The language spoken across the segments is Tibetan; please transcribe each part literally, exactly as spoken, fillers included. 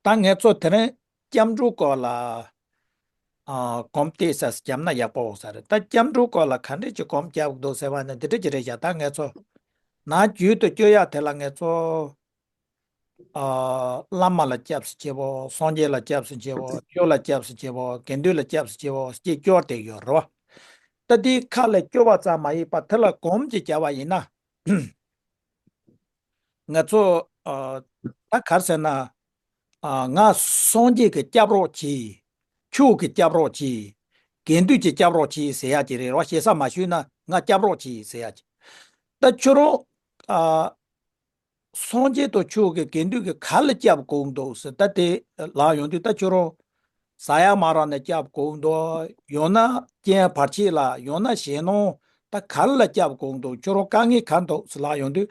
ད་ངས་ཚོ་དེ་རིང་སྐྱབས་འགྲོའི་སྐོར་ལ་ཨ་གོམ་བལྟས་ས་བརྒྱབ་ན་ཡག་པོ་འོང་ས་རེད། ད་སྐྱབས་འགྲོའི་སྐོར་ལ་ག་འདྲས་ཀྱི་གོམ་རྒྱག་འདུག་ཟེར་བ་ནི་འདི་འདྲས་ཀྱི་རེད་བཞག་ད་ངས་ཚོ་ནང་རྒྱུད་དུ་སྐྱོ་ཡག་དེ་ལ་ངས་ཚོ་ཨ་བླ་མ་ལ་སྐྱབས་སུ་མཆིའོ། སངས་རྒྱས་ལ་སྐྱབས་སུ་མཆིའོ། ཆོས་ལ་སྐྱབས་སུ་མཆིའོ། དགེ་འདུན་ལ་སྐྱབས་སུ་མཆིའོ་ཅེས་སྐྱོར་དེ་ཡོད་རེད་བ། ད་འདིའི་ཁ་ལ་སྐྱོ་བ་ཙམ་མ་ཡིན་པ་དེ་ལ་གོམ་གཅིག་བརྒྱབ་པ་ཡིན་ན། ང་ཚོ་ཨ་ད་ག་རེ་ཟེར་ན། ཨ་ང་སངས་རྒྱས་ཀྱི་སྐྱབས་རོགས་གྱིས། ཆོས་ཀྱི་སྐྱབས་རོགས་གྱིས། དགེ་འདུན་གྱི་སྐྱབས་རོགས་གྱིས་ཟེར་ཡག་ཅིག་རེད་རོ། ཞེ་ས་མ་ཞུས་ན་ང་སྐྱབས་རོགས་གྱིས་ཟེར་ཡག་ཅིག་ད་ཁྱོད་རང་ཨ་སངས་རྒྱས་དང་ཆོས་ཀྱི་དགེ་འདུན་གྱི་ག་ལ་སྐྱབས་དགོས་འདུག་ཟེར་ད་དེ་ལ་ཡོང་དུས་ད་ཁྱོད་རང་ས་ཡ་མ་ར་ནས་སྐྱབས་དགོས་འདུག་ཡང་ན་རྐྱེན་བར་ཆད་ལ། ཡང་ན་ཞེད་སྣང་། ད་ག་ལ་སྐྱབས་དགོས་འདུག་ཁྱོད་རང་དཀའ་ངལ་ག་འདུག་ཟེར་ལ་ཡོང་དུས།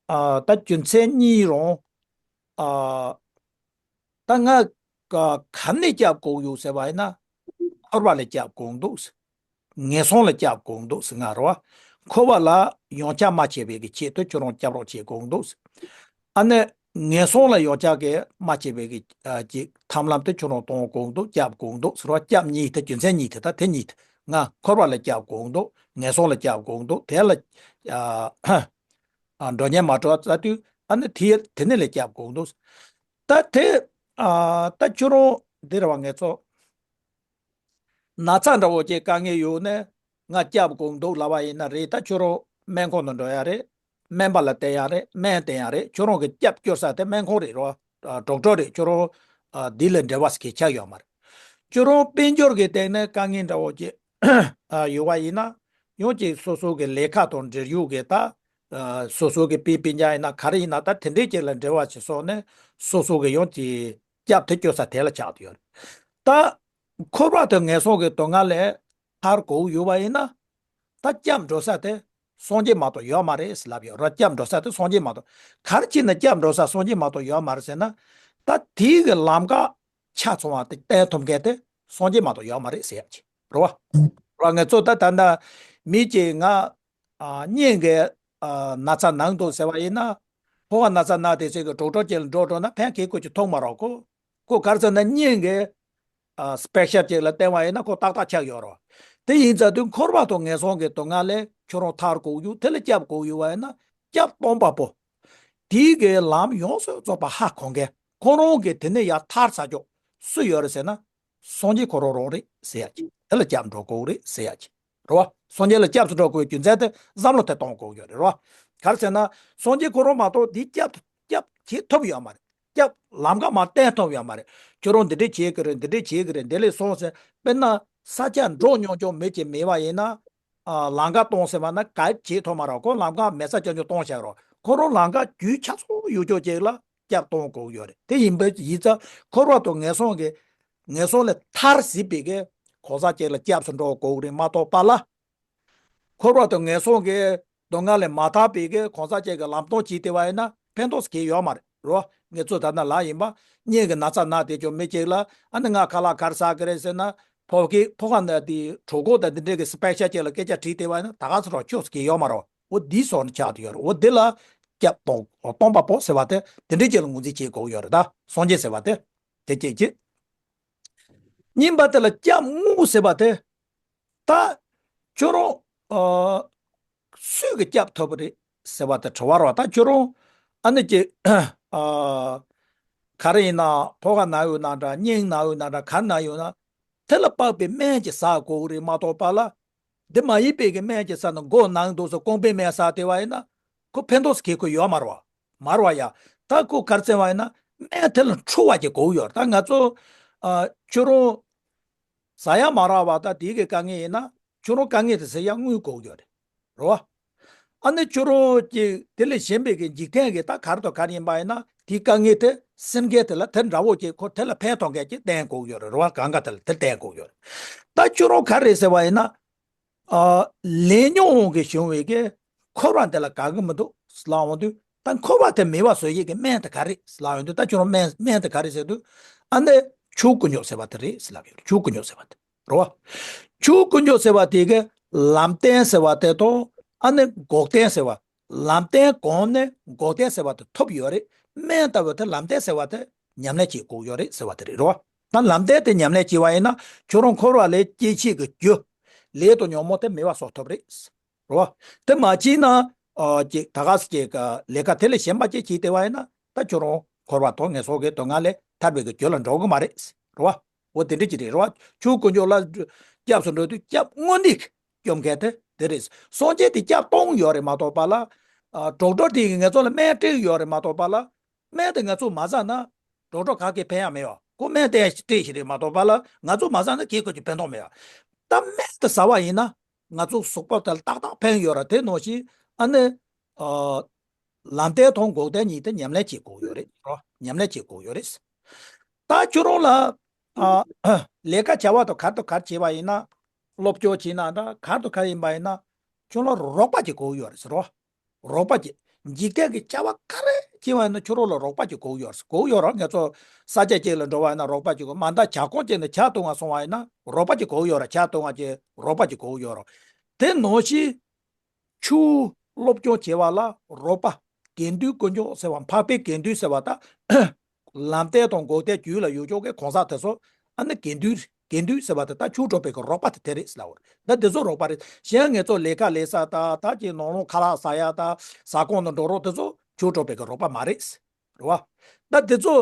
ཨ་ད་རྒྱུ་མཚན་གཉིས་རང་ཨ་ད་ང་ག་ག་ནས་སྐྱབས་དགོས་ཡོད་ཟེར་བ་ཡིན་ན། འཁོར་བ་ལས་སྐྱབས་དགོས་འདུག་ཟེར། ངན་སོང་ལ་སྐྱབས་དགོས་འདུག་ཟེར་ང་རོ། འཁོར་བ་ལ་ཡང་བསྐྱར་མ་སྐྱེ་བའི་གི་ཆེད་དུ་ཁྱོད་རང་སྐྱབས་རོགས་བྱེད་དགོས་འདུག་ཟེར། ཨ་ནི་ངན་སོང་ལ་ཡང་བསྐྱར་གི་མ་སྐྱེ་བའི་གི་ཨ་ཅིག་ཐབས་ལམ་དུ་ཁྱོད་རང་གཏོང་དགོས་འདུག་སྐྱབས་དགོས་འདུག་ཟེར་བ། སྐྱབས་གཉིས་དེ་རྒྱུ་མཚན་གཉིས་དེ་ད་དེ་གཉིས་དེ་ང་འཁོར་བ་ལ་སྐྱབས་དགོས་འདུག་ངན་སོང་ལ་སྐྱབས་དགོས་འདུག་དེ་ལ་ཨ། ཨ་འགྲོ་ཉེན་མ་འགྲོ་ཙ་དུས་ཨ་ནི་དེ་དེ་ནས་ལས་སྐྱབས་དགོས་འདུག་ད་དེ་ཨ་ད་ཁྱོད་རང་འདི་རེད་བ། ངས་ཚོ་ན་ཚ་འདྲ་བོ་ཅིག་དཀའ་ངལ་ཡོད་ནས་ང་སྐྱབས་དགོས་འདུག་ལབ་པ་ཡིན་ན་རེད། ད་ཁྱོད་རང་སྨན་ཁང་དུ་འགྲོ་ཡ་རེད། སྨན་པ་ལ་བསྟེན་ཡ་རེད། སྨན་བསྟེན་ཡ་རེད། ཁྱོད་རང་གི་སྐྱབས་སྐྱོར་ས་དེ་སྨན་ཁང་རེད་རོ། ཌོག་ཊར་རེད། ཁྱོད་རང་ཨ་འདི་ལས་འབྲེལ་བ་ཞིག་གི་ཆགས་ཡོད་མ་རེད། ཁྱོད་རང་དཔལ་འབྱོར་གྱི་སྟེང་ནས་དཀའ་ངལ་འདྲ་བོ་ཅིག་ཨ་ཡོད་པ་ཡིན་ན། ཡང་ཅིག་སོ་སོ་གི་ལས་ཀ་དང་འབྲེལ་ཡོད་གི་ད་ཨ་སོ་སོ་གི་པི་པི་ཉ་ཡིན་ན་ག་རེ་ཡིན་ན་ད་དེ་འདྲས་ཅིག་ལ་འབྲེལ་བ་བྱེད་སོང་ནས་སོ་སོ་གི་ཡང་ཅིག་སྐྱབས་དེ་སྐྱོར་ས་དེ་ལ་ཆགས་བསྡད་ཡོད་རེད། ད་འཁོར་བ་དང་ངན་སོང་གི་སྡུག་བསྔལ་ལས་ཐར་དགོས་ཡོད་པ་ཡིན་ན། ད་སྐྱབས་འགྲོ་ས་དེ་སངས་རྒྱས་མ་གཏོགས་ཡོད་མ་རེད་ཟེར་ལབ་ཡོད་ར། སྐྱབས་འགྲོ་ས་དེ་སངས་རྒྱས་མ་གཏོགས། ག་རེ་བྱས་ན་སྐྱབས་འགྲོ་ས་སངས་རྒྱས་མ་གཏོགས་ཡོད་མ་རེད་ཟེར་ན། ད་དེའི་གི་ལམ་ཀ་ཆ་ཚང་བ་དེ་བསྟན་ཐུབ་མཁན་དེ་སངས་རྒྱས་མ་གཏོགས་ཡོད་མ་རེད་ཟེར་ཡ་ཅིག་རེད་བ། རེད་བ། ངས་ཚོ་ད་ད་ལྟ་མི་གཅིག་ང་ཨ་གཉེན་གི་ཨ་ན་ཚ་ན་འདུག་ཟེར་བ་ཡིན་ན། ཕོ་བ་ན་ཚ་ན་དེ་ཚོ་གི་ཌོག་ཊར་ཅིག་ལ་འགྲོ་འགྲོ་ན་ཕན་ཁེ་ཁོ་ཅིག་ཐོགས་མ་རོགས་ཁོ། ཁོ་ག་རེ་ཟེར་ན་གཉེན་གི་ཨ་སི་པེ་ཤལ་ཅིག་ལ་བསྟེན་པ་ཡིན་ན་ཁོ་ཏག་ཏག་ཆགས་ཡོད་རེད། དེ་ཡིན་ཙང་དུས་འཁོར་བ་དང་ངན་སོང་གི་སྡུག་བསྔལ་ལས་ཁྱོད་རང་ཐར་དགོས་ཡོད། དེ་ལ་སྐྱབས་དགོས་ཡོད་པ་ཡིན་ན་སྐྱབས་སྟོན་པ་པོ། དེའི་གི་ལམ་ཡོངས་སུ་རྫོགས་པ་ཧ་གོ་མཁན། ཁོ་རང་གི་དེ་ནས་ཡར་ཐར་ས་ཅོག་སུ་ཡོད་རེད་ཟེར་ན། སངས་རྒྱས་ཁོ་རང་རང་རེད་ཟེར་ཡ་ཅིག་དེ་ལ་སྐྱབས་འགྲོ་དགོས་རེད་ཟེར་ཡ་ཅིག་རེད་བ། སངས་རྒྱས་ལ་སྐྱབས་སུ་འགྲོ་དགོས་པའི་རྒྱུ་མཚན་དེ་བསམ་བློ་དེ་གཏོང་དགོས་ཡོད་རེད་རེད་བ། ག་རེ་ཟེར་ན། སངས་རྒྱས་ཁོ་རང་མ་གཏོགས་འདི་སྐྱབས་སྐྱབས་བྱེད་ཐུབ་ཡོད་མ་རེད། སྐྱབས་ལམ་ཀ་མར་བསྟན་ཐུབ་ཡོད་མ་རེད། ཁྱོད་རང་འདི་འདྲས་བྱེད་ཀྱི་རེད། འདི་འདྲས་བྱེད་ཀྱི་རེད། འདི་ལས་སོང་ཟེར། དཔེར་ན་ས་ཆ་འགྲོ་མྱོང་ཆོག་མི་གཅིག་མེད་པ་ཡིན་ན། ཨ་ལམ་ཀ་གཏོང་ཟེར་བ་ན་ག་བྱེད་ཐུབ་མ་རེད། ཁོ་ལམ་ཀ་མེད་ས་ཅོག་ཅོག་གཏོང་བཞག་རོགས། ཁོ་རང་ལམ་ཀ་རྒྱུས་ཆ་ཚང་ཡོད་ཆོག་ཅིག་ལ་སྐྱབས་གཏོང་དགོས་ཡོད་རེད། དེ་ཡིན་པའི་ཡིན་ཙང་འཁོར་བ་དང་ངན་སོང་གི་ངན་སོང་ལས་ཐར་སྲིད་པའི་གི་གང་ཟག་ཅིག་ལ་སྐྱབས་སུ་འགྲོ་དགོས་རེད་མ་གཏོགས་པ་ལ། འཁོར་བ་དང་ངན་སོང་གི་སྡུག་བསྔལ་ལས་མ་ཐར་པའི་གི་གང་ཟག་ཅིག་གི་ལམ་སྟོན་བྱས་བསྡད་པ་ཡིན་ན་ཕན་ཐོགས་སུ་གང་ཡང་ཡོད་མ་རེད་རོ། ངས་ཚོ་ད་ལྟ་ལ་ཡིན་པ་གཉེན་གྱི་ན་ཚ་ན་བསྡད་ཆོག་མི་གཅིག་ལ་ཨ་ནི་ང་ཁ་ལག་ག་རེ་ཟ་གི་རེད་ཟེར་ན། ཕོ་སྐད་ཕོ་ཁ་ན་དེ་གྲོད་ཁོག་དང་འདི་འདྲའི་གི་སི་པེ་ཤལ་ཅིག་ལ་སྐད་ཆ་དྲིས་བསྡད་པ་ཡིན་ན་ད་ག་ཚོད་རོགས་ཆོག་སུ་གང་ཡང་ཡོད་མ་རེད། འོ་འདི་སོགས་ནི་ཆགས་བསྡད་ཡོད་རེད། འོ་འདི་ལ་སྐྱབས་སྟོན་སྟོན་པ་པོ་ཟེར་བ་དེ་དེ་འདྲའི་ཅིག་ལ་ངོས་འཛིན་བྱེད་དགོས་ཡོད་རེད། ད་སངས་རྒྱས་ཟེར་བ་དེ་དེ་གཅིག་གཅིག་གཉིས་པ་དེ་ལ་སྐྱབས་དངོས་ཟེར་བ་དེ། ད་ཁྱོད་རང་ཨ་སུས་གི་སྐྱབས་ཐོབ་པ་རེད་ཟེར་བ་དེ་དྲི་བ་རེད་བ། ད་ཁྱོད་རང་ཨ་ནི་ཀྱི་ཨ་ག་རེ་ཡིན་ན་ཕོ་ཁ་ན་ཡོད་ན་འདྲ། གཉེན་ན་ཡོད་ན་འདྲ། ག་རེ་ན་ཡོད་ན་དེ་ལ་དཔག་པའི་སྨན་ཅིག་ཟ་དགོས་གི་རེད་མ་གཏོགས་པ་ལ། འདི་མ་ཡིན་པའི་གི་སྨན་ཅིག་ཟ་ན་མགོ་ན་གི་འདུག་ཟེར་རྐང་པའི་སྨན་ཟ་བསྡད་པ་ཡིན་ན་ཁོ་ཕན་ཐོགས་སུ་གང་ཡང་ཁོ་ཡོད་མ་རེད་བ། མ་རེད་བ་ཡ། ད་ཁོ་ག་རེ་ཟེར་བ་ཡིན་ན་སྨན་དེ་ལ་འཁྲུ་བ་ཅིག་དགོས་ཡོད་རེད། ད་ང་ཚོ་ཨ་ཁྱོད་རང་ཟ་ཡ་མ་རག་པ་ད་དེའི་གི་དཀའ་ངལ་ཡིན་ན་ཁྱོད་རང་དཀའ་ངལ་དེ་སེལ་ཡ་དངུལ་དགོས་ཀྱི་ཡོད་རེད། རེད་བ། ཨ་ནི་ཁྱོད་རང་གི་དེ་ལས་གཞན་པའི་གི་འཇིག་རྟེན་གི་ད་ག་རེ་དང་ག་རེ་ཡིན་པ་ཡིན་ན་དེའི་དཀའ་ངལ་དེ་སེལ་མཁན་དེ་ལ་དེ་འདྲ་བོ་ཅིག་ཁོ་དེ་ལ་ཕན་ཐོགས་མཁན་ཅིག་བསྟེན་དགོས་ཀྱི་ཡོད་རེད། རེད་བ། གང་ག་དེ་ལ་དེ་བསྟེན་དགོས་ཀྱི་ཡོད་རེད། ད་ཁྱོད་རང་ག་རེ་ཟེར་བ་ཡིན་ན། ཨ་ལས་ཉོན་གྱིས་བྱུང་བའི་གི་འཁོར་བ་འདི་ལ་དགའ་གི་མི་འདུག་ལབ་ཡོང་དུས། ད་འཁོར་བ་དེ་མེད་པ་བཟོ་ཡས་ཀྱི་སྨན་དེ་ག་རེ་ལབ་ཡོང་དུས། ད་ཁྱོད་རང་སྨན་སྨན་དེ་ག་རེ་ཟེར་དུས། ཨ་ནི་ཆོས་སྐུ་སྨྱོ་ཟེར་བ་དེ་རེད་ལབ་ཡོད། ཆོས་སྐུ་སྨྱོ་ཟེར་བ་དེ་རེད་བ། ཆོས་སྐུ་སྨྱོ་ཟེར་བ་དེ་གི་ལམ་བསྟན་ཟེར་བ་དེ་དང་ཨ་ནི་འགོག་བདེན་ཟེར་བ། ལམ་བརྟན་གོང་ནས་འགོག་བརྟན་ཟེར་བ་དེ་ཐོབ་ཡོད་རེད། སྨན་ལྟ་བུ་དེ་ལམ་བརྟན་ཟེར་བ་དེ་ཉམས་ལེན་བྱེད་དགོས་ཡོད་རེད་ཟེར་བ་དེ་རེད་རོ། ད་ལམ་བརྟན་དེ་ཉམས་ལེན་བྱེད་པ་ཡིན་ན་ཁྱོད་རང་འཁོར་བ་ལས་སྐྱེ་མཆེད་ཀྱི་རྒྱུ་ལས་དང་ཉོན་མོངས་དེ་མེད་པ་བཟོ་ཐུབ་རེད། རེད་བ། དེ་མ་བྱས་ན། ཨ་ཅིག་ད་ག་ཟེ་ཅིག་ག་ལས་ཀ་དེ་ལས་གཞན་པ་ཅིག་བྱས་བསྡད་པ་ཡིན་ན་ད་ཁྱོད་རང་འཁོར་བ་དང་ངན་སོང་གི་སྡུག་བསྔལ་ལས་ཐར་བའི་གི་རྒྱུ་ལ་འགྲོ་གི་མ་རེད། རེད་བ། འོ་དེ་འདྲ་ཅིག་རེད། རེད་བ། ཆོས་དཀོན་མཆོག་ལ་སྐྱབས་སུ་འགྲོ་དུས་སྐྱབས་དངོས་གནས་ཀྱི་སྐྱོབ་མཁན་དེ་དེ་རེད། སངས་རྒྱས་དེ་སྐྱབས་སྟོང་ཡོད་རེད་མ་གཏོགས་པ་ལ། ཨ་ཌོག་ཊར་དེ་ཡིས་ངེད་ཚོ་ལ་སྨན་སྤྲད་ཡོད་རེད་མ་གཏོགས་པ་ལ། སྨན་དེ་ང་ཚོ་མ་ཟ་ན་ཌོག་ཊར་ག་གིས་ཕན་ཡག་མེད་བ། ཁོ་སྨན་དེ་སྤྲད་ཞིག་རེད་མ་གཏོགས་པ་ལ་ང་ཚོ་མ་ཟ་ན་གིས་ཁོ་གི་ཕན་ཐོགས་མེད་བ། ད་སྨན་དེ་ཟ་བ་ཡིན་ན་ང་ཚོ་གཟུགས་པོ་དེ་ལ་ཏག་ཏག་ཕན་ཡོད་ར། དེ་ནང་བཞིན་ཨ་ནི། ཨ་ལམ་བརྟན་དང་འགོག་བརྟན་གཉིས་དེ་ཉམས་ལེན་བྱེད་དགོས་ཡོད་རེད་རོ། ཉམས་ལེན་བྱེད་དགོས་ཡོད་རེད། ད་ཁྱོད་རང་ལ་ཨ་ལས་ཀ་བྱ་བ་དང་ག་རེ་དང་ག་རེ་བྱེད་པ་ཡིན་ན། སློབ་སྦྱོང་བྱེད་ན་འདྲ་ག་རེ་དང་ག་རེ་ཡིན་པ་ཡིན་ན་ཁྱོད་ལ་རོགས་པ་ཅིག་དགོས་ཡོད་རེད་ཟེར་རོ། རོགས་པ་ཅིག་འཇིག་རྟེན་གྱི་བྱ་བ་ག་རེ་བྱེད་པ་ཡིན་ན་ཁྱོད་རང་ལ་རོགས་པ་ཅིག་དགོས་ཡོད་རེད། དགོས་ཡོད་རེད། ངེད་ཚོ་ས་ཆ་ཅིག་ལ་འགྲོ་བ་ཡིན་ན་རོགས་པ་ཅིག་དགོས། མ་མཐའ་ཇ་ཁང་ཅིག་ནས་ཇ་བཏུང་བ་སོང་བ་ཡིན་ན་རོགས་པ་ཅིག་དགོས་ཡོད་རེད། ཇ་བཏུང་བ་ཅིག་རོགས་པ་ཅིག་དགོས་ཡོད་རེད། དེ་ནང་བཞིན། ཆོས་སློབ་སྦྱོང་བྱེད་པ་ལ་རོགས་པ། དགེ་འདུན་དཀོན་མཆོག་ཟེར་བ་འཕགས་པའི་དགེ་འདུན་ཟེར་བ་དང་། ལམ་བརྟན་དང་འགོག་བརྟན་རྒྱུད་ལ་ཡོད་ཆོག་གི་གང་ཟག་དེ་ཚོ་ཨ་ནི་དགེ་འདུན། དགེ་འདུན་ཟེར་བ་དེ་ད་ཆོས་གྲོགས་པའི་གི་རོགས་པ་དེ་དེ་རེད་ཟེར་ལབ་པ་རེད། ད་དེ་ཚོ་རོགས་པ་རེད། གཞན་ངེད་ཚོ་ལས་ཀ་ལས་ས་ད་ད་ཅིག་ནང་ལོགས་ཁ་ལག་ཟ་ཡ་ད་ཟ་ཁང་དུ་འགྲོ་རོགས་དེ་ཚོ་ཆོས་གྲོགས་པའི་གི་རོགས་པ་མ་རེད། རེད་བ། ད་དེ་ཚོ་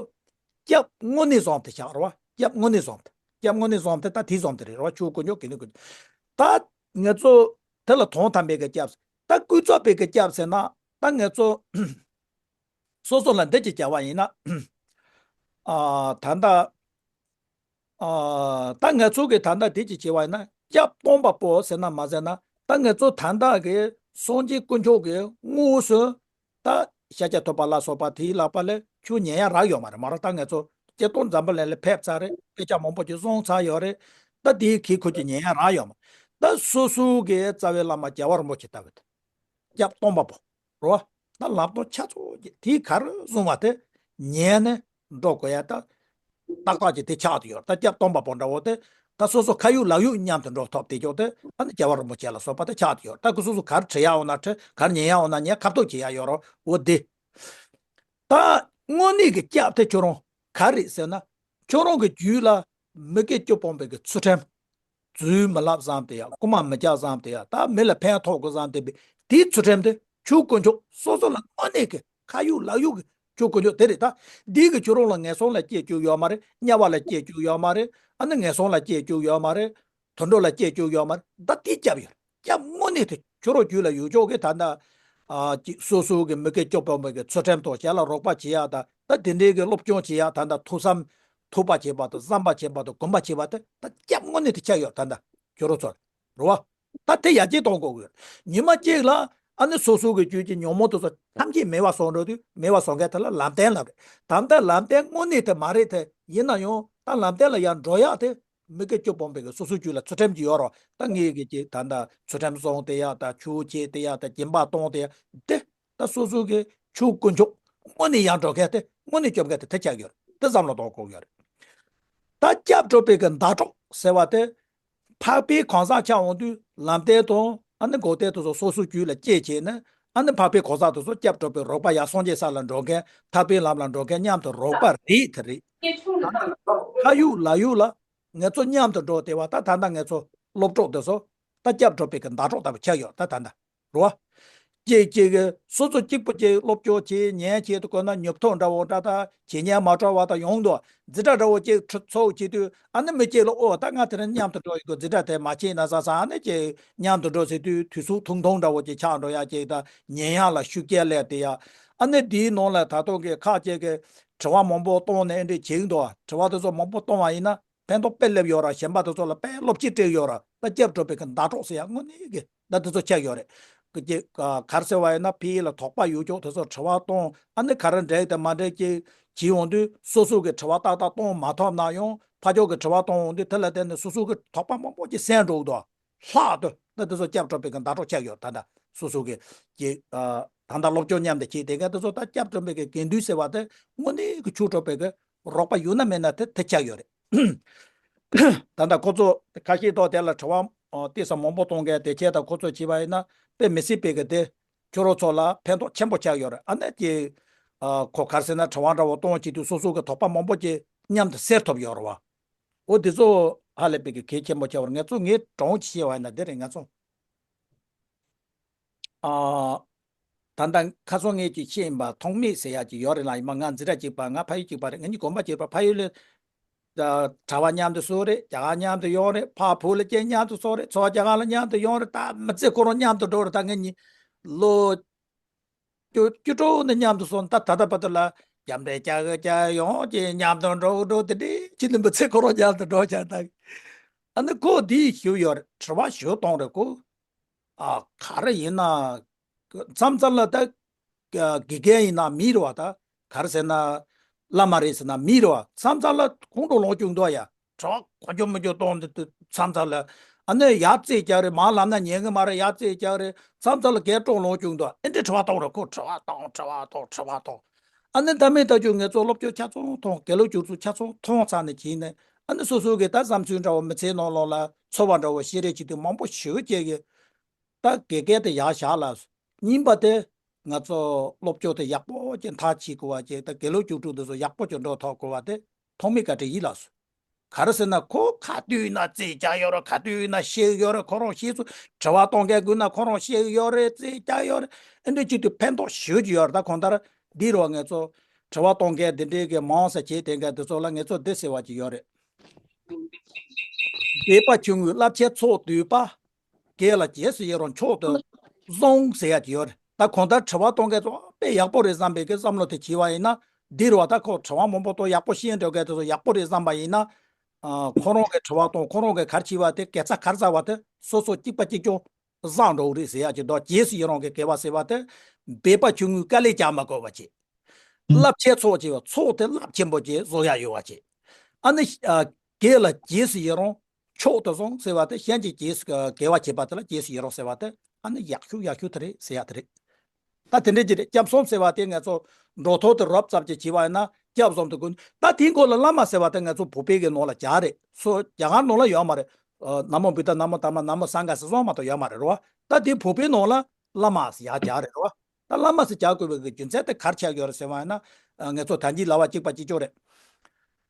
སྐྱབས་དངོས་གནས་བཟང་དེ་ཆགས་རེད་བ། སྐྱབས་དངོས་གནས་བཟང་དེ། སྐྱབས་དངོས་གནས་བཟང་དེ་ད་དེ་བཟང་དེ་རེད་རེད་བ། ཆོས་དཀོན་མཆོག་དགེ་འདུན་དཀོན་མཆོག་ད་ངེད་ཚོ་དེ་ལ་དོན་དམ་པའི་གི་སྐྱབས། ད་ཀུན་རྫོབ་པའི་གི་སྐྱབས་ཟེར་ན་ད་ངེད་ཚོ་སོ་སོ་ལ་འདི་ཅིག་བྱ་བ་ཡིན་ན། ཨ་ད་ལྟ། ཨ་ད་ང་ཚོ་གི་ད་ལྟ་དེ་ཅིག་བྱས་པ་ཡིན་ན་སྐྱབས་སྟོང་པ་པོ་ཟེར་ན་མ་ཟེར་ན་ད་ང་ཚོ་ད་ལྟ་གི་སངས་རྒྱས་དཀོན་མཆོག་གི་དངོས་སུ་ད་ཤཱཀྱ་ཐུབ་པ་ལ་སོགས་པ་དེའི་ལག་པ་ལས་ཆོས་ཉན་ཡ་རག་ཡོད་མ་རེད། མ་རེད། ད་ང་ཚོ་སྤྱིར་བཏང་འཛམ་བུ་གླིང་ལ་ཕེབས་ཚར་རེད། དཔེ་ཆ་མང་པོ་ཅིག་སོང་ཚར་ཡོད་རེད། ད་དེའི་གི་ཁོ་ཅིག་ཉན་ཡ་རག་ཡོད་མ་རེད། ད་སོ་སོ་གི་རྩ་བའི་བླ་མ་རྒྱལ་བ་རིན་པོ་ཆེ་ལྟ་བུ་དེ། སྐྱབས་སྟོང་པ་པོ། རོ། ད་ལམ་སྟོང་ཆ་ཚང་གི་དེའི་ག་རེ་གསུང་བ་དེ་ཉན་ནས་འགྲོ་དགོས་ཡ་ད། ཏག་ཏག་ཅིག་དེ་ཆགས་ཏེ་ཡོད། ད་སྐྱབས་སྟོང་པ་པོ་འདྲ་བོ་དེ་ད་སོ་སོ་ཁ་ཡོད་ལག་ཡོད་མཉམ་དུ་འགྲོ་ཐུབ་དེ་ཅོག་དེ་ཨ་ནི་རྒྱལ་བ་རིན་པོ་ཆེ་ལ་སོགས་པ་དེ་ཆགས་ཏེ་ཡོད། ད་ཁོ་སོ་སོ་ག་རེ་བྲི་ཡ་འོ་ན་བྲི། ག་རེ་ཉན་ཡ་འོ་ན་ཉན། ཁ་ཐུག་བྱེད་ཡ་ཡོད་རོ། འོ་དེ། ད་དངོས་གནས་ཀྱི་སྐྱབས་དེ་ཁྱོད་རང་ག་རེ་རེད་ཟེར་ན། ཁྱོད་རང་གི་རྒྱུད་ལ་མི་དགེ་བཅུ་སྤོང་བའི་གི་ཚུལ་ཁྲིམས། རྫུན་མི་སླབ་བསམ་དེ་ཡ། རྐུ་མ་མི་རྒྱག་བསམ་དེ་ཡ། ད་མི་ལ་ཕན་ཐོགས་དགོས་བསམ་དེ་བས་དེའི་ཚུལ་ཁྲིམས་དེ་ཆོས་དཀོན་མཆོག་སོ་སོ་ལ་དངོས་གནས་ཀྱི་ཁ་ཡོད་ལག་ཡོད་ཀྱི་ཆོས་དཀོན་མཆོག་དེ་རེད། ད་འདི་གི་ཁྱོད་རང་ལ་ངན་སོང་ལ་སྐྱེ་བཅུག་ཡོད་མ་རེད། དམྱལ་བ་ལ་སྐྱེ་བཅུག་ཡོད་མ་རེད། ཨ་ནི་ངན་སོང་ལ་སྐྱེ་བཅུག་ཡོད་མ་རེད། དུད་འགྲོ་ལ་སྐྱེ་བཅུག་ཡོད་མ་རེད། ད་དེ་སྐྱབས་ཡོད། སྐྱབས་དངོས་གནས་དེ་ཁྱོད་རང་རྒྱུད་ལ་ཡོད་ཆོག་གི་ད་ལྟ། ཨ་ཅིག་སོ་སོ་གི་མི་དགེ་བཅུ་སྤོང་བའི་གི་ཚུལ་ཁྲིམས་དང་གཞན་ལ་རོགས་པ་བྱེད་ཡ་ད་ད་དེ་འདྲའི་གི་སློབ་སྦྱོང་བྱེད་ཡ་ད་ད་ཐུགས་བསམ་ཐུགས་པ་བྱེད་པ་དང་བསམ་པ་བྱེད་པ་དང་གོམས་པ་བྱེད་པ་དེ་ད་སྐྱབས་དངོས་གནས་དེ་ཆགས་ཡོད། ད་ད་ཁྱོད་རང་ཚོར། རེད་བ། ད་དེ་ཡར་རྒྱས་གཏོང་དགོས་ཀྱི་ཡོད། ཉི་མ་གཅིག་ལ་ཨ་ནི་སོ་སོ་གི་རྒྱུད་ཀྱི་ཉོན་མོངས་དེ་ཚོ་ཐམས་ཅད་མེད་པ་བཟོ་འགྲོ་དུས་མེད་པ་བཟོ་མཁན་དེ་ལ་ལམ་བརྟན་ལབ་རེད། ད་ལྟ་ལམ་བརྟན་དངོས་གནས་དེ་མ་རེད་དེ། ཡིན་ན་ཡང་ད་ལམ་བརྟན་ལ་ཡར་འགྲོ་ཡག་དེ་མི་དགེ་བཅུ་སྤོང་བའི་གི་སོ་སོའི་རྒྱུད་ལ་ཚུལ་ཁྲིམས་ཅིག་ཡོད་རོགས། ད་ངས་གི་ཅིག་ད་ལྟ་ཚུལ་ཁྲིམས་སྲུང་དེ་ཡག་ད་ཆོས་བྱེད་དེ་ཡག་ད་སྦྱིན་པ་གཏོང་དེ་ཡག་དེ། ད་སོ་སོ་གི་ཆོས་དཀོན་མཆོག་དངོས་གནས་ཡར་འགྲོ་མཁན་དེ་དངོས་གནས་སྐྱོབ་མཁན་དེ་དེ་ཆགས་ཡོད་རེད། དེ་བསམ་བློ་གཏོང་དགོས་ཡོད་རེད། ད་སྐྱབས་སྒྲུབ་པའི་གི་ཟླ་གྲོགས་ཟེར་བ་དེ། འཕགས་པའི་གང་ཟག་ཆགས་འོང་དུས་ལམ་བརྟན་དང་ཨ་ནི་འགོག་བདེན་དེ་ཚོ་སོ་སོའི་རྒྱུད་ལ་སྐྱེས་བྱས་ནས་ཨ་ནི་འཕགས་པའི་གང་ཟག་དེ་ཚོ་སྐྱབས་སྒྲུབ་པའི་རོགས་པ་ཡང་སངས་རྒྱས་ས་ལ་འགྲོ་མཁན་ཐར་པའི་ལམ་ལ་འགྲོ་མཁན་མཉམ་དུ་རོགས་པ་རེད་དེ་རེད། ད་ལྟ་ཁ་ཡུག་ལག་ཡུག་ལ་ངེད་ཚོ་མཉམ་དུ་འགྲོ་བསྡད་པ་ད་ད་ལྟ་ངེད་ཚོ་སློབ་གྲོགས་དེ་ཚོ་ད་སྐྱབས་སྒྲུབ་པའི་གི་ཟླ་གྲོགས་ལྟ་བུ་ཆགས་ཡོད་ད་ད་ལྟ། རོ། ཅིག་ཅིག་གི་སོ་སོ་གཅིག་པུ་ཅིག་སློབ་སྦྱོང་བྱེད་ཉན་བྱེད་དུ་དགོས་ན་ཉོབ་ཐོ་འདྲ་བོ་འདྲ་ད་བྱེད་ཉན་མ་འགྲོ་བ་ད་ཡོང་འདུག་འཛིན་གྲྭ་འདྲ་བོ་ཅིག་ཚོགས་བྱེད་དུས་ཨ་ནི་མི་གཅིག་ལ་ཨོ་ད་ང་དེ་རིང་མཉམ་དུ་འགྲོ་ཡི་དགོས། འཛིན་གྲྭ་དེ་མ་བྱེད་ན་ས་ས་ཨ་ནི་ཅིག་མཉམ་དུ་འགྲོ་ཟེར་དུས་དུས་ཚོད་ཐུང་ཐུང་འདྲ་བོ་ཅིག་ཆགས་འགྲོ་ཡ་ཅིག་ད་ཉན་ཡ་ལ་ཤུགས་རྐྱེན་སླེབས་དེ་ཡ། ཨ་ནི་དེའི་ནང་ལ་ད་དུང་གི་ཁག་ཅིག་གི་དྲི་བ་མང་པོ་བཏང་ནས་ཨེ་འདྲས་བྱེད་ཀྱི་འདུག་དྲི་བ་དེ་ཚོ་མང་པོ་བཏང་བ་ཡིན་ན། ཕན་ཐོགས་དཔེ་སླེབས་ཡོད་ར། གཞན་པ་དེ་ཚོ་ལ་དཔེ་སློབ་ཁྲིད་སྤྲད་ཡོད་ར། ད་སྐྱབས་སྒྲུབ་པའི་གི་ཟླ་གྲོགས་ཟེར་ཡ་དངོས་གནས་གི་ད་དེ་ཚོ་ཆགས་ཡོད་རེད། གི་ཅི་ག་ག་རེ་ཟེར་བ་ཡིན་ན་ཕ་གི་ལ་དོགས་པ་ཡོད་ཀྱོག་དེ་ཚོ་དྲི་བ་གཏོང་། ཨ་ནི་ག་རེ་འགྲིག་དང་མ་འགྲིག་ཅིག་བྱེད་ཡོང་དུས་སོ་སོ་གི་དྲི་བ་ཏག་ཏག་གཏོང་མ་ཐུབ་ན་ཡང་ཕ་ཕྱོགས་གི་དྲི་བ་གཏོང་ཡོང་དུས་དེ་ལ་བརྟེན་ནས་སོ་སོ་གི་དོགས་པ་མང་པོ་ཅིག་སེལ་འགྲོ་གི་འདུག་ལྷག་ཏུ་ད་དེ་ཚོ་སྐྱབས་སྒྲུབ་པའི་གི་ཟླ་གྲོགས་ཆགས་ཡོད། ད་ད་སོ་སོ་གི་ཅིག་ཨ་ད་ད་སློབ་སྦྱོང་མཉམ་དུ་བྱེད་བསྡད་མཁན་དེ་ཚོ་ད་སྐྱབས་སྒྲུབ་པའི་གི་དགེ་འདུན་ཟེར་བ་དེ་དངོས་གནས་གི་ཆོས་སྒྲུབ་པའི་གི་རོགས་པ་ཡོད་ན་མེད་ན་དེ་དེ་ཆགས་ཡོད་རེད། ད་ལྟ་ཁོ་ཚོ་ཁ་ཤས་ཐོག་དེ་ལ་དྲི་བ་ཏོག་ཙམ་མང་པོ་གཏོང་མཁན་དེ་ཁྱེད་དང་ཁོ་ཚོ་བྱས་པ་ཡིན་ན་དཔེ་མི་སྲིད་པའི་གི་དེ་ ཁྱོད་རང་ཚོ་ལ་ཕན་ཐོགས་ཆེན་པོ་ཆགས་ཡོད་རེད། ཨ་ནི་ཀྱི་ཨ་ཁོ་ག་རེ་ཟེར་ན་དྲི་བ་འདྲ་བོ་གཏོང་བྱེད་དུས་སོ་སོ་གི་དོགས་པ་མང་པོ་ཅིག་མཉམ་དུ་སེལ་ཐུབ་ཡོད་རེད་བ། འོ་དེ་ཚོ་ཧ་ལས་པའི་གི་གལ་ཆེན་པོ་ཆགས་པ་རེད། ང་ཚོ་ངས་དྲང་བཤད་པ་ཡིན་ན་དེ་རེད། ང་ཚོ་ཨ་ད་ལྟ་ཁ་སང་ངས་ཅིག་བཤད་ཡིན་པ། ཐོགས་མེད་ཟེར་ཡག་ཅིག་ཡོད་རེད་ལ། ཡིན་པ་ང་འཛིན་གྲྭ་གཅིག་པ། ང་ཕ་ཡུལ་གཅིག་པ་རེད། ང་གཉིས་དགོན་པ་གཅིག་པ། ཕ་ཡུལ་ལ་ད་གྲྭ་པ་མཉམ་དུ་བསུ་རེད། རྒྱ་གར་མཉམ་དུ་ཡོང་རེད། ཕར་བོད་ལ་སྐྱེས་མཉམ་དུ་སོང་རེད། ཚོ་བ་རྒྱ་གར་ལ་མཉམ་དུ་ཡོང་རེད། ད་མི་ཚེ་ཁོ་རང་མཉམ་དུ་འགྲོ་རེད། ད་ངེད་གཉིས་ལོ་བཅུ་བཅུ་དྲུག་ནས་མཉམ་དུ་སོང་། ད་ད་ལྟ་བར་དུ་ལ་རྒྱབ་འདྲེ་རྒྱག་གི་རྒྱག་ཡོང་གི། མཉམ་དུ་འགྲོ་གི་འགྲོ། དེ་འདྲའི་ཅི་ནས་མི་ཚེ་ཁོ་རང་མཉམ་དུ་འགྲོ་བྱ་ད། ཨ་ནི་ཁོ་འདི་ཞུ་ཡོད་རེད། དྲི་བ་ཞུ་གཏོང་རེད་ཁོ། ཨ་ག་རེ་ཡིན་ན། མཚམས་མཚམས་ལ་ད་དགེ་རྒན་ཡིན་ན་མི་རེད་བ། ད་ག་རེ་ཟེར་ན་བླ་མ་རེད་ཟེར་ན་མི་རེད་བ། མཚམས་མཚམས་ལ་ཁོང་ཁྲོ་ལངས་བཅུག་འདུག་ཡ། དྲི་བ་གོ་རྒྱུ་མི་རྒྱུ་གཏོང་འདུག་མཚམས་མཚམས་ལ། ཨ་ནི་ཡར་རྩེད་རྒྱག་རེད། མར་ལབ་ན་ཉན་གི་མ་རེད། ཡར་རྩེད་རྒྱག་རེད། མཚམས་མཚམས་ལ་སྒེར་དཀྲོག་ལངས་བཅུག་འདུག་ཨེ་འདྲ་དྲི་བ་གཏོང་རེད་ཁོ། དྲི་བ་གཏོང་། དྲི་བ་གཏོང་། དྲི་བ་གཏོང་། ཨ་ནི་ད་མེད་ད་ཅུང་ངེད་ཚོ་སློབ་སྐྱོར་ཆ་ཚང་ཐོང་། དགེ་སློབ་སྐྱོར་ཚུལ་ཆ་ཚང་ཐོང་ཚར་ནས་གྱིས་ནས། ཨ་ནི་སོ་སོ་གི་ད་བསམ་ཚུལ་འདྲ་བོ་མི་ཚེའི་ནང་ལོགས་ལ་ཚོར་བ་འདྲ་བོ་བཤད་རེས་བྱེད་དུས་མང་པོ་ཞེ་པོ་ཅིག་གི་ད་དགེ་རྒན་དེ་ཡར་བཞག་ལ། གཉིས་པ་དེ་ང་ཚོ་སློབ་སྐྱོར་དེ་ཡག་པོ་ཅིག་མཐར་ཕྱིན་དགོས་པ་ཅིག་ད་དགེ་སློབ་སྐྱོར་དྲུག་དེ་ཚོ་ཡག་པོ་ཅིག་འགྲོ་ཐུབ་དགོས་པ་དེ་ཐོག་མའི་བཀའ་དྲིན་ཡིན་ལགས་སོ། ག་རེ་ཟེར་ན་ཁོ་ག་དུས་ཡིན་ན་རྩེད་རྒྱག་ཡོད་རེད། ག་དུས་ཡིན་ན་བཤད་ཡོད་རེད། ཁོ་རང་བཤད་ཚུལ། དྲི་བ་གཏོང་མཁན་དགོས་ན་ཁོ་རང་བཤད་ཡོད་རེད། རྩེད་རྒྱག་ཡོད་རེད། ཨེ་འདྲ་བྱེད་དུས་ཕན་ཐོགས་ཞེ་པོ་ཅིག་ཡོད་རེད། ད་གང་ལྟར་འདི་རུ་ང་ཚོ་དྲི་བ་གཏོང་མཁན་འདི་འདྲའི་གི་མང་ས་བྱེད་དེ་མཁན་འདི་ཚོ་ལ་ང་ཚོ་འདི་ཟེར་བ་ཅིག་ཡོད་རེད། སྦས་པ་ཆུང་ངུས་རླབས་ཆེན་ཚོགས་བསྡུས་པ། དགེ་ལ་རྗེས་སུ་ཡི་རང་མཆོག་ཏུ་བཟུང་ཟེར་ཡ་ཅིག་ཡོད་རེད། ད་གང་ལྟར་དྲི་བ་གཏོང་མཁན་ཚོ་དཔེ་ཡག་པོ་རེད་བསམ་པའི་གི་བསམ་བློ་དེ་བྱས་པ་ཡིན་ན། འདི་རུ་བ་ད་ཁོ་དྲི་བ་མང་པོ་གཏོང་། ཡག་པོ་ཤེས་འགྲོ་མཁན་དེ་ཚོ་ཡག་པོ་རེད་བསམ་པ་ཡིན་ན། ཨ་ཁོ་རང་གི་དྲི་བ་གཏོང་། ཁོ་རང་གི་ག་རེ་བྱས་པ་དེ། དགེ་རྩ་ག་རེ་བསགས་པ་དེ་སོ་སོ་གཅིག་པ་གཅིག་རྐྱང་བསགས་འགྲོ་གི་རེད་ཟེར་ཡ་ཅིག་འདུག་རྗེས་སུ་ཡི་རང་གི་དགེ་བ་ཟེར་བ་དེ། སྦས་པ་ཆུང་ངུས་དཀའ་ལས་རྒྱག་མ་དགོས་པ་བྱེད། རླབས་ཆེན་ཚོགས་ཅེས་པ། ཚོགས་དེ་རླབས་ཆེན་པོ་ཅིག་བཟོ་ཡ་ཡོད་པ་བྱེད། ཨ་ནི་ཨ་དགེ་ལ་རྗེས་སུ་ཡི་རང་མཆོག་ཏུ་བཟུང་ཟེར་བ་དེ། གཞན་གྱི་རྗེས་སུ་དགེ་བ་བྱེད་པ་དེ་ལ་རྗེས་སུ་ཡི་རང་ཟེར་བ་དེ། ཨ་ནི་ཡག་ཤོས་ཡག་ཤོས་དེ་རེད་ཟེར་ཡ་དེ་རེད། ད་དེ་འདྲའི་ཅིག་རེད། སྐྱབས་གསུམ་ཟེར་བ་དེ་ང་ཚོ་འགྲོ་ཐོག་དེ་རོབ་ཙམ་ཅིག་བྱས་པ་ཡིན་ན་སྐྱབས་གསུམ་དུ་གོ། ད་དེའི་མགོ་ལ་བླ་མ་ཟེར་བ་དེ་ང་ཚོ་བོད་པའི་གི་ནང་ལ་རྒྱག་རེད། སོ་རྒྱ་གར་ནང་ལ་ཡོད་མ་རེད། ཨ་ན་མོ་བུདྡྷ། ན་མོ་དྷརྨ། ན་མོ་སངྒྷ་ཟེར་སོང་མ་གཏོགས་ཡོད་མ་རེད་རོ། ད་དེ་བོད་པའི་ནང་ལ་བླ་མ་ཟེར་ཡག་རྒྱག་རེད་རོ། ད་བླ་མ་ཟེར་རྒྱག་དགོས་པའི་གི་རྒྱུ་མཚན་དེ་ག་རེ་ཆགས་ཡོད་རེད་ཟེར་བ་ཡིན་ན། ཨ་ང་ཚོ་ད་གིན་ལབ་པ་གཅིག་པ་གཅིག་རྐྱང་རེད།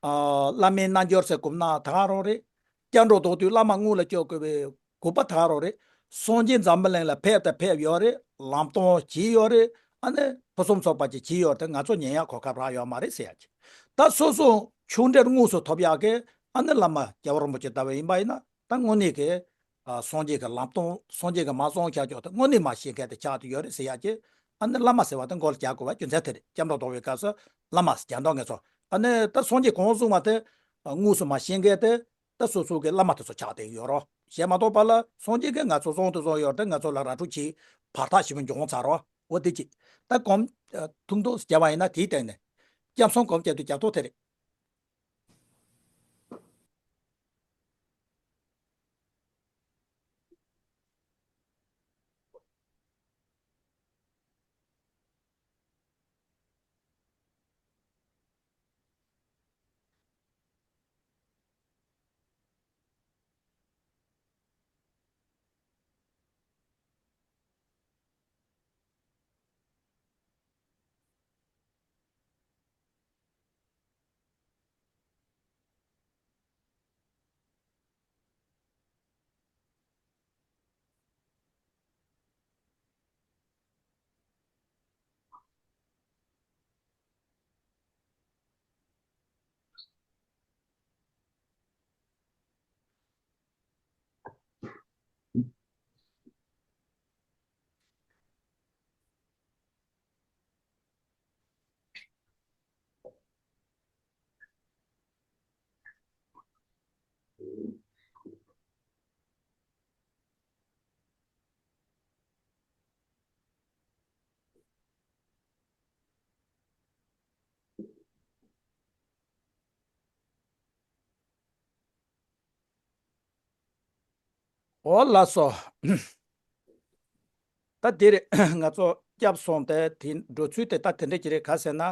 ཨ་བླ་མའི་རྣལ་འབྱོར་ཟེར་གོ་ན་ད་ག་རང་རེད། སྐྱབས་འགྲོ་འདོགས་དུས་བླ་མ་དངུལ་ལ་སྐྱོར་དགོས་པའི་དགོས་པ་ད་ག་རང་རེད། སངས་རྒྱས་འཛམ་བུ་གླིང་ལ་ཕེབས་དང་ཕེབས་ཡོད་རེད། ལམ་སྟོན་བྱས་ཡོད་རེད། ཨ་ནི་ཕུན་སུམ་ཚོགས་པ་ཅིག་བྱས་ཡོད་རེད། ང་ཚོ་ཉན་ཡག་གོ་སྐབས་རག་ཡོད་མ་རེད་ཟེར་ཡག་ཅིག་ད་སོ་སོ་ཆོས་འབྲེལ་དངོས་སུ་ཐོབ་ཡག་གི་ཨ་ནི་བླ་མ་རྒྱལ་བ་རིན་པོ་ཆེ་ལྟ་བུ་ཡིན་པ་ཡིན་ན། ད་དངོས་གནས་ཀྱི་ཨ་སངས་རྒྱས་ཀྱི་ལམ་སྟོན། སངས་རྒྱས་ཀྱི་མ་གསུངས་ཁྱབ་ཀྱོག་ད་དངོས་གནས་མ་ཤེས་མཁན་དེ་ཆགས་བསྡད་ཡོད་རེད་ཟེར་ཡག་གི་ཨ་ནི་བླ་མ་ཟེར་བ་དེ་མགོ་ལ་རྒྱག་དགོས་པ་རྒྱུ་མཚན་དེ་རེད། སྐྱབས་འགྲོ་འདོགས་པའི་སྐབས་སུ་བླ་མ་ཟེར་རྒྱག་འདུག་ང་ཚོ། ཨ་ནི་ད་སངས་རྒྱས་གང་གསུངས་པ་དེ་དངོས་སུ་མ་ཤེས་མཁན་དེ། ད་སོ་སོ་གི་བླ་མ་དེ་ཚོ་ཆགས་བསྡད་ཡོད་རོ། གཞན་མ་གཏོགས་པ་ལ་སངས་རྒྱས་ཀྱིས་ང་ཚོ་བཟུང་དུ་བཟུང་ཡོད་དེ། ང་ཚོ་ལ་ར་སྤྲོད་བྱེད་བར་ཐག་ཞེ་པོ་འགྱངས་ཚར་རོ། འོ་དེ་ཅིག་ད་གོམ་ཐུང་ཐུང་བརྒྱབ་པ་ཡིན་ན་དེའི་སྟེང་ནས་སྐྱབས་གསུམ་གོམ་བརྒྱབ་དུས་རྒྱབ་ཐོག་དེ་རེད། འོ་ལགས་སོ། ད་དེ་རེད། ང་ཚོ་སྐྱབས་སོང་དེ་དེ་འགྲོ་ཚུལ་དེ་ད་དེ་འདྲ་ཅིག་རེད། ག་ཟེར་ན།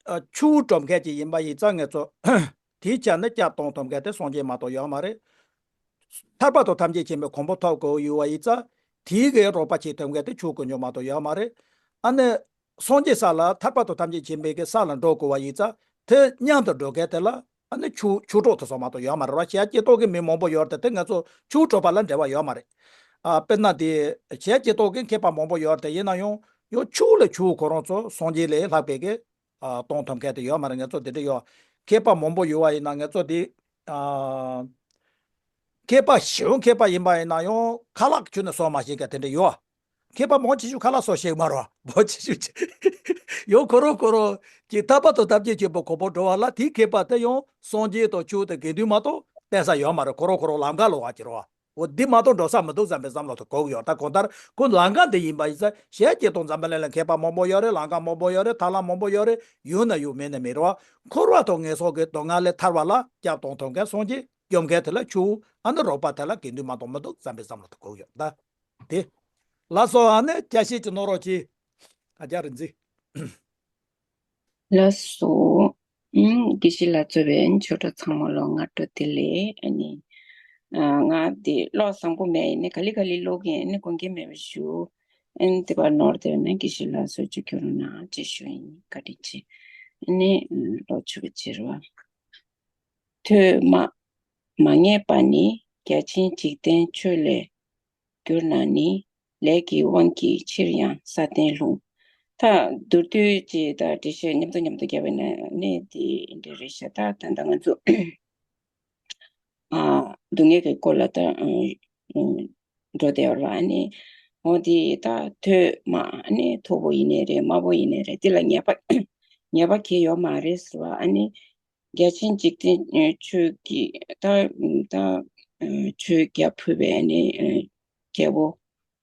ཨ་ཆུ་བོ་སྒྲུབ་མཁན་ཅིག་ཡིན་པ་ཡིན་ཙང་ང་ཚོ་དེའི་ཆ་ནས་སྐྱབས་གཏོང་ཐུབ་མཁན་དེ་སངས་རྒྱས་མ་གཏོགས་ཡོད་མ་རེད། ཐར་པ་དང་ཐམས་ཅད་མཁྱེན་པའི་གོ་འཕང་ཐོབ་དགོས་ཡོད་པ་ཡིན་ཙང་ དེའི་གི་རོགས་པ་བྱེད་ཐུབ་མཁན་དེ་ཆུ་དཀོན་མཆོག་མ་གཏོགས་ཡོད་མ་རེད། ཨ་ནི་སངས་རྒྱས་ས་ལ་ཐར་པ་དང་ཐམས་ཅད་མཁྱེན་པའི་གི་ས་ལ་འགྲོ་དགོས་པ་ཡིན་ཙང་དེ་མཉམ་དུ་འགྲོ་མཁན་དེ་ལ་ཨ་ནི་ཆུ་ཆུ་གྲོགས་དེ་ཚོ་མ་གཏོགས་ཡོད་མ་རེད་བ། ཞལ་ལྕེ་ཏོག་གི་མི་མང་པོ་ཡོད་རེད་དེ་དེ་ང་ཚོ་ཆུ་གྲོགས་པ་ལ་འབྲེལ་བ་ཡོད་མ་རེད། ཨ་དཔེར་ན་དེ་ཞལ་ལྕེ་ཏོག་གི་མཁས་པ་མང་པོ་ཡོད་རེད་དེ་ཡིན་ན་ཡང་ཡང་ཆུ་ལས་ཆུ་ཁོ་རང་ཚོ་སངས་རྒྱས་ལས་ལྷག་པའི་གི་ཨ་གཏོང་ཐུབ་མཁན་དེ་ཡོད་མ་རེད། ང་ཚོ་དེ་འདྲ་ཡོད། མཁས་པ་མང་པོ་ཡོད་པ་ཡིན་ན་ང་ཚོ་དེ་ཨ་མཁས་པ་ཞེ་པོ་མཁས་པ་ཡིན་པ་ཡིན་ན་ཡང་ཁ་ལག་ཁྱོན་ནས་གསོ་མ་ཤེས་མཁན་དེ་འདྲ་ཡོད། མཁས་པ་མང་ཆེ་ཤོས་ཁ་ལག་གསོ་ཤེས་མ་རེད་བ། མང་ཆེ་ཤོས་ཀྱི་ཡང་ཁོ་རང་ཁོ་རང་གི་ཐར་པ་དང་ཐམས་ཅད་མཁྱེན་པའི་གོ་འཕང་འགྲོ་བ་ལ་དེའི་མཁས་པ་དེ་ཡང་སངས་རྒྱས་དང་ཆོས་དང་དགེ་འདུན་མ་གཏོགས་བསྟེན་ས་ཡོད་མ་རེད། ཁོ་རང་ཁོ་རང་ལམ་ཁ་ལ་བ་གྱུར་བ། འོ་འདི་མ་གཏོགས་འགྲོ་ས་མི་འདུག་བསམ་པའི་བསམ་བློ་དེ་གོ་གི་ཡོད། ད་གང་ལྟར་ཁོ་ལམ་ཁ་འདི་ཡིན་པ་ཡིན་ཙང་ཞལ་ལྕེ་ཏོག་འཛམ་བུ་གླིང་ལ་མཁས་པ་མང་པོ་ཡོད་རེད། ལམ་ཁ་མང་པོ་ཡོད་རེད། ཐར་ལམ་མང་པོ་ཡོད་རེད། ཡོད་ན་ཡོད་མེད་ན་མེད་རེད་བ། འཁོར་བ་དང་ངན་སོང་གི་སྡུག་བསྔལ་ལས་ཐར་བ་ལ་སྐྱབས་གཏོང་ཐུབ་མཁན་སངས་རྒྱས་སྐྱོབ་མཁན་དེ་ལ་ཆུ་ཨ་ནི་རོགས་པ་དེ་ལ་དགེ་འདུན་མ་གཏོགས་མི་འདུག་བསམ་པའི་བསམ་བློ་དེ་གོ་གི་ཡོད། ད་དེ་ལགས་སོ། ཨ་ནི་བསྐྱར་བཤད་ཅིག་གནང་རོགས་གྱིས། ཨ་ཅག་རིག་འཛིན། ལགས་སོ། ཨུམ། དགེ་བཤེས་ལགས་གཙོས་པའི་ཆོས་གྲོགས་ཚང་མ་ལ་སྔ་དྲོ་བདེ་ལེགས། ཨ་ནི། ཨ། ང་འདི་ཀློག་བཟང་པོ་མེད། ཡིན་ནའི་ག་ལེ་ག་ལེ་ཀློག་གིན་ཨ་ནི་དགོངས་འགལ་མེད་པ་ཞུ། ཨ་ནི་དེ་བར་ནོར་དེ་ན་དགེ་བཤེས་ལགས་སོ་ཅིག་སྐྱོན་རོགས་གནང་ཅེས་ཞུ་ཡིན། བཀའ་དྲིན་ཆེ། ཨ་ནི་ཀློག་ཆོག་པ་བྱེད་རོགས། ཐོས་སྨྲ་མ་ངེས་པ་ནི། རྒྱ་ཆེན་འཇིག་རྟེན་ཆོས་ལས་གྱུར་ན་ནི། ལས་ཀྱི་དབང་གིས་ཕྱིར་ཡང་ས་སྟེང་ལྷུང་། ད་མདོར་བསྡུས་ཀྱི་ད་འགྲེལ་བཤད་མཉམ་དུ་མཉམ་དུ་བརྒྱབ་པ་ཡིན་ན་ནི་དེ་འདྲ་རེད་ཤག་ད་ད་ལྟ་ང་ཚོ་ཨ་སྡུག་བསྔལ་གྱི་སྐོར་ལ་ད་ཨ་ཨ་འགྲོ་བསྡད་ཡོད་རེད་བ། ཨ་ནི་འོ་དེ་ད་ཐོས་སྨྲ་ཨ་ནི་མཐོ་པོ་ཡིན་ནའི་རེད། དམའ་པོ་ཡིན་ནའི་རེད། དེ་ལ་ངེས་པ་ངེས་པ་གང་ཡང་ཡོད་མ་རེད་ཟེར་བ། ཨ་ནི་རྒྱ་ཆེན་འཇིག་རྟེན་ཆོས་ཀྱི་ད་ད་ཆོས་རྒྱ་ཕུལ་བའི་ཨ་ནི་རྒྱལ་པོ་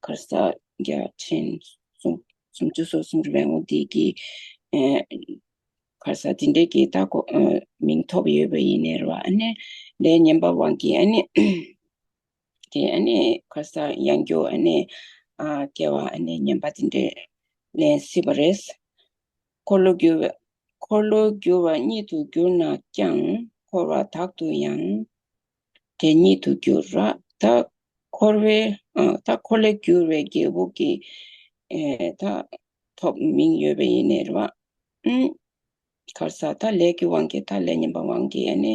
ག་རེ་ཟ་རྒྱ་ཆེན་སུམ་སུམ་ཅུ་སོ་གསུམ་རེད་པས། འོ་དེ་གི་ག་རེ་ཟ་དེ་འདྲའི་གི་ད་གོ་མིང་ཐོབ་ཡོད་པ་ཡིན་ནའི་རེད་བ། ཨ་ནི་ལས་ངན་པ་དབང་གིས་ཨ་ནི་དེ་ཨ་ནི་ག་རེ་ཟ་ཡང་སྐྱར་ཨ་ནི་ཨ་སྐྱེ་བ་ཨ་ནི་ངན་པ་དེ་འདྲ་ལེན་སྲིད་པ་རེད། འཁོར་ལོ་བསྒྱུར་བ་འཁོར་ལོ་བསྒྱུར་བ་ཉིད་དུ་གྱུར་ན་ཀྱང་། འཁོར་བ་དག་ཏུ་ཡང་དེ་ཉིད་དུ་འགྱུར་ར། ད་འཁོར་བའི་ཨ་ད་འཁོར་ལོས་བསྒྱུར་བའི་རྒྱལ་པོ་གི་ཨེ་ད་ཐོབ་མིང་ཡོད་པ་ཡིན་ནའི་རེད་བ། ཨུམ། ག་རེ་ཟ་ད་ལས་ཀྱི་དབང་གིས་ད་ལས་ངན་པ་དབང་གིས་ཨ་ནི་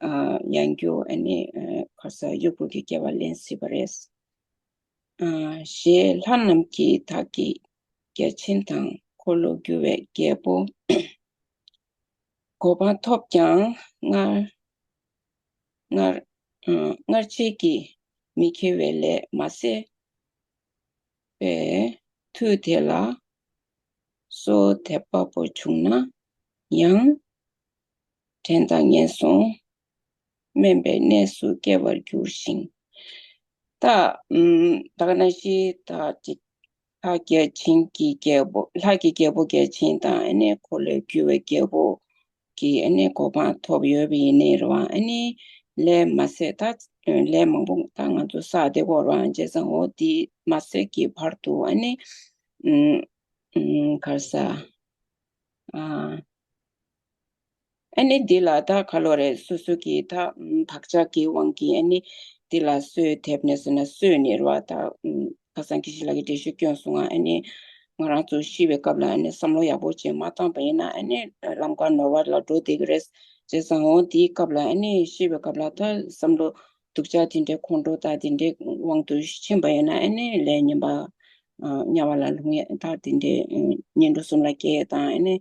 ཨ་ཡང་སྐྱར་ཨ་ནི་ཨ་ག་རེ་ཟ་གཡོག་པོ་གི་སྐྱེ་བ་ལེན་སྲིད་པ་རེད། ཨ་ཞེས་ལྷ་རྣམས་ཀྱིས་བདག་གི་རྒྱལ་ཆེན་དང་། འཁོར་ལོ་བསྒྱུར་བའི་རྒྱལ་པོ་གོ་འཕང་ཐོབ་ཀྱང་སྔར་སྔར་ཨ་སྔར་བྱས་ཀྱིས་མི་ཁྱེར་བའི་ལས་མ་ཟད། པས། དུས་དེ་ལ་གསོལ་འདེབས་པ་པོ་བྱུང་ན་ཡང་། བྲན་དང་ངན་སོང་དམན་པའི་གནས་སུ་སྐྱེ་བར་འགྱུར་ཞིང་། ད་ཨམ་ད་ག་ནང་བཞིན་ད་ཅིག་ལྷ་རྒྱལ་ཆེན་གྱི་རྒྱལ་པོ་ལྷ་གི་རྒྱལ་པོ་རྒྱལ་ཆེན་དང་ཨ་ནི་འཁོར་ལོས་བསྒྱུར་བའི་རྒྱལ་པོ་གི་ཨ་ནི་གོ་འཕང་ཐོབ་ཡོད་པ་ཡིན་ནའི་རེད་བ། ཨ་ནི་ལས་མ་ཟད་ད་ལས་མང་པོ་ད་ང་ཚོ་བསགས་བསྡད་ཀྱི་ཡོད་རེད་བ། བྱས་ཙང་འོ་དེ་མ་ཟད་ཀྱི་བར་དུ་ཨ་ནི་ཨུམ་ཨུམ་ག་རེ་ཟ་ཨ་ཨ་ནི་འདི་ལ་ད་ག་ལོ་རེད། སོ་སོ་གི་ད་ཨུམ་བག་ཆགས་ཀྱི་དབང་གིས་ཨ་ནི་འདི་ལ་གསོལ་འདེབས་ནས་ཟེར་ན་གསོལ་ནི་རེད་བ། ད་ཨུམ་ཁ་སང་དགེ་བཤེས་ལགས་ཀྱིས་འགྲེལ་བཤད་བསྐྱོན་སོང་ང་། ཨ་ནི་ང་རང་ཚོ་ཤི་བའི་སྐབས་ལ་ཨ་ནི་བསམ་བློ་ཡག་པོ་ཅིག་མ་བཏང་པ་ཡིན་ན་ཨ་ནི་ལམ་ཁ་ནོར་བ་ལ་འགྲོ་བསྡད་ཀྱི་རེད། བྱས་ཙང་འོ་དེའི་སྐབས་ལ་ཨ་ནི་ཤི་བའི་སྐབས་ལ་ད་བསམ་བློ་སྡུག་ཅག་དེ་འདྲའི་ཁོང་ཁྲོ་དང་དེ་འདྲའི་དབང་དུ་ཕྱིན་པ་ཡིན་ན་ཨ་ནི་ལས་ངན་པ་ཨ་དམྱལ་བ་ལ་ལྷུང་ཡས་དང་དེ་འདྲའི་ཨ་གཉེན་གྲོགས་གསུམ་ལ་སྐྱེ་ཡས་དང་ཨ་ནི་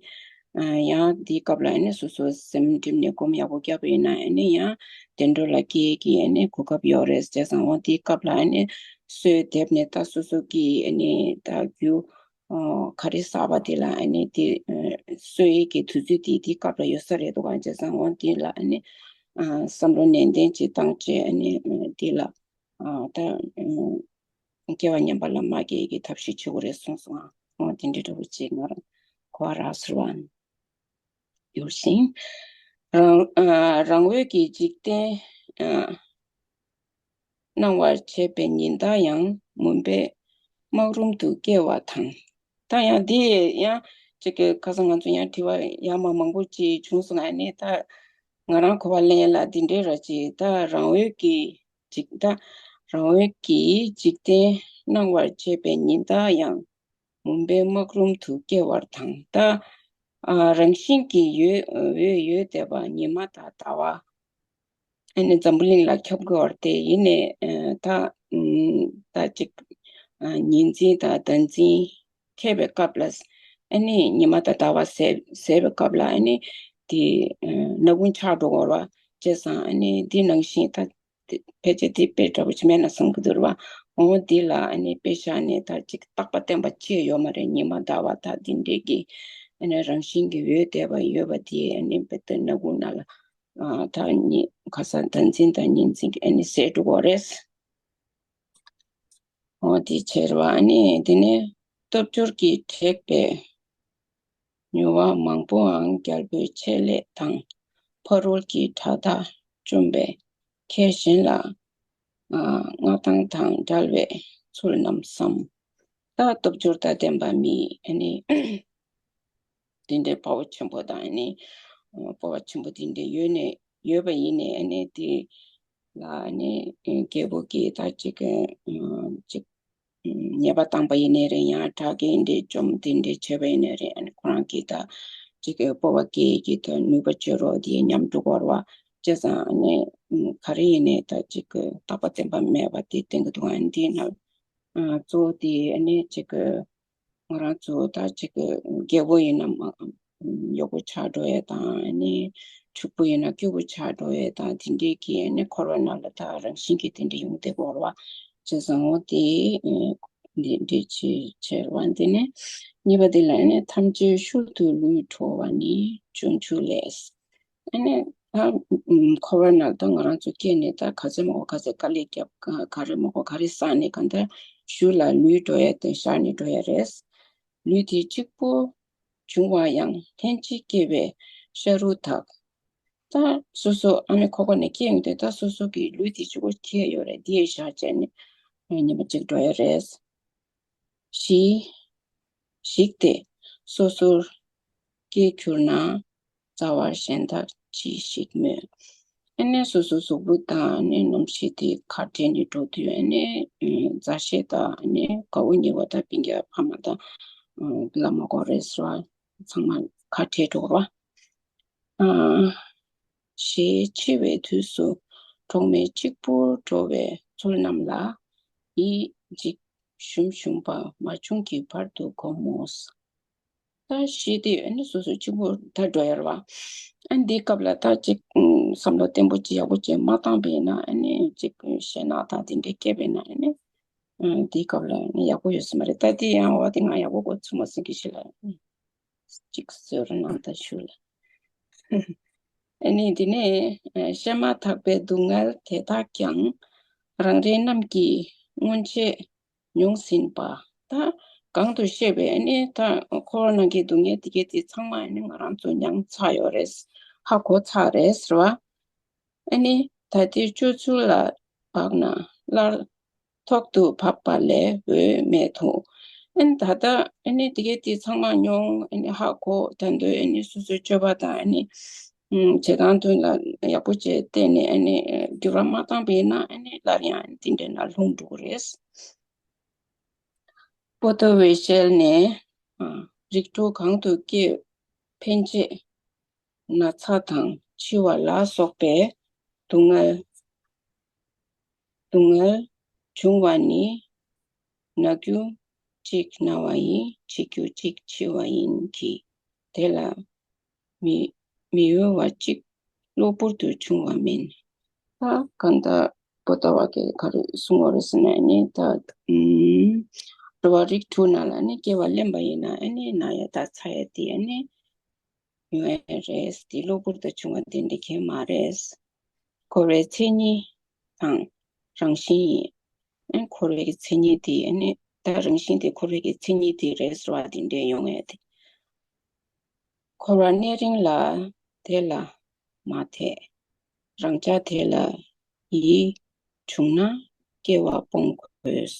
ཨ་ཡང་དེའི་སྐབས་ལ་ཨ་ནི་སོ་སོ་སེམས་བསྒྲིམས་ནས་སྒོམ་ཡག་པོ་བརྒྱབ་པ་ཡིན་ན་ཨ་ནི་ཡང་བདེ་འགྲོ་ལ་སྐྱེ་ཡས་ཀྱི་ཨ་ནི་གོ་སྐབས་ཡོད་རེད། བྱས་ཙང་འོ་དེའི་སྐབས་ལ་ཨ་ནི་གསོལ་འདེབས་ནས་ད་སོ་སོ་གི་ཨ་ནི་ད་རྒྱུ་ཨ་ག་རེ་བསགས་པ་དེ་ལ་ཨ་ནི་དེ་ཨ་གསོལ་ཡས་ཀྱི་དུས་ཚོད་དེ་དེའི་སྐབས་ལ་ཡོད་ས་རེད་འདུག་ག་བྱས་ཙང་འོ་དེ་ལ་ཨ་ནི་ཨ་བསམ་བློ་ནན་ཏན་ཅིག་བཏང་བྱས་ཨ་ནི་ཨ་དེ་ལ་ཨ་ད་ཨ་སྐྱེ་བ་ངན་པ་ལ་མ་སྐྱེ་ཡས་ཀྱི་ཐབས་ཤེས་བྱེད་དགོས་རེད་གསུངས་སོང་ང་། འོ་དེ་འདྲའི་འདྲ་བོ་ཅིག་ང་རང་གོ་བ་རག་ཟེར་བ། འགྱུར་ཞིང་། རང་ཨ་རང་འོད་ཀྱིས་འཇིག་རྟེན་ཨ་སྣང་བར་བྱེད་པའི་ཉི་ཟླ་ཡང་མུན་པའི་སྨག་རུམ་དུ་སྐྱེ་བ་དང་། ད་ཡང་འདི་ཡང་ཅིག་གི་ཁ་སང་ང་ཚོ་ཡང་དྲི་བ་ཡང་མ་མང་པོ་ཅིག་བྱུང་སོང་ང་། ཨ་ནི་ད་ང་རང་གོ་བ་ལེན་ཡ་ལ་འདི་འདྲའི་ར་ཅིག་ད་རང་འོད་ཀྱིས་ཅིག་ད་རང་འོད་ཀྱིས་འཇིག་རྟེན་ སྣང་བར་བྱེད་པའི་ཉི་ཟླ་ཡང་། མུན་པའི་སྨག་རུམ་དུ་སྐྱེ་བར་དང་། ད་ཨ་རང་བཞིན་གྱིས་འོད་འོད་ཡོད་བསྡད་པ་ཉི་མ་དང་ཟླ་བ། ཨ་ནི་འཛམ་བུ་གླིང་ལ་ཁྱབ་དགོས་པ་རེད་དེ། ཡིན་ནའི་ཨ་ད་ཨུམ་ད་ཅིག་ཨ་ཉི་འཛིན་དང་ཟླ་འཛིན་འཁེལ་བའི་སྐབས་ལ། ཨ་ནི་ཉི་མ་དང་ཟླ་བ་ཟད་ཟད་པའི་སྐབས་ལ་ཨ་ནི་དེ་ཨ་ནག་ཁུང་ཆགས་འགྲོ་གི་རེད་བ། བྱས་ཙང་ཨ་ནི་འདི་ནང་བཞིན་ད་དེ་ཕལ་ཆེར་དེ་དཔེ་འདྲ་པོ་ཅིག་མེད་ན་བསམ་གྱི་འདུག་རེད་བ། འོ་འདི་ལ་ཨ་ནི་དཔེ་བཞག་ནས་ད་ཅིག་རྟག་པ་བརྟན་པ་ཅིག་ཡོད་མ་རེད། ཉི་མ་ཟླ་བ་ད་འདི་འདྲས་ཀྱི་ཨ་ནི་རང་བཞིན་གྱིས་འོད་བསྡད་པ་ཡོད་པ་དེ་ཨ་ནི་དཔེ་ད་ནག་ཁུང་ནང་ལ། ཨ་ད་ཉི་ཁ་སང་ཟླ་འཛིན་དང་ཉི་འཛིན་གྱི་ཨ་ནི་ཟད་འགྲོ་གི་རེད། འོ་དེ་བྱས་རེད་བ། ཨ་ནི་དེ་ནས་སྟོབས་འབྱོར་གྱིས་དྲེགས་པའི་མྱུར་བ་མང་པོའང་རྒྱལ་པོའི་ཆེད་ལས་དང་། ཕ་རོལ་གྱི་དགྲ་དག་བཅོམ་པའི་ཁྱེད་གཞན་ལ། ཨ་མངའ་ཐང་དང་བྲལ་བའི་ཚུལ་རྣམས་སམ། ད་སྟོབས་འབྱོར་དང་ལྡན་པ་མི་ཨ་ནི་དེ་འདྲའི་དཔའ་བོ་ཆེན་པོ་དང་ཨ་ནི་ཨ་སྤོབས་པ་ཆེན་པོ་དེ་འདྲ་ཡོད་ནས་ཡོད་པ་ཡིན་ནའི་ཨ་ནི་དེ་ལ་ཨ་ནི་རྒྱལ་པོ་གིས་ད་ཅིག་ཨ་ཅིག་ཉེས་པ་བཏང་པ་ཡིན་ནའི་རེད། ཡང་དགྲ་བགེགས་འདྲ་བཅོམ་དེ་འདྲ་བྱས་པ་ཡིན་ནའི་རེད། ཨ་ནི་ཁོ་རང་གིས་ད་ཅིག་སྤོབས་པ་སྐྱེ་གི་ད་ནུས་པ་བཅོས་རོགས་དེ་ཉམས་འགྲོ་གི་རེད་བ། བྱས་ཙང་ཨ་ནི་ག་རེ་ཡིན་ནའི་ད་ཅིག་རྟག་པ་བརྟན་པ་མེད་པ་དེ་བསྟན་གྱི་འདུག་ཨ་ནི་དེ་ན་ཨ་གཙོ་བོ་དེ་ཨ་ནི་ཅིག་ང་རང་ཚོ་ད་ཅིག་རྒྱལ་པོ་ཡིན་ན་མ་ཡག་པོ་ཆགས་འགྲོ་ཡས་དང་། ཨ་ནི་ཕྱུག་པོ་ཡིན་ན་སྐྱིད་པོ་ཆགས་འགྲོ་ཡས་དང་། དེ་འདྲའི་གི་ཨ་ནི་འཁོར་བ་ནང་ལ་ད་རང་བཞིན་གྱིས་དེ་འདྲ་ཡོང་བསྡད་ཀྱི་ཡོད་རེད་བ། བྱས་ཙང་འོ་དེ་འདི་འདྲ་ཅིག་བྱས་རེད་བ། དེ་ནས་གཉིས་པ་དེ་ལ་ཨ་ནི་ཐམས་ཅད་ཤུལ་དུ་ལུས་འགྲོ་བ་ནི་སྤྱོད་འཇུག་ལས། ཨ་ནི་ད་ཨུམ་འཁོར་བ་ནང་ད་ང་རང་ཚོ་སྐྱེས་ནས་ད་ག་ཚོད་མང་པོ་ག་ཚོད་དཀའ་ལས་བརྒྱབ། ག་ག་རེ་མང་པོ་ག་རེ་བསགས་ནས་གང་ལྟར་ཤུལ་ལ་ལུས་འགྲོ་ཡ་དེ་ཤར་ནས་འགྲོ་ཡ་རེད། ལུས་དེ་གཅིག་པུ་བྱུང་བ་ཡང་ལྷན་ཅིག་སྐྱེས་པའི་ཤ་རུས་དག། ད་སོ་སོ་ཨ་ནི་འཁོར་བ་ནས་སྐྱེས་ཡོང་དུས་ད་སོ་སོ་གི་ལུས་དེ་གཅིག་པུ་སྐྱེས་ཡོད་རེད། དེ་བཞག་བྱས་ནས་ཉི་མ་གཅིག་འགྲོ་ཡ་རེད། ཞི་ཞིག་སྟེ་སོ་སོར་སྐྱེས་གྱུར་ན་རྩ་བར་གཞན་དག་ཅི་ཞིག་སྨོས། ཨ་ནི་སོ་སོ་གཟུགས་པོ་དང་ཨ་ནི་རྣམ་ཤེས་དེ་ཁ་བྲལ་ནས་འགྲོ་དུས་ཨ་ནི་ཨ་མཛའ་བཤེས་དང་ཨ་ནི་དགའ་བོ་ཉེ་བོ་དང་སྤུན་ཀྱག་ཕ་མ་དང་ཨ་བླ་མ་སྐོར་རེ་ཟེར་བ་ཚང་མ་ཁ་བྲལ་འགྲོ་བ། ཨ་ཞེས་འཆི་བའི་དུས་སུ་གྲོགས་མེད་གཅིག་པུར་འགྲོ་བའི་ཚུལ་རྣམས་ལ་ཡིད་འཇིགས་ཞུམ་ཞུམ་པ་མ་བྱུང་གི་བར་དུ་བསྒོམ་མོ། ད་ཤི་དུས་ཨ་ནི་སོ་སོ་གཅིག་པུ་ད་འགྲོ་ཡ་རེད་བ། ཨ་ནི་འདིའི་སྐབས་ལ་ད་ཅིག་ཨུམ་བསམ་བློ་བརྟན་པོ་ཅིག་ཡག་པོ་ཅིག་མ་བཏང་པ་ཡིན་ན་ཨ་ནི་ཅིག་ཞེད་སྣང་དང་དེ་འདྲའི་སྐྱེས་པ་ཡིན་ན་ཨ་ནི་ཨ་འདིའི་སྐབས་ལ་ཨ་ནི་ཡག་པོ་ཡོད་ས་མ་རེད། ད་འདི་ཡང་འོ་དེ་ང་ཡག་པོ་གོ་ཚུལ་མ་སེང་གི་ཞིག་ལ་ཅིག་གསོལ་ར་གནང་ད་ཞུ་ལ། ཨ་ནི་འདི་ནས་ཨ་བཤད་མ་ཐག་པའི་སྡུག་བསྔལ་དེ་དག་ཀྱང་རང་རེ་རྣམས་ཀྱིས་སྔོན་ཆད་མྱོང་ཟིན་པ། ད་གོང་དུ་བཤད་པའི་ཨ་ནི་ད་འཁོར་བ་ནང་གི་སྡུག་བསྔལ་དེ་གའི་དེ་ཚང་མ་ཨ་ནི་ང་རང་ཚོ་མྱངས་ཚར་ཡོད་རེད། ཧ་གོ་ཚར་རེད་ཟེར་བ། ཨ་ནི་ད་ལྟའི་སྤྱོད་ཚུལ་ལ་དཔག་ན་སླར་ཐོག་ཏུ་བབས་པ་ལས་འོས་མེད་དོ། ཨ་ནི་ད་ལྟ་ཨ་ནི་དེ་གའི་དེ་ཚང་མ་མྱོང་ཨ་ནི་ཧ་གོ། ད་དུང་ཨ་ནི་སོ་སོའི་སྤྱོད་པ་དང་ཨ་ནི་ཨུམ་བྱེད་སྟངས་དེ་ལ་ཡག་པོ་བྱས་བལྟས་ནས་ཨ་ནི་འགྱུར་བ་མ་བཏང་པ་ཡིན་ན་ཨ་ནི་སླར་ཡང་ཨ་ནི་དེ་འདྲའི་ནང་ལྷུང་འགྲོ་གི་རེད། པོ་ཏོ་བའི་ཞལ་ནས། ཨ་རིགས་དྲུག་གང་དུ་སྐྱེས་ཕན་ཆད་ན་ཚ་དང་འཆི་བ་ལ་སོགས་པའི་སྡུག་བསྔལ་སྡུག་བསྔལ་འབྱུང་བ་ནི། ན་རྒྱུ་གཅིག་ན་བ་ཡིན། འཆི་རྒྱུ་གཅིག་འཆི་བ་ཡིན་གྱི། དེ་ལ་མི་མི་གཡོ་བ་གཅིག་གློ་བུར་དུ་འབྱུང་བ་མིན། ད་གང་ལྟར་པོ་ཏོ་བ་གིས་ག་རེ་གསུངས་པ་རེད་ཟེར་ན་ཨ་ནི་ད་ཨུམ་འགྲོ་བ་རིགས་དྲུག་ནང་ལ་ཨ་ནི་སྐྱེ་བ་ལེན་པ་ཡིན་ན་ཨ་ནི་ན་ཡ་དང་ཚ་ཡ་དེ་ཨ་ནི་ཡོང་ཡ་རེད། དེ་གློ་བུར་དུ་བྱུང་བ་དེ་འདྲ་གང་ཡང་མ་རེད། འཁོར་བའི་མཚན་ཉིད་དང་རང་བཞིན་ཡིན། ཨ་འཁོར་བའི་མཚན་ཉིད་དེ་ཨ་ནི་ད་རང་བཞིན་དེ་འཁོར་བའི་མཚན་ཉིད་དེ་རེད་ཟེར་བ་དེ་འདྲ་ཡོང་ཡ་དེ། འཁོར་བ་གནས་རིང་ལ་དེ་ལ་མ་དད། རང་ཅག་དེ་ལ་ཡིད་བྱུང་ན་སྐྱེ་བ་སྤོང་དགོས།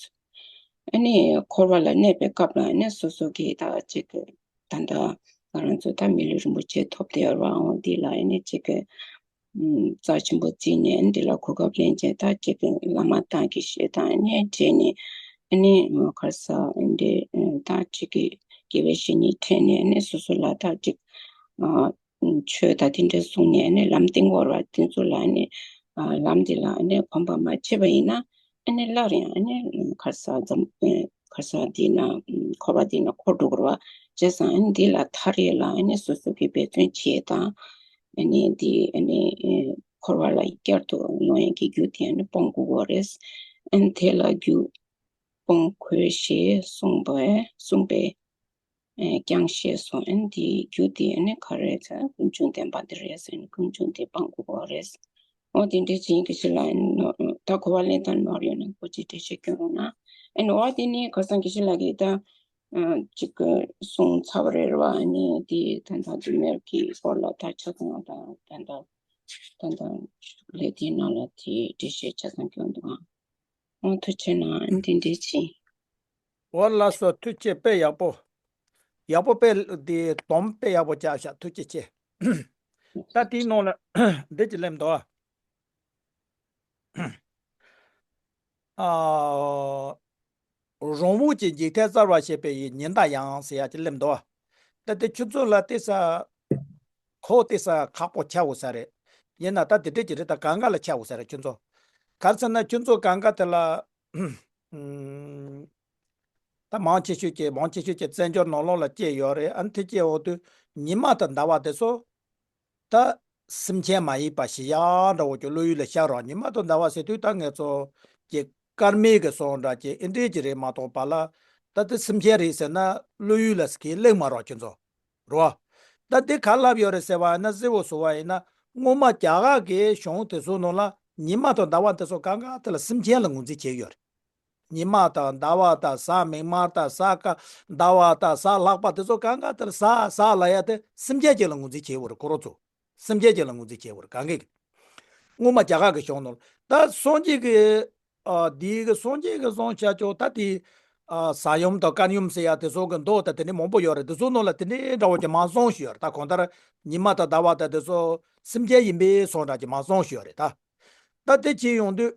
ཨ་ནི་འཁོར་བ་ལ་གནས་པའི་སྐབས་ལ་ཨ་ནི་སོ་སོ་གིས་ད་ཅིག་ད་ལྟ་ང་རང་ཚོ་ད་མི་ལུས་རིན་པོ་ཆེ་ཐོབ་བསྡད་ཡོད་རེད་བ། འོ་འདི་ལ་ཨ་ནི་ཅིག་རྩ་ཆེན་པོ་བརྩིས་ནས་འདི་ལ་གོ་སྐབས་ལེན་བྱས་ད་ཅིག་བླ་མ་དང་གི་ཞལ་དང་ཨ་ནི་མཇལ་ནས་ ཨ་ནི་ཁར་ས་འདི་ད་ཅིག་གི་དགེ་བའི་བཤེས་གཉེན་ཁྲིད་ནས་ཨ་ནི་སོ་སོ་ལ་ད་ཅིག་ཆོས་དང་དེ་འདྲ་གསུངས་ནས་ཨ་ནི་ལམ་སྟེང་བོར་བ་དེ་ཚོ་ལ་ཨ་ནི་ལམ་འདི་ལ་ཨ་ནི་གོམས་པ་མ་བྱས་པ་ཡིན་ན་ཨ་ནི་སླར་ཡང་ཨ་ནི་ཁར་ས་འཛམ་ཁར་ས་འདི་ན་འཁོར་བ་འདི་ན་འཁོར་འགྲོ་དགོས་རེད་བ། བྱས་ཙང་ཨ་ནི་འདི་ལ་ཐར་ཡས་ལ་ཨ་ནི་སོ་སོ་གི་འབད་བརྩོན་བྱེད་དང་། ཨ་ནི་འདི་ཨ་ནི་འཁོར་བ་ལ་བསྐྱར་དུ་ལོག་ཡས་ཀྱི་རྒྱུ་དེ་ཨ་ནི་སྤོང་དགོས་པ་རེད། ཨ་ནི་དེ་ལ་རྒྱུ་སྤོང་དགོས་ཞེས་གསུངས་པས་གསུངས་པས་ཀྱང་ཞེས་སོ། ཨ་ནི་འདིའི་རྒྱུ་དེ་ཨ་ནི་ག་རེ་ཟེར་ན་ཀུན་འབྱུང་བདེན་པ་འདི་རེད་ཟེར་ན་ཀུན་འབྱུང་དེ་སྤང་དགོས་པ་རེད། འོ་དེ་འདྲའི་ཅིག་ཡིན་གྱི་ཞིག་ལ་ཨ་ནི་ད་གོ་བ་ལེན་སྟངས་ནོར་ཡོད་ན་གོ་ཅི་འགྲེལ་བཤད་སྐྱོན་རོགས་གནང་། ཨ་ནི་འོ་དེ་ནི་ཁ་སང་གི་ཞིག་ལ་གི་ད་ཅིག་གསུངས་ཚར་བ་རེད་བ། ཨ་ནི་དེ་ད་ལྟ་འདི་མེར་གྱི་སྐོར་ལ་ད་ཆ་ཚང་ད་ད་ད་ད་ལས་དེའི་ནང་ལ་དེ་འགྲེལ་བཤད་ཆ་ཚང་སྐྱོན་འདུག་ཨང་། ཨོ་ཐུགས་རྗེ་གནང་། ཨ་ནི་དེ་འདྲའི་ཅིག་འོ་ལགས་སོ། ཐུགས་རྗེ། དཔེ་ཡག་པོ། ཡག་པོ་དཔེ་དེ་སྡོམ་དཔེ་ཡག་པོ་བརྒྱབ་ཤག་ཐུགས་རྗེ་ཆེ། ད་དེའི་ནང་ལ་འདི་ཅིག་སླེབས་འདུག་ཨ། རང་བབས་ཀྱི་འཇིག་རྟེན་གསར་བར་བྱེད་པའི་ཉི་ཟླ་ཡང་ཟེར་ཡག་ཅིག་སླེབས་འདུག་ད་དེ་ཁྱོད་ཚོ་ལ་དེ་ས་གོ་དེ་ས་ཁག་པོ་ཆགས་འོང་ས་རེད། ཡིན་ན་ད་དེ་འདྲ་ཅིག་རེད། ད་གང་ག་ལ་ཆགས་འོང་ས་རེད་ཁྱོད་ཚོ། ག་རེ་ཟེར་ན་ཁྱོད་ཚོ་གང་ག་དེ་ལ། ད་མང་ཆེ་ཤོས་ཀྱིས་མང་ཆེ་ཤོས་ཀྱིས་བཙན་བྱོལ་ནང་ལོགས་ལ་སྐྱེས་ཡོད་རེད། ཨ་ནི་དེ་སྐྱེས་འོང་དུས་ཉི་མ་དང་ཟླ་བ་དེ་ཚོ་ད་སེམས་ཅན་མ་ཡིན་པ་ཞིག་ཡང་འདྲ་བོ་ཀྱི་བློ་ཡུལ་ལ་ཤར་རོགས། ཉི་མ་དང་ཟླ་བ་ཟེར་དུས་ད་ངེད་ཚོ་ཀྱི་སྐར་མའི་གི་སོང་འདྲ་ཀྱི་ཨེ་འདྲའི་ཅིག་རེད་མ་གཏོགས་པ་ལ་ད་དེ་སེམས་ཅན་རེད་ཟེར་ན་བློ་ཡུལ་ལ་ཟེར་གི་སླེབས་མ་རོགས་ཁྱོད་ཚོ། རོ། ད་འདི་ག་ལབ་ཡོད་རེད་ཟེར་བ་ཡིན་ན་གསལ་བོ་བཟོ་བ་ཡིན་ན་སྔོན་མ་རྒྱ་གར་གྱི་གཞུང་དེ་ཚོ་ནང་ལ་ཉི་མ་དང་ཟླ་བ་དེ་ཚོ་གང་ག་དེ་ལ་སེམས་ཅན་ལ་ངོས་འཛིན་བྱས་ཡོད་རེད། ཉི་མ་དང་ཟླ་བ་དང་གཟའ་མིག་དམར་དང་གཟའ་སྐར་ཟླ་བ་དང་གཟའ་ལྷག་པ་དེ་ཚོ་གང་ག་དེ་ལ་གཟའ་གཟའ་ལབ་ཡ་དེ་སེམས་ཅན་ཅིག་ལ་ངོས་འཛིན་བྱས་ཡོད་རེད། ཁོ་རང་ཚོ་སེམས་ཅན་ཅིག་ལ་ངོས་འཛིན་བྱས་ཡོད་རེད། གང་གི་སྔོན་མ་རྒྱ་གར་གྱི་གཞུང་ནང་ལ་ད་སངས་རྒྱས་ཀྱི་ཨ། དེའི་གི་སངས་རྒྱས་ཀྱི་གསུང་བྱ་ཆོག་ད་དེ། ཨ། ས་ཡོམ་དང་སྐར་ཡོམ་ཟེར་ཡ་དེ་ཚོ་གི་མདོ་དང་དེ་འདྲའི་མང་པོ་ཡོད་རེད། དེ་ཚོ་ནང་ལ་དེ་འདྲའི་འདྲ་བོ་ཅིག་མང་གསུང་ཞིག་ཡོད་རེད། ད་གང་ལྟར་ཉི་མ་དང་ཟླ་བ་དང་དེ་ཚོ་སེམས་ཅན་ཡིན་པའི་གསུང་འདྲ་ཅིག་མང་གསུང་ཞིག་ཡོད་རེད་ད། ད་དེ་བྱས་ཡོང་དུས།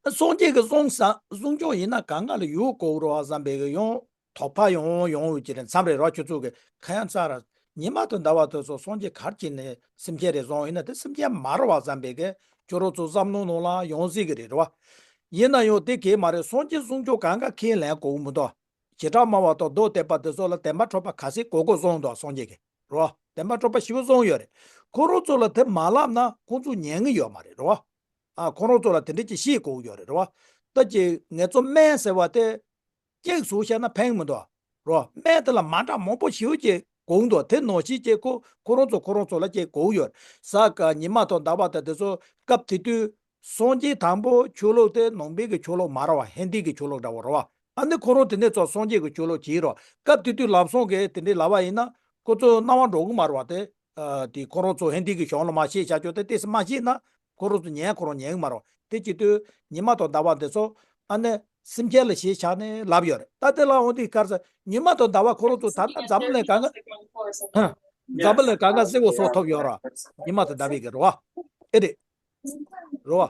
སངས་རྒྱས་ཀྱི་གསུང་ས་གསུང་ཆོག་ཡིན་ན་གང་ག་ལ་ཡོད་དགོས་རེད་བསམ་པའི་གི་ཡང་དོགས་པ་ཡོང་ཡོང་ཡོད་ཀྱི་རེད། མཚམས་རེ་རོ་ཁྱོད་ཚོ་གི་ཁ་ཡང་ཚ་ར་ཉི་མ་དང་ཟླ་བ་དེ་ཚོ་སངས་རྒྱས་གར་གྱིས་ནས་སེམས་ཅན་རེད་བཟུང་ཡིན་ན་དེ་སེམས་ཅན་མ་རེད་བ་བསམ་པའི་གི་ཁྱོད་རང་ཚོ་བསམ་བློ་ནང་ལ་ཡོང་སྲིད་གི་རེད་རེད་བ། ཡིན་ན་ཡང་དེ་གས་མ་རེད། སངས་རྒྱས་གསུང་ཆོག་གང་ག་ཁས་ལེན་དགོས་མི་འདུག་བྱེ་བྲག་སྨྲ་བ་དང་མདོ་སྡེ་པ་དེ་ཚོ་ལ་བདེན་པ་འཁྲུལ་པ་ག་ཚད་གོ་གོ་གསུངས་འདུག་སངས་རྒྱས་ཀྱིས་རོ། བདེན་པ་འཁྲུལ་པ་ཞེ་པོ་གསུངས་ཡོད་རེད། ཁོ་རང་ཚོ་ལ་དེ་མ་ལབ་ན་ཁོང་ཚོ་ཉན་གི་ཡོད་མ་རེད་རོ། ཨ། ཁོ་རང་ཚོ་ལ་དེ་འདྲ་ཅིག་ཤེས་དགོས་ཡོད་རེད་རོ། ད་ཅིག་ངེད་ཚོ་སྨན་ཟེར་བ་དེ་གཅིག་བཟོས་བཞག་ན་ཕན་མི་འདུག་རོ། སྨན་དེ་ལ་མ་འདྲ་མང་པོ་ཞེ་པོ་ཅིག་དགོས་འདུག་དེ་ནང་བཞིན་ཅིག་ཁོ་ཁོ་རང་ཚོ་ཁོ་རང་ཚོ་ལ་ཅིག་དགོས་ཡོད་རེད། གཟའ་སྐར་ཉི་མ་དང་ཟླ་བ་དང་དེ་ཚོ་སྐབས་དེ་དུས། སངས་རྒྱས་དང་པོ་ཆོས་ལུགས་དེ་ནང་པའི་གི་ཆོས་ལུགས་མ་རེད་བ། ཧིན་དི་གི་ཆོས་ལུགས་འདྲ་བོ་རེད་བ། ཨ་ནི་ཁོ་རང་དེ་ནས་ཚོ་སངས་རྒྱས་ཀྱི་ཆོས་ལུགས་བྱས་རོ། སྐབས་དེ་དུས་ལབ་སོང་གི་དེ་འདྲའི་ལབ་པ་ཡིན་ན་ཁོ་ཚོ་སྣང་བ་འགྲོ་གི་མ་རེད་བ། དེ་ཨ་དེ་ཁོ་རང་ཚོ་ཧིན་དི་གི་གཞུང་ལ་མ་ཤེས་བྱ་ཆོག་དེ་ཏོག་ཙམ་མ་ཤེས་ན་ཁོ་རང་ཚོ་ཉན་ཁོ་རང་ཉན་གི་མ་རེད་བ། དེ་བྱེད་དུས་ཉི་མ་དང་ཟླ་བ་འདི་ཚོ་ཨ་ནི་སེམས་ཅན་ལ་ཞེས་བྱ་ནས་ལབ་ཡོད་རེད། ད་དེ་ལ་འོང་དུས་ག་རེ་ཟེར། ཉི་མ་དང་ཟླ་བ་ཁོ་རང་ཚོ་ད་ལྟ་འཛམ་བུ་གླིང་གང་ག་འཛམ་བུ་གླིང་གང་ག་གསལ་བོ་བཟོ་ཐུབ་ཡོད་རེད། ཉི་མ་དང་ཟླ་བའི་གི་རེད་བ། ཨེ་རེད། རེད་བ།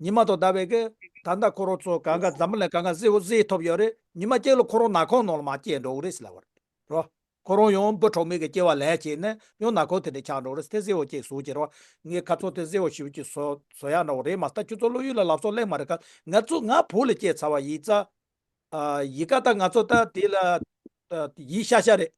ཉི་མ་དང་ཟླ་བའི་གི་ད་ལྟ་ཁོ་རང་ཚོ་གང་ག་འཛམ་བུ་གླིང་གང་ག་གསལ་བོ་གཟིགས་ཐུབ་ཡོད་རེད། ཉི་མ་གཅིག་ལ་ཁོ་རང་ནག་ཁུང་ནང་ལ་མར་སྐྱེས་འགྲོ་གི་རེད་ཟེར་ལབ་པ་རེད། རེད་བ། ཁོ་རང་ཡང་འབུ་གྲོག་མའི་གི་སྐྱེ་བ་ལེན་བྱས་ནས་ཡང་ནག་ཁུང་དེ་འདྲ་ཆགས་འགྲོ་གི་རེད། དེ་གསལ་བོ་ཅིག་བཟོ་གི་རེད་བ། ངས་ཁ་ཚོན་དེ་གསལ་བོ་ཞེ་པོ་ཅིག་བཟོ་བཟོ་ཡག་འདྲ་བོ་རེད་མ་གཏོགས་ཁྱོད་ཚོ་བློ་ཡུལ་ལ་ལབ་སོགས་སླེབས་མ་རེད་ཀ། ང་ཚོ་ང་བོད་ལ་སྐྱེས་ཚར་བ་ཡིན་ཙང་། ཨ། ཡི་ག་ད་ང་ཚོ་ད་དེ་ལ་ཨ་ཡིད་ཤ་ཤ་རེད།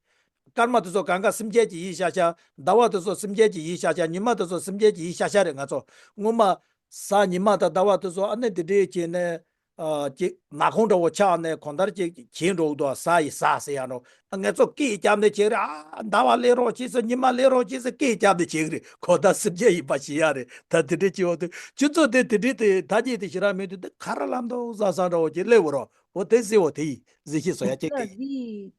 སྐར་མ་དེ་ཚོ་གང་ག་སེམས་ཅན་གྱི་ཡིད་ཤ་ཤ། ཟླ་བ་དེ་ཚོ་སེམས་ཅན་གྱི་ཡིད་ཤ་ཤ། ཉི་མ་དེ་ཚོ་སེམས་ཅན་གྱི་ཡིད་ཤ་ཤ་རེད། ང་ཚོ་སྔོན་མ་གཟའ་ཉི་མ་དང་ཟླ་བ་དེ་ཚོ་ཨ་ནི་དེ་འདྲས་བྱས་ནས་ཨ་ཅིག་ནག་ཁུང་འདྲ་བོ་ཆགས་ནས་གང་ལྟར་ཅིག་བྱས་འགྲོ་གི་འདུག་གཟའ་ཡི་གཟའ་ཟེར་ཡག་འགྲོ། ང་ཚོ་སྐད་བརྒྱབ་ནས་བྱེད་ཀྱི་རེད། ཨ་ཟླ་བ་སླེབས་རོགས་བྱེད་ཟེར། ཉི་མ་སླེབས་རོགས་བྱེད་ཟེར། སྐད་བརྒྱབ་ནས་བྱེད་ཀྱི་རེད། གང་ལྟར་སེམས་ཅན་ཡིན་པ་ཤེས་ཡག་རེད། ད་དེ་འདྲས་བྱེད་འོང་དུས་ཁྱོད་ཚོ་དེ་དེ་འདྲས་དེ་ཐ་སྙད་དེ་ཞེ་དྲག་མེད་དུས་དེ་ག་རེ་ལབ་འདུག་བཟང་བཟང་འདྲ་བོ་ཅིག་སླེབས་འོང་རོགས། འོ་དེ་གསལ་བོ་དེ་ཡིན་ཟེར་ཞེས་བཟོ་ཡག་ཅིག་དེ་ཡིན། འདི་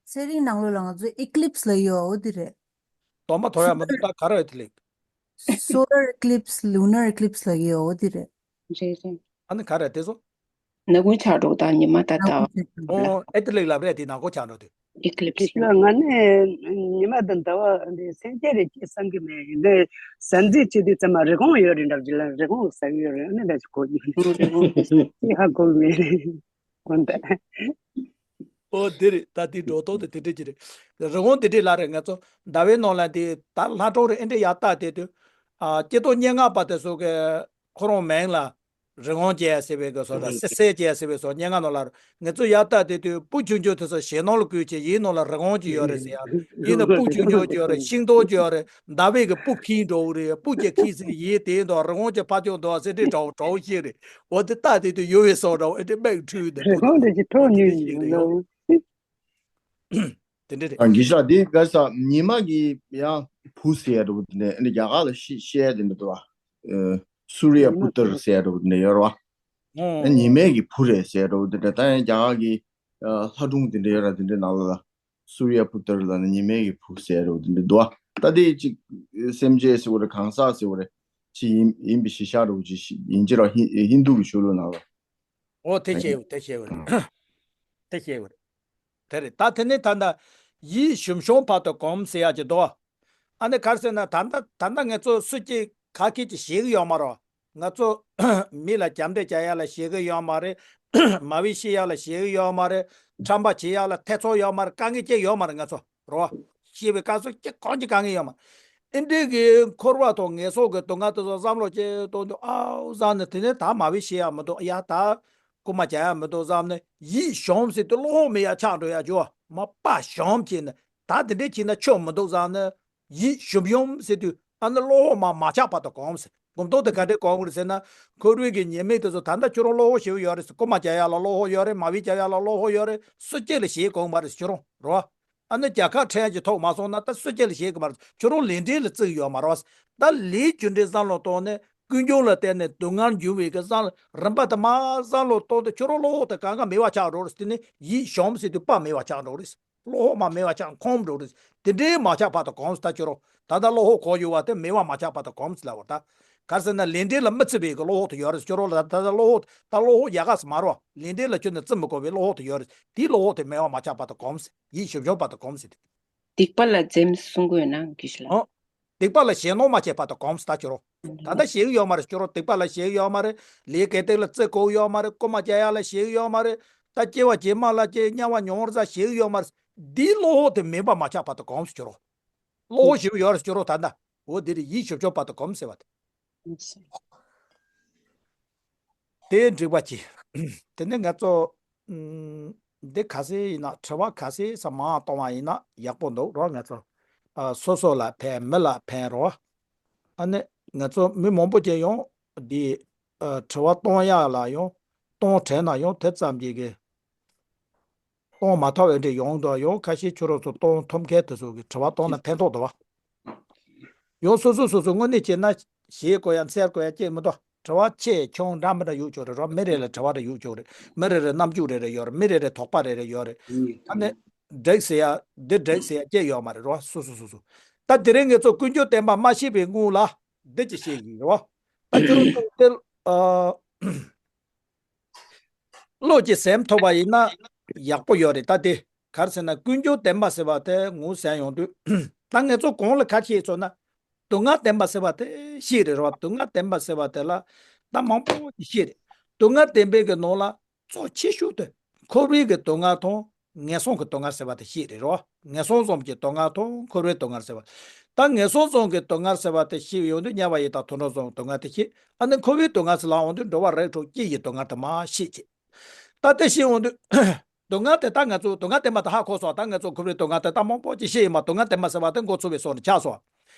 ཚན་རིག་ནང་ལོགས་ལ་ང་ཚོས་eclipse་ལབ་ཡོད། འོ་དེ་རེད། གདོང་པ་ཐོར་ཡག་མི་འདུག་ད་ག་རེ་ཡོད་དེ་ལེགས། Solar eclipse, lunar eclipse་ལབ་ཡོད། འོ་དེ་རེད། རེད་རེད། ཨ་ནི་ག་རེ་དེ་ཚོ། ནག་ཁུང་ཆགས་འགྲོ་དང་ཉི་མ་དང་ཟླ་བ། ཨོ་ཨེ་དེ་ལེགས་ལབ་རེད། དེ་ནག་ཁུང་ཆགས་འགྲོ་དུས། eclipse། དེ་ལ་ང་ནི་ཉི་མ་དང་ཟླ་བ་འདི་སེམས་ཅན་རེད་ཅེས་བསམ་གྱི་མེད། ཡིན་ནའི་གཟའ་འཛིན་བྱེད་དུས་ཙམ་མ་རི་ཀོན་ཡོད་རེད་འདྲ་བ་ཅིག་ལ་རི་ཀོན་ཟ་གི་ཡོད་རེད། ཨ་ནི་འདྲ་ཅིག་གོ་གི་ཡོད་རེད། ཅི་ཧ་གོ་གི་མེད་རེད། འོ་འདི་རེད། ད་དེའི་སྒྲོ་འདོགས་དེ་དེ་འདྲ་ཅིག་རེད། རི་བོང་དེ་འདྲས་ལ་རེད། ང་ཚོ་ཟླ་བའི་ནང་ལ་དེ་ད་ལྷ་གྲོང་རེད། ཨེ་འདྲས་ཡར་བལྟས་དེ་དུས། ཨ། སྐྱེ་སྟོབས་སྙན་ངག་པ་དེ་ཚོ་གི་ཁོ་རང་མིང་ལ་རི་བོང་ཅན་ཟེར་བའི་གི་བཟོ་འདྲ། སེ་སེ་ཅན་ཟེར་བའི་བཟོ། སྙན་ངག་ནང་ལ་ང་ཚོ་ཡར་བལྟས་དེ་དུས་སྤུ་ཆུང་ཆུང་དེ་ཚོ་ཞེད་སྣང་ལ་བསྐུལ་བྱས། ཡིད་ནང་ལ་རི་བོང་ཅིག་ཡོད་རེད་ཟེར་ཡ། ཡིན་ན་སྤུ་ཆུང་ཆུང་ཅིག་ཡོད་རེད། ཤིང་སྡོང་ཅིག་ཡོད་རེད། ཟླ་བའི་གི་སྤུ་ཁྱིམ་འདྲ་བོ་རེད། སྤུ་ཅིག་ཁྱིམ་ཟེར་གི་ཡིན། དེ་འདྲ་རི་བོང་ཅིག་ཕར་ཕྱོགས་འདུག་ཟེར་དེ་འདྲ་འདྲ་བོ་ཞིག་རེད། འོ་དེ་ལྟ་དེ་དུས་ཡོད་པའི་བཟོ་འདྲ་བོ། ཨེ་དེ་སྨྲེ་ཁྲོད་དེ་རི་བོང་དེ་ཅིག་ཐོག་ཉུལ་ཉུལ་འདུག་དེ་འདྲ་རེད། ཨ། དགེ་བཤེས། དེ་ག་ས་ཉི་མ་གི་ཡང་བུ་ཟེར་ཡ་འདྲ་བོ་དེ་འདྲ། ཨ་ནི་རྒྱ་གར་ལ་ཤི་བཤད་དེ་འདྲ་འདུག་བ། ཨ། སུ་རི་ཡ་པུ་ཏར་ཟེར་ཡ་འདྲ་བོ་དེ་འདྲ་ཡོད་རེད་བ། ཨ། ཉི་མའི་གི་བུ་རེད་ཟེར་ཡ་འདྲ་བོ་དེ་འདྲ། ད་ཡང་རྒྱ་གར་གི་ཨ་ལྷ་སྒྲུང་དེ་འདྲ་ཡོད་ར། དེ་འདྲའི་ནང་ལ་ལ་སུ་རི་ཡ་པུ་ཏར་ལ་ནི་ཉི་མའི་གི་བུ་ཟེར་ཡ་འདྲ་བོ་དེ་འདྲ་འདུག་བ། ད་དེ་ཅིག་སེམས་ཅན་ཟེར་བ་རེད། གང་ཟག་ཟེར་བ་རེད། ཅིག་ཡིན་ཡིན་པའི་གཞི་བཞག་འདྲ་བོ་ཅིག་ཡིན་གྱི་ར། ཧིན་ཧིན་དུ་གི་ཆོས་ལུགས་ནང་ལ། འོ་དེ་ཤེས་ཡོད། དེ་ཤེས་ཡོད། དེ་ཤེས་ཡོད། དེ་རེད། ད་དེ་ནས་ད་ལྟ་ཡིད་ཞུམ་ཞུམ་བར་དུ་གོམས་ཟེར་ཡག་ཅིག་འདུག་ཨ་ནི་ག་རེ་ཟེར་ན། ད་ལྟ་ད་ལྟ་ངེད་ཚོ་སུ་གཅིག་ག་གེ་ཅིག་ཤེས་ཀྱི་ཡོད་མ་རེད། ང་ཚོ་མི་ལ་རྒྱབ་འདྲེ་རྒྱག་ཡག་ལ་ཤེས་ཀྱི་ཡོད་མ་རེད། མ་བུ་ཤི་ཡག་ལ་ཤེས་ཀྱི་ཡོད་མ་རེད། ཁྲམ་པ་བྱེད་ཡག་ལ་ཐེ་ཚོམ་ཡོད་མ་རེད། དཀའ་ངལ་ཅིག་ཡོད་མ་རེད། ང་ཚོ་རོ། ཤི་བའི་སྐབས་སུ་ཅི་གང་ཅི་དཀའ་ངལ་ཡོད་མ། ཨེ་འདྲའི་གི་འཁོར་བ་དང་ངན་སོང་གི་སྡུག་བསྔལ་དེ་ཚོ་བསམ་བློ་ཅིག་གཏོང་དུས། ཨའོ་བསམ་ནས། དེ་ནས་ད་མ་བུ་ཤི་ཡག་མི་འདུག་ཡ། ད་རྐུ་མ་རྒྱག་ཡག་མི་འདུག་བསམ་ནས། ཡིད་ཞུམ་ཟེར་དུས་བློ་ཧོ་མེད་ཡག་ཆགས་འགྲོ་ཡག་ཅིག་ཡོད་མ། དཔའ་ཞུམ་བྱས་ནས་ད་དེ་འདྲས་བྱས་ན་ཆོ་མི་འདུག་བསམ་ནས། ཡིད་ཞུམ་ཞུམ་ཟེར་དུས་ཨ་ནི་བློ་ཧོ་མ་མ་ཆགས་བར་དུ་གོམས་ཟེར། གོམས་སྟངས་དེ་ག་འདྲས་གོམས་དགོས་རེད་ཟེར་ན། འཁོར་བའི་གི་ཉེས་དམིགས་དེ་ཚོ། ད་ལྟ་ཁྱོད་རང་བློ་ཧོ་ཞེ་པོ་ཡོད་རེད་ཟེར། རྐུ་མ་རྒྱག་ཡག་ལ་བློ་ཧོ་ཡོད་རེད། མ་བུ་རྒྱག་ཡག་ལ་བློ་ཧོ་ཡོད་རེད། སུ་གཅིག་ལ་ཞེད་གོམས་མ་རེད་ཟེར། ཁྱོད་རང་རོ། ཨ་ནི་རྒྱལ་ཁ་ཕྲན་ཅིག་ཐོབ་མ་སོང་ན་ད་སུ་གཅིག་ལ་ཞེད་གི་མ་རེད། ཁྱོད་རང་ལས་འབྲས་ལ་བརྩི་གི་ཡོད་མ་རེད་བ། ད་ལས་རྒྱུ་འབྲས་བསམ་བློ་གཏོང་ནས། ཀུན་འབྱུང་ལ་བརྟེན་ནས་སྡུག་བསྔལ་འབྱུང་བའི་གི་བསམ་བློ་རིམ་པ་དེ་མར་བསམ་བློ་གཏོང་དུས། ཁྱོད་རང་བློ་ཧོ་དེ་གང་ག་མེད་པ་ཆགས་འགྲོ་རེད། དེ་ནི་ཡིད་ཞུམ་ཟེར་དུས་དཔའ་མེད་པ་ཆགས་འགྲོ་རེད། བློ་ཧོ་མ་མེད་པ་ཆགས་ཁོམ་འགྲོ་རེད། དེ་འདྲའི་མ་ཆགས་བར་དུ་གོམས་ཟེར། ད་ཁྱོད་རང་ད་ལྟ་བློ་ཧོ་གོ་ཡོད་པ་དེ་མེད་པ་མ་ཆགས་བར་དུ་གོམས་ཟེར་ལབ་པ་རེད། ད་ག་རེ་ཟེར་ན། ལས་འབྲས་ལ་མི་བརྩི་བའི་གི་བློ་ཧོ་དེ་ཡོད་རེད། ཁྱོད་རང་ལ་ད་ལྟ་བློ་ཧོ། ད་བློ་ཧོ་ཡག་ག་ཟེར་མ་རེད་བ། ལས་འབྲས་ལ་ཁྱོད་ནི་བརྩི་མི་དགོས་པའི་བློ་ཧོ་དེ་ཡོད་རེད། དེའི་བློ་ཧོ་དེ་མེད་པ་མ་ཆགས་བར་དུ་གོམས་ཟེར། ཡིད་ཞུམ་ཞུམ་བར་དུ་གོམས་ཟེར། སྡིག་པ་ལ་འཛེམ་གསུང་གི་ཡོད་ན་གི་ཞིག་ལ། ཨོ། སྡིག་པ་ལ་ཞེད་སྣང་མ་བྱེད་བར་དུ་གོམས་ཟེར། ད་ཁྱོད་རང་ད་ལྟ་ཞེད་ཀྱི་ཡོད་མ་རེད། ཁྱོད་རང་སྡིག་པ་ལ་ཞེད་ཀྱི་ཡོད་མ་རེད། ལས་ཀའི་སྟེང་ལ་བརྩི་དགོས་ཀྱི་ཡོད་མ་རེད། རྐུ་མ་རྒྱག་ཡག་ལ་ཞེད་ཀྱི་ཡོད་མ་རེད། ད་སྐྱེ་བ་རྗེས་མ་ལ་ཅིག་དམྱལ་བ་མྱོང་བར་ཟེར་ཞེད་ཀྱི་ཡོད་མ་རེད། འདིའི་བློ་ཧོ་དེ་མེད་པ་མ་ཆགས་བར་དུ་གོམས་ཟེར། ཁྱོད་རང་བློ་ཧོ་ཞེ་པོ་ཡོད་རེད། ཁྱོད་རང་ད་ལྟ། འོ་དེ་རེད། ཡིད་ཞུམ་ཞུམ་བར་དུ་གོམས་ཟེར་བ་དེ། དེ་འགྲིག་པ་གྱིས། དེ་ནས་ང་ཚོ་ཨམ། འདི་ག་ཚོད་ཡིན་ན། དྲི་བ་ག་ཚོད་ཙམ་མང་བ་གཏོང་བ་ཡིན་ན་ཡག་པོ་འདུག་རོ། ང་ཚོ་ཨ་སོ་སོ་ལ་ཕན། མི་ལ་ཕན་རོ། ཨ་ནི་ང་ཚོ་མི་མང་པོ་ཅིག་ཡང་འདི་ཨ་དྲི་བ་གཏོང་ཡག་ལ་ཡང་གཏོང་དྲན་ན་ཡང་དེ་ཙམ་གྱིས་གི་གཏོང་མ་ཐུབ་པ་འདྲ་ཡོང་འདུག་ཡང་ཁ་ཤས་ཁྱོད་རང་ཚོ་གཏོང་ཐུབ་མཁན་དེ་ཚོ་གིས་དྲི་བ་གཏོང་ན་ཕན་ཐོགས་འདུག་བ། ཡང་སོ་སོ་སོ་སོ་དངོས་གནས་བྱས་ན་ཞེད་དགོས་ཡ་འཚེར་དགོས་ཡ་ཅིག་མི་འདུག་དྲི་བ་ཆེ་ཆུང་འདྲ་མི་འདྲ་ཡོད་ཆོག་རེད་རོ། མི་རེ་ལ་དྲི་བ་རེ་ཡོད་ཆོག་རེད། མི་རེ་རེ་རྣམ་འགྱུར་རེ་རེ་ཡོད་རེད། མི་རེ་རེ་དོགས་པ་རེ་རེ་ཡོད་རེད། ཨ་ནི་འགྲིག་ཟེར་ཡ་འདི་འགྲིག་ཟེར་ཡ་ཅིག་ཡོད་མ་རེད་རོ། སོ་སོ་སོ་སོ། ད་དེ་རིང་ངེད་ཚོ་ཀུན་འབྱུང་བསྟན་པ་མ་ཤེས་པའི་སྔོན་ལ་འདི་ཅིག་བཤད་ཀྱི་ཡིན་རོ། ད་ཁྱོད་རང་ཚོ་དེ་ཨ། བློ་གཅིག་ཟིན་ཐུབ་པ་ཡིན་ན་ཡག་པོ་ཡོད་རེད། ད་དེ་ག་རེ་ཟེར་ན། ཀུན་འབྱུང་བསྟན་པ་ཟེར་བ་དེ་ངོས་ཟིན་ཡོང་དུས། ད་ངེད་ཚོ་གོང་ལ་ཁ་ཤས་ཚོ་ན་སྡུག་བསྔལ་བསྟན་པ་ཟེར་བ་དེ་ཤེས་རེད་རོ། སྡུག་བསྔལ་བསྟན་པ་ཟེར་བ་དེ་ལ་ད་མང་པོ་ཅིག་ཤེས་རེད། སྡུག་བསྔལ་བསྟན་པའི་གི་ནང་ལ་གཙོ་ཆེ་ཤོས་དེ་འཁོར་བའི་གི་སྡུག་བསྔལ་དང་ངན་སོང་གི་སྡུག་བསྔལ་ཟེར་བ་དེ་ཤེས་རེད་རོ། ངན་སོང་གསུམ་གྱི་སྡུག་བསྔལ་དང་འཁོར་བའི་སྡུག་བསྔལ་ཟེར་བ། ད་ངན་སོང་གསུམ་གྱི་སྡུག་བསྔལ་ཟེར་བ་དེ་ཤེས་ཡོང་དུས་དམྱལ་བ་ཡི་དྭགས་དུད་འགྲོ་གསུམ་སྡུག་བསྔལ་དེ་ཤེས། ཨ་ནི་འཁོར་བའི་སྡུག་བསྔལ་ཟེར་ལབ་ཡོང་དུས་འགྲོ་བ་རིགས་དྲུག་སྤྱི་ཡི་སྡུག་བསྔལ་དེ་མར་ཤེས་ཀྱི། ད་དེ་ཤེས་ཡོང་དུས། སྡུག་བསྔལ་དེ་ད་ང་ཚོ་སྡུག་བསྔལ་བསྟན་པ་དེ་ཧ་གོ་སོང་། ད་ང་ཚོ་འཁོར་བའི་སྡུག་བསྔལ་དེ་ད་མང་པོ་ཅིག་ཤེས་ཡིན་པ། སྡུག་བསྔལ་བསྟན་པ་ཟེར་བ་དེ་འགོ་ཚུགས་པའི་སོ་ནས་ཆགས་སོང་།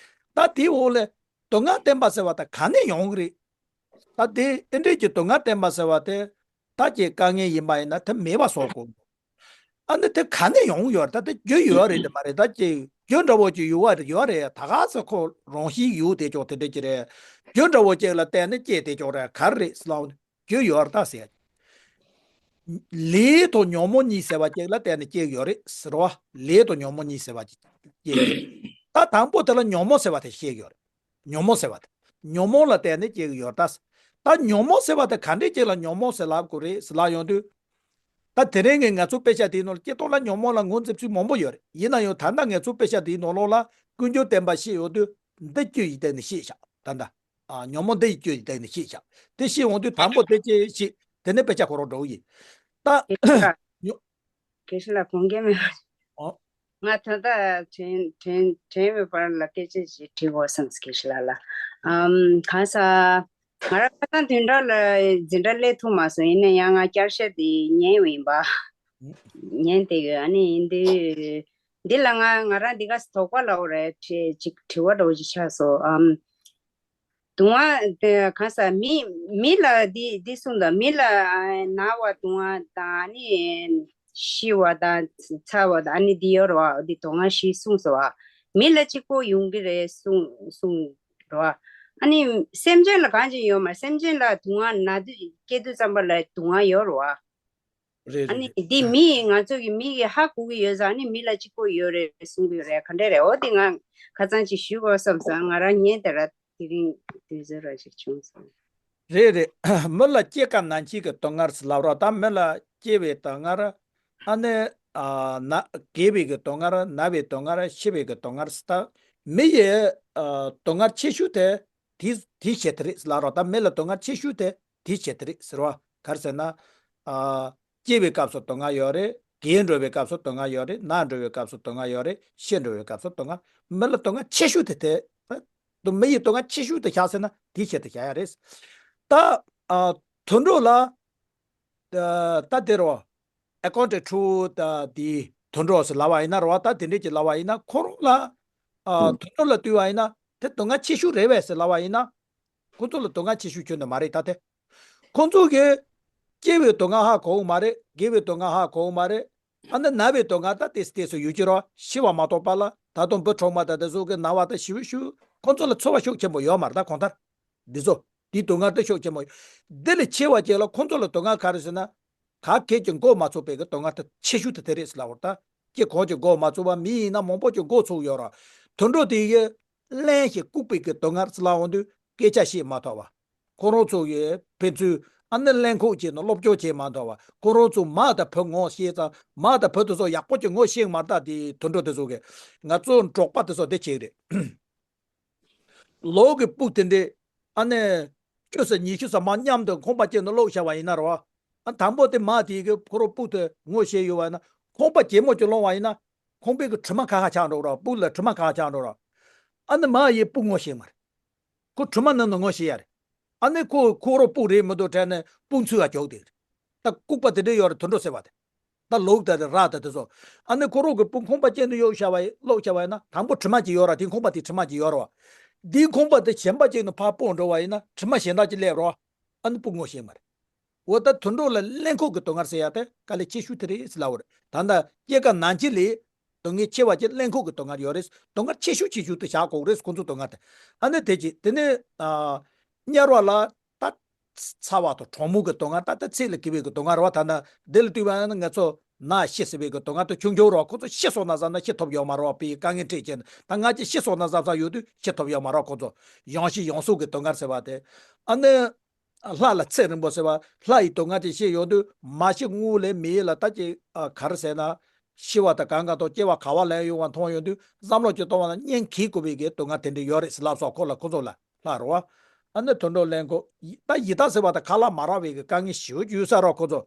ད་དེའི་འོག་ལས་སྡུག་བསྔལ་བསྟན་པ་ཟེར་བ་དེ་ག་ནས་ཡོང་གི་རེད། ད་དེ་ཨེ་འདྲས་ཀྱི་སྡུག་བསྔལ་བསྟན་པ་ཟེར་བ་དེ་ད་ཀྱི་དཀའ་ངལ་ཡིན་པ་ཡིན་ན་དེ་མེད་པ་བཟོ་དགོས། ཨ་ནི་དེ་ག་ནས་ཡོང་ཡོད་རེད། ད་དེ་རྒྱུ་ཡོད་རེད་དེ་མ་རེད། ད་ཀྱི་རྒྱུ་འདྲ་བོ་ཅིག་ཡོད་པ་རེད། ཡོད་རེད། ད་ག་ཚོད་ཁོ་རང་བཞིན་ཡོད་དེ་ཅོག་དེ་འདྲ་ཅིག་རེད། རྒྱུ་འདྲ་བོ་ཅིག་ལ་བརྟེན་ནས་སྐྱེས་དེ་ཅོག་རེད། ག་རེ་རེད་ཟེར་ལབ་ན། རྒྱུ་ཡོད་རེད་ད་ཟེར། ལས་དང་ཉོན་མོངས་གཉིས་ཟེར་བ་ཅིག་ལ་བརྟེན་ནས་སྐྱེ་གི་ཡོད་རེད་ཟེར་བ། ལས་དང་ཉོན་མོངས་གཉིས་ཟེར་བ་ཅིག་སྐྱེ་གི་ཡོད་རེད། ད་དང་པོ་དེ་ལ་ཉོན་མོངས་ཟེར་བ་དེ་སྐྱེ་གི་ཡོད་རེད། ཉོན་མོངས་ཟེར་བ་དེ། ཉོན་མོངས་ལ་བརྟེན་ནས་སྐྱེ་གི་ཡོད་རེད་ད། ད་ཉོན་མོངས་ཟེར་བ་དེ་ག་འདྲས་ཅིག་ལ་ཉོན་མོངས་ཟེར་ལབ་དགོས་རེད་ཟེར་ལབ་ཡོང་དུས། ད་དེ་རིང་གི་ང་ཚོའི་དཔེ་ཆ་དེའི་ནང་ལ་སྐྱེ་སྟོབས་ལ་ཉོན་མོངས་ལ་ངོས་འཛིན་ཚུལ་མང་པོ་ཡོད་རེད། ཡིན་ན་ཡང་ད་ལྟ་ང་ཚོའི་དཔེ་ཆ་དེའི་ནང་ལོགས་ལ་ཀུན་འབྱུང་བསྟན་པ་བཤད་ཡོང་དུས་འདི་བཅུ་ཡི་སྟེང་ནས་བཤད་བཞག་ད་ལྟ། ཨ། ཉོན་མོངས་འདི་ཡི་བཅུ་ཡི་སྟེང་ནས་བཤད་བཞག་དེ་བཤད་ཡོང་དུས་དང་པོ་དེ་ཅི་ཞིག་དེ་ནས་དཔེ་ཆ་ཁོ་རང་འགྲོ་གི་ཡིན། ད་དེ་ལ་ཡོ- དགེ་བཤེས་ལགས་དགོངས་འགལ་མེད་པ། ཨོ། ང་ད་ལྟ་དྲན་དྲན་དྲན་མེད་པར་ལ་སྐད་ཆ་ཞིག་དྲི་དགོས་བསམས་དགེ་བཤེས་ལགས་ལ། ཨམ། གང་ཟག་ང་རང་ཁ་སང་བདུན་ཕྲག་ལ་འཛིན་གྲྭ་སླེབས་ཐུབ་མ་སོང་། ཡིན་ན་ཡང་ང་བསྐྱར་ཞིབ་དེ་ཉན་ཡོད་ཡིན་པ། ཉན་བསྡད་ཡོད། ཨ་ནི་ཡིན་དུས་འདི་ལ་ང་ང་རང་འདི་ག་དོགས་པ་ལབ་དགོས་རེད། དྲི་ཅིག་དྲི་བ་འདྲ་བོ་ཅིག་ཆགས་སོང་། ཨམ། སྡུག་བསྔལ་དེ་གང་ཟག་མི་མི་ལ་འདི་འདི་གསུངས་དང་། མི་ལ་ཨ་ན་བ་སྡུག་བསྔལ་དང་ཨ་ནི་ཤི་བ་དང་ཚ་བ་དང་ཨ་ནི་འདི་ཡོད་རེད་བ། འདི་སྡུག་བསྔལ་བཞི་གསུངས་སོང་བ། མི་ལ་གཅིག་པོ་ཡོང་གི་རེད་གསུངས་གསུངས་རེད་བ། ཨ་ནི་སེམས་ཅན་ལ་གང་ཅི་ཡོད་མ་རེད། སེམས་ཅན་ལ་སྡུག་བསྔལ་ན་དུས་སྐྱེ་དུས་ཙམ་པ་ལ་སྡུག་བསྔལ་ཡོད་རེད་བ། རེད་ཨ་རེད་ནི་རེད། འདི་མི་ང་ཚོ་གི་མི་གི་ཧ་གོ་གི་ཡོད་ཙང་ཨ་ནི་མི་ལ་གཅིག་པོ་ཡོད་རེད་གསུང་གི་ཡོད་རེད། ག་འདྲ་རེད། འོ་དེ་ང་ཁ་སང་ཅིག་ཞུ་དགོས་བསམ་སོང་། ང་རང་ཉན་དེ་ར་དེ་རིང་དུས་ཚོད་ར་ཞིག་བྱུང་སོང་། རེད་རེད། མི་ལ་སྐྱེ་རྒ་ན་འཆི་གི་སྡུག་བསྔལ་ཟེར་ལབ་རོགས། ད་མི་ལ་སྐྱེ་བའི་སྡུག་བསྔལ། ཨ་ནི་ཨ་ན་རྒས་པའི་གི་སྡུག་བསྔལ། ན་བའི་སྡུག་བསྔལ། ཤི་བའི་གི་སྡུག་བསྔལ་ཟེར། ད་མི་ཡི་ཨ་སྡུག་བསྔལ་ཆེ་ཤོས་དེ་དེ་དེའི་ཆེད་དུ་རེད་ཟེར་ལབ་རོགས། ད་མི་ལ་སྡུག་བསྔལ་ཆེ་ཤོས་དེ་དེའི་ཆེད་དུ་རེད་ཟེར་བ། ག་རེ་ཟེར་ན། ཨ་སྐྱེ་བའི་སྐབས་སུ་སྡུག་བསྔལ་ཡོད་རེད། རྒས་འགྲོ་བའི་སྐབས་སུ་སྡུག་བསྔལ་ཡོད་རེད། ན་འགྲོ་བའི་སྐབས་སུ་སྡུག་བསྔལ་ཡོད་རེད། ཤི་འགྲོ་བའི་སྐབས་སུ་སྡུག་བསྔལ། མི་ལ་སྡུག་བསྔལ་ཆེ་ཤོས་དེ་དེ། ད་མི་ཡི་སྡུག་བསྔལ་ཆེ་ཤོས་དེ་བཞག་ཟེར་ན་དེའི་ཆེད་དུ་བཞག་ཡ་རེད། ད་ཨ་དུད་འགྲོ་ལ་ད་དེ་རོ། According to the དེ་དུད་འགྲོ་ཟེར་ལབ་པ་ཡིན་ན་རོ། ད་དེ་འདྲས་ཀྱི་ལབ་པ་ཡིན་ན་ཁོ་རང་ལ་ཨ་དུད་འགྲོ་ལ་ལྟོས་པ་ཡིན་ན་དེ་སྡུག་བསྔལ་ཆེ་ཤོས་རེད་པས་ཟེར་ལབ་པ་ཡིན་ན། ཁོ་ཚོ་ལ་སྡུག་བསྔལ་ཆེ་ཤོས་ཁྱོན་ནས་མ་རེད་ད་དེ། ཁོ་ཚོ་གིས་སྐྱེ་བའི་སྡུག་བསྔལ་ཧ་གོ་གི་མ་རེད། རྒས་པའི་སྡུག་བསྔལ་ཧ་གོ་གི་མ་རེད། ཨ་ནི་ན་བའི་སྡུག་བསྔལ་ད་ཏེས་ཏེས་སུ་ཡོད་ཀྱི་རོ། ཤི་བ་མ་གཏོགས་པ་ལ་ད་དུང་བུ་ཕྲུག་མ་དང་དེ་ཚོ་གི་ན་བ་ད་ཞི་བའི་ཤུ་ཁོ་ཚོ་ལ་ཚོར་བ་ཤུགས་ཆེན་པོ་ཡོད་མ་རེད། ད་གང་ལྟར་འདི་ཚོ་དེའི་སྡུག་བསྔལ་ད་ཤུགས་ཆེན་པོ་ཡོད། འདི་ལས་ཆེ་བ་ཅིག་ལ་ཁོ་ཚོ་ལ་སྡུག་བསྔལ་ག་རེ་ཟེར་ན། ག་གེ་ཀྱི་མགོ་མ་ཚོས་པའི་གི་སྡུག་བསྔལ་ད་ཆེ་ཤོས་ད་དེ་རེད་ཟེར་ལབ་པ་རེད། ད་ཀྱེ་གོ་ཀྱི་མགོ་མ་ཚོས་པ་མི་ཡིན་ན་མང་པོ་ཀྱི་མགོ་ཚོས་ཡོད་ར། དུད་འགྲོ་དེ་ཡི་གླེན་ཞིང་ལྐུགས་པའི་གི་སྡུག་བསྔལ་ཟེར་ལབ་འོང་དུས་སྐད་ཆ་བཤད་མ་ཐུབ་པ། ཁོ་རང་ཚོ་ཡི་ཕན་ཚུན་ཨ་ནི་གླེན་ལྐུགས་བྱས་ནས་སློབ་སྦྱོང་བྱེད་མ་ཐུབ་པ། ཁོ་རང་ཚོ་མ་དང་བུ་ངོ་ཤེས་ཙང་མ་དང་བུ་དེ་ཚོ་ཡག་པོ་ཀྱི་ངོ་ཤེས་མ་ཐག་དེ་དུད་འགྲོ་དེ་ཚོ་གི་ང་ཚོ་འབྲོག་པ་དེ་ཚོ་དེ་བྱེད་རེད། ལོག་གི་སྤུ་དེ་འདྲས་ཨ་ནི་བཅུ་ཙམ་ཉི་ཤུ་ཙམ་མ་མཉམ་དུ་ཁང་པ་བཅས་ནས་བླུགས་བཞག་པ་ཡིན་ན་རོ། ཨ་དང་པོ་དེ་མ་དེ་གི་ཁོ་རང་སྤུ་དེ་ངོ་ཤེས་ཡོད་པ་ཡིན་ན་ཁང་པ་རྒྱ་མོ་ཅིག་སློང་བ་ཡིན་ན་ཁང་པའི་གི་དྲི་མ་ཁ་ཁ་ཆགས་འགྲོ་རོ། སྤུ་ལ་དྲི་མ་ཁ་ཁ་ཆགས་འགྲོ་རོ། ཨ་ནི་མ་ཡི་སྤུ་ངོ་ཤེས་མ་རེད། ཁོ་དྲི་མ་ནང་ནས་ངོ་ཤེས་ཡ་རེད། ཨ་ནི་ཁོ་ཁོ་རང་སྤུ་རེད་མི་འདུག་དྲན་ནས་སྤུ་འཚོལ་བ་རྒྱོག་དེ་རེད། ད་ལྐུགས་པ་དེ་འདྲས་ཡོད་རེད། དུད་འགྲོ་ཟེར་བ་དེ། ད་ལུག་དང་དེ་ར་དང་དེ་ཚོ། ཨ་ནི་ཁོ་རང་གི་སྤུ་ཁང་པ་ཅན་དུ་གཡུགས་བཞག་པ་ཡིན། བླུགས་བཞག་པ་ཡིན་ན་དང་པོ་དྲི་མ་ཅིག་ཡོད་ར། དེ་ཁང་པ་དེ་དྲི་མ་ཅིག་ཡོད་ར་བ། དེའི་ཁང་པ་དེ་གཞན་པ་ཅིག་ནས་ཕར་སྤོས་འགྲོ་བ་ཡིན་ན་དྲི་མ་གཞན་དག་ཅིག་སླེབས་ར་བ། ཨ་ནི་སྤུ་ངོ་ཤེས་མ་རེད། འོ་ད་དུད་འགྲོ་ལ་གླེན་ལྐུགས་ཀྱི་སྡུག་བསྔལ་ཟེར་ཡ་དེ་དཀའ་ལས་ཆེ་ཤོས་དེ་རེད་ཟེར་ལབ་པ་རེད། ད་ལྟ་སྐྱེ་རྒ་ན་འཆི་ལས་སྡུག་བསྔལ་ཆེ་བ་ཅིག་གླེན་ལྐུགས་ཀྱི་སྡུག་བསྔལ་ཡོད་རེད། སྡུག་བསྔལ་ཆེ་ཤོས་ཆེ་ཤོས་དེ་བཞག་དགོས་རེད། ཁོ་ཚོ་སྡུག་བསྔལ་དེ། ཨ་ནི་དེ་ཅིག་དེ་ནས་ཨ་དམྱལ་བ་ལ་ད་ཚ་བ་དང་གྲང་མོ་གི་སྡུག་བསྔལ། ད་ལྟ་ཚིག་ལ་གི་བའི་གི་སྡུག་བསྔལ་རེད་བ། ད་ནི་འདི་ལ་ལྟོས་པ་ཡིན་ན་ང་ཚོ་ན་ཤི་ཟེར་བའི་གི་སྡུག་བསྔལ་དེ་ཆུང་ཆུང་རེད་བ། ཁོ་ཚོ་ཤི་སོང་ན་བསམ་ན་ཤི་ཐུབ་ཡོད་མ་རེད་བ། དཔེ་དཀའ་ངལ་འཕྲད་བྱས་ནས་ད་ང་ཅིག་ཤི་སོང་ན་བསམ་བསམ་ཡོད་དུས་ཤི་ཐུབ་ཡོད་མ་རེད། ཁོ་ཚོ་ཡང་ཤི་ཡང་གསོན་གི་སྡུག་བསྔལ་ཟེར་བ་དེ། ཨ་ནི་ལྷ་ལ་ཚེ་རིང་པོ་ཟེར་བ། ལྷ་ཡི་སྡུག་བསྔལ་དེ་ཤེས་ཡོང་དུས་མ་ཤི་སྔོན་ལ་མི་ཡུལ་ལ་ད་ཅིག་ཨ་ག་རེ་ཟེར་ན། ཤི་བ་དང་གང་གང་དང་སྐྱེ་བ་ག་བ་ལེན་ཡོང་བ་མཐོང་ཡོང་དུས་བསམ་བློ་ཅིག་གཏོང་བ་ན་གཉེན་གྱིས་བསྐུར་བའི་གི་སྡུག་བསྔལ་དེ་འདྲ་ཡོད་རེད་ཟེར་ལབ་སོང་། ཁོ་ལ་ཁོ་ཚོ་ལ་ལྷ་རེད་བ། ཨ་ནི་དུད་འགྲོ་གླེན་ལྐུགས་ཡི་ད་ཡི་དྭགས་ཟེར་བ་དང་ཁ་ལག་མ་རག་པའི་གི་དཀའ་ངལ་ཞེ་པོ་ཅིག་ཡོད་ས་རེད། ཁོ་ཚོ་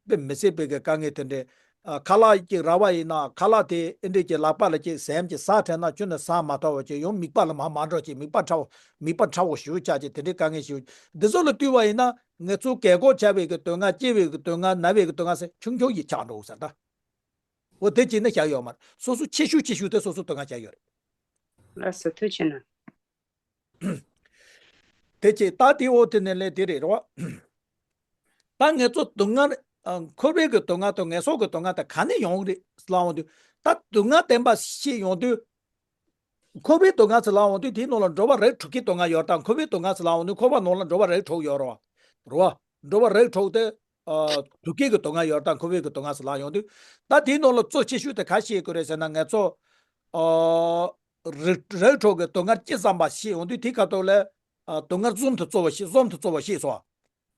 དཔེ་མི་སྲིད་པའི་གི་དཀའ་ངལ་དེ་འདྲ། ཨ་ཁ་ལག་ཅིག་རག་པ་ཡིན་ན་ཁ་ལག་དེ་ཨེ་འདྲས་ཀྱི་ལག་པ་ལ་ཅིག་ཟམ་ཅིག་ཟ་དྲན་ན་ཁྱོན་ནས་ཟ་མ་ཐུབ་པ་ཅིག་ཡང་མིད་པ་ལ་མར་མར་འགྲོ་ཅིག་མིད་པ་ཕྲ་བོ་མིད་པ་ཕྲ་བོ་ཞེ་པོ་ཆགས་ཅིག་དེ་འདྲའི་དཀའ་ངལ་ཞེ་པོ། འདི་ཚོ་ལ་ལྟོས་པ་ཡིན་ན་ང་ཚོ་རྒས་འཁོགས་ཆགས་པའི་གི་སྡུག་བསྔལ། སྐྱེ་བའི་གི་སྡུག་བསྔལ། ན་བའི་གི་སྡུག་བསྔལ་ཟེར་ཆུང་ཆུང་ཡིན་ཆགས་འགྲོ་ས་ད། འོ་དེ་ཅིག་ནི་བཞག་ཡོད་མ་རེད། སོ་སོ་ཆེ་ཤོས་ཆེ་ཤོས་དེ་སོ་སོ་སྡུག་བསྔལ་བཞག་ཡོད་རེད། ལགས་སོ་ཐུགས་རྗེ་གནང་། དེ་ཅིག་ད་དེ་འོ་དེ་ནས་ལས་དེ་རེད་རོ། ད་ངེད་ཚོ་སྡུག་བསྔལ་ཨ་འཁོར་བའི་གི་སྡུག་བསྔལ་དང་ངན་སོང་གི་སྡུག་བསྔལ་དེ་ག་ནས་ཡོང་གི་རེད་ལབ་འོང་དུས། ད་སྡུག་བསྔལ་བདེན་པ་ཤེས་ཡོང་དུས། འཁོར་བའི་སྡུག་བསྔལ་ཟེར་ལབ་འོང་དུས་དེའི་ནང་ལ་འགྲོ་བ་རིགས་དྲུག་གི་སྡུག་བསྔལ་ཡོད་རེད། ད་འཁོར་བའི་སྡུག་བསྔལ་ཟེར་ལབ་འོང་དུས་འཁོར་བ་ནང་ལ་འགྲོ་བ་རིགས་དྲུག་ཡོད་རེད་བ། རེད་བ། འགྲོ་བ་རིགས་དྲུག་དེ་ཨ་དུས་ཀྱི་གི་སྡུག་བསྔལ་ཡོད་རེད། ད་འཁོར་བའི་གི་སྡུག་བསྔལ་ཟེར་ལབ་ཡོང་དུས། ད་དེའི་ནང་ལ་གཙོ་ཆེ་ཤོས་དེ་ག་ཤེས་དགོས་རེད་ཟེར་ན། ངེད་ཚོ་ཨ་རིགས་རིགས་དྲུག་གི་སྡུག་བསྔལ་ཅི་ཙམ་པ་ཤེས་ཡོང་དུས་དེའི་ཁ་ཐོག་ལ་ཨ་སྡུག་བསྔལ་གསུམ་དུ་གཙོ་བོ་ཤེས། གསུམ་དུ་གཙོ་བོ་ཤེས་སོང་།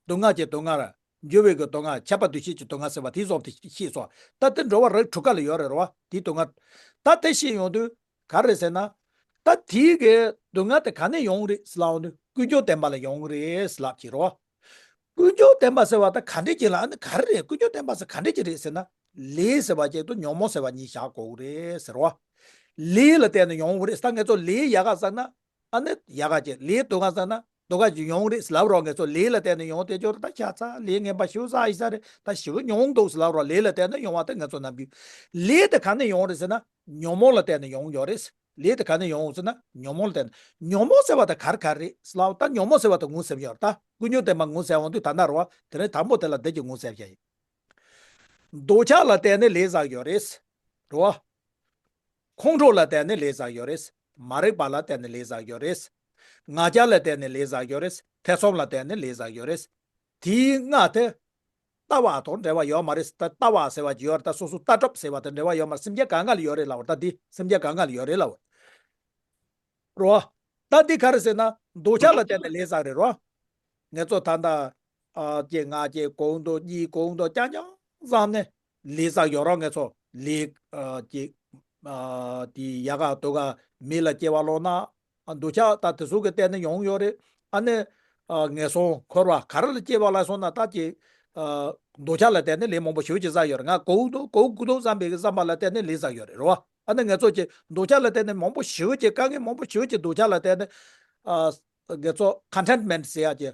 སྡུག་བསྔལ་གྱི་སྡུག་བསྔལ། འགྱུར་བའི་གི་སྡུག་བསྔལ། ཁྱབ་པ་འདུ་ཤེས་ཀྱི་སྡུག་བསྔལ་ཟེར་བ་དེའི་གསུམ་དེ་ཤེས་སོང་། ད་དེ་འགྲོ་བ་རིགས་དྲུག་ཀ་ལ་ཡོད་རེད་རོ། དེའི་སྡུག་བསྔལ། ད་དེ་ཤེས་ཡོང་དུས་ག་རེ་ཟེར་ན། ད་དེའི་གི་སྡུག་བསྔལ་དེ་ག་ནས་ཡོང་གི་རེད་ཟེར་ལབ་འོང་དུས་ཀུན་འབྱུང་བདེན་པ་ལ་ཡོང་གི་རེད་ཟེར་ལབ་ཀྱི་རོ། ཀུན་འབྱུང་བརྟན་པ་ཟེར་བ་ད་ག་འདྲས་ཅིག་ལ། ཨ་ནི་ག་རེ་རེད། ཀུན་འབྱུང་བརྟན་པ་ཟེར་ག་འདྲས་ཅིག་རེད་ཟེར་ན། ལས་ཟེར་བ་ཅིག་ཏུ་ཉོན་མོངས་ཟེར་བ་གཉིས་བཞག་དགོས་རེད་ཟེར་བ། ལས་ལ་བརྟེན་ནས་ཡོང་གི་རེད། ད་ངེད་ཚོ་ལས་ཡག་ག་བསགས་ན། ཨ་ནི་ཡག་ག་ཅིག་ལས་སྡུག་ག་བསགས་ན་སྡུག་ག་ཅིག་ཡོང་གི་རེད་ལབ་རོགས། ངེད་ཚོ་ལས་ལ་བརྟེན་ནས་ཡོང་དེ་ཅོར་ད་ཤ་ཚ་ལས་ངན་པ་ཞེ་པོ་བསགས་ཡིན་ས་རེད། ད་ཞེ་པོ་མྱོང་འདུག་ཟེར་ལབ་རོགས། ལས་ལ་བརྟེན་ནས་ཡོང་བ་ད་ངེད་ཚོ་ནམ་རྒྱུན་ལས་དེ་ག་ནས་ཡོང་རེད་ཟེར་ན། ཉོན་མོངས་ལ་བརྟེན་ནས་ཡོང་ཡོད་རེད། ལས་དེ་ག་ནས་ཡོང་ཟེར་ན་ཉོན་མོངས་ལ་བརྟེན་ནས། ཉོན་མོངས་ཟེར་བ་དེ་ག་རེ་ག་རེ་རེད་ཟེར་ལབ། ད་ཉོན་མོངས་ཟེར་བ་དེ་ངོས་ཟིན་ཡོད་རེད། ད་ཀུན་འབྱུང་བརྟན་པ་ངོས་ཟིན་འོང་དུས་ད་ན་རོ། དེ་ནས་དང་པོ་དེ་ལ་འདི་གྱིས་ངོས་ཟིན་བྱ་ཡིན། འདོད་ཆགས་ལ་བརྟེན་ནས་ལས་བསགས་ཡོད་རེད། རེད་བ། ཁོང་ཁྲོ་ལ་བརྟེན་ནས་ལས་བསགས་ཡོད་རེད། མ་རིག་པ་ལ་བརྟེན་ནས་ལས་བསགས་ཡོད་རེད། ང་རྒྱལ་ལ་བརྟེན་ནས་ལས་བསགས་ཡོད་རེད། ཐེ་ཚོམ་ལ་བརྟེན་ནས་ལས་བསགས་ཡོད་རེད། དེའི་ལྔ་དེ་ལྟ་བ་དང་འབྲེལ་བ་ཡོད་མ་རེད། ད་ལྟ་བ་ཟེར་བ་ཅིག་ཡོད་རེད། ད་སོ་སོ་ལྟ་གྲུབ་ཟེར་བ་དང་འབྲེལ་བ་ཡོད་མ་རེད། སེམས་ཅན་གང་ག་ལ་ཡོད་རེད་ལབ་པ། ད་འདི་སེམས་ཅན་གང་ག་ལ་ཡོད་རེད་ལབ་པ། རོ། ད་འདི་ག་རེ་ཟེར་ན་འདོད་ཆགས་ལ་བརྟེན་ནས་ལས་བསགས་རེད་རོ། ངེད་ཚོ་ད་ལྟ་ཨ་ཀྱེ་ང་ཀྱེ་གོང་དུ་གཉིས་གོང་དུ་རྐྱང་རྐྱང་བསམ་ནས་ལས་བསགས་ཡོད་རོ། ངེད་ཚོ་ལས་ཨ་ཀྱེ་ཨ་དེ་ཡག་ག་སྡུག་ག་མི་ལ་སྐྱེ་བ་ལོག་ན་ཨ་འདོད་ཆགས་ད་དེ་ཚོ་གི་བརྟེན་ནས་ཡོང་ཡོད་རེད། ཨ་ནི་ཨ་ངན་སོང་འཁོར་བ་ག་རེ་ལ་སྐྱེ་བ་ལ་སོང་ན་ད་ཀྱེ་ཨ་འདོད་ཆགས་ལ་བརྟེན་ནས་ལས་མང་པོ་ཞེ་པོ་ཅིག་བསགས་ཡོད་རེད། ང་གོང་དུ་གོང་དུ་བསམ་པའི་གི་བསམ་པ་ལ་བརྟེན་ནས་ལས་བསགས་ཡོད་རེད་རོ། ཨ་ནི་ངེད་ཚོ་ཀྱེ་འདོད་ཆགས་ལ་བརྟེན་ནས་མང་པོ་ཞེ་པོ་ཅིག་དཀའ་ངལ་མང་པོ་ཞེ་པོ་ཅིག་འདོད་ཆགས་ལ་བརྟེན་ནས་ཨ་ངེད་ཚོ་ཁོན་ཊེན་མེན་ཊི་ཟེར་ཡ་ཀྱེ་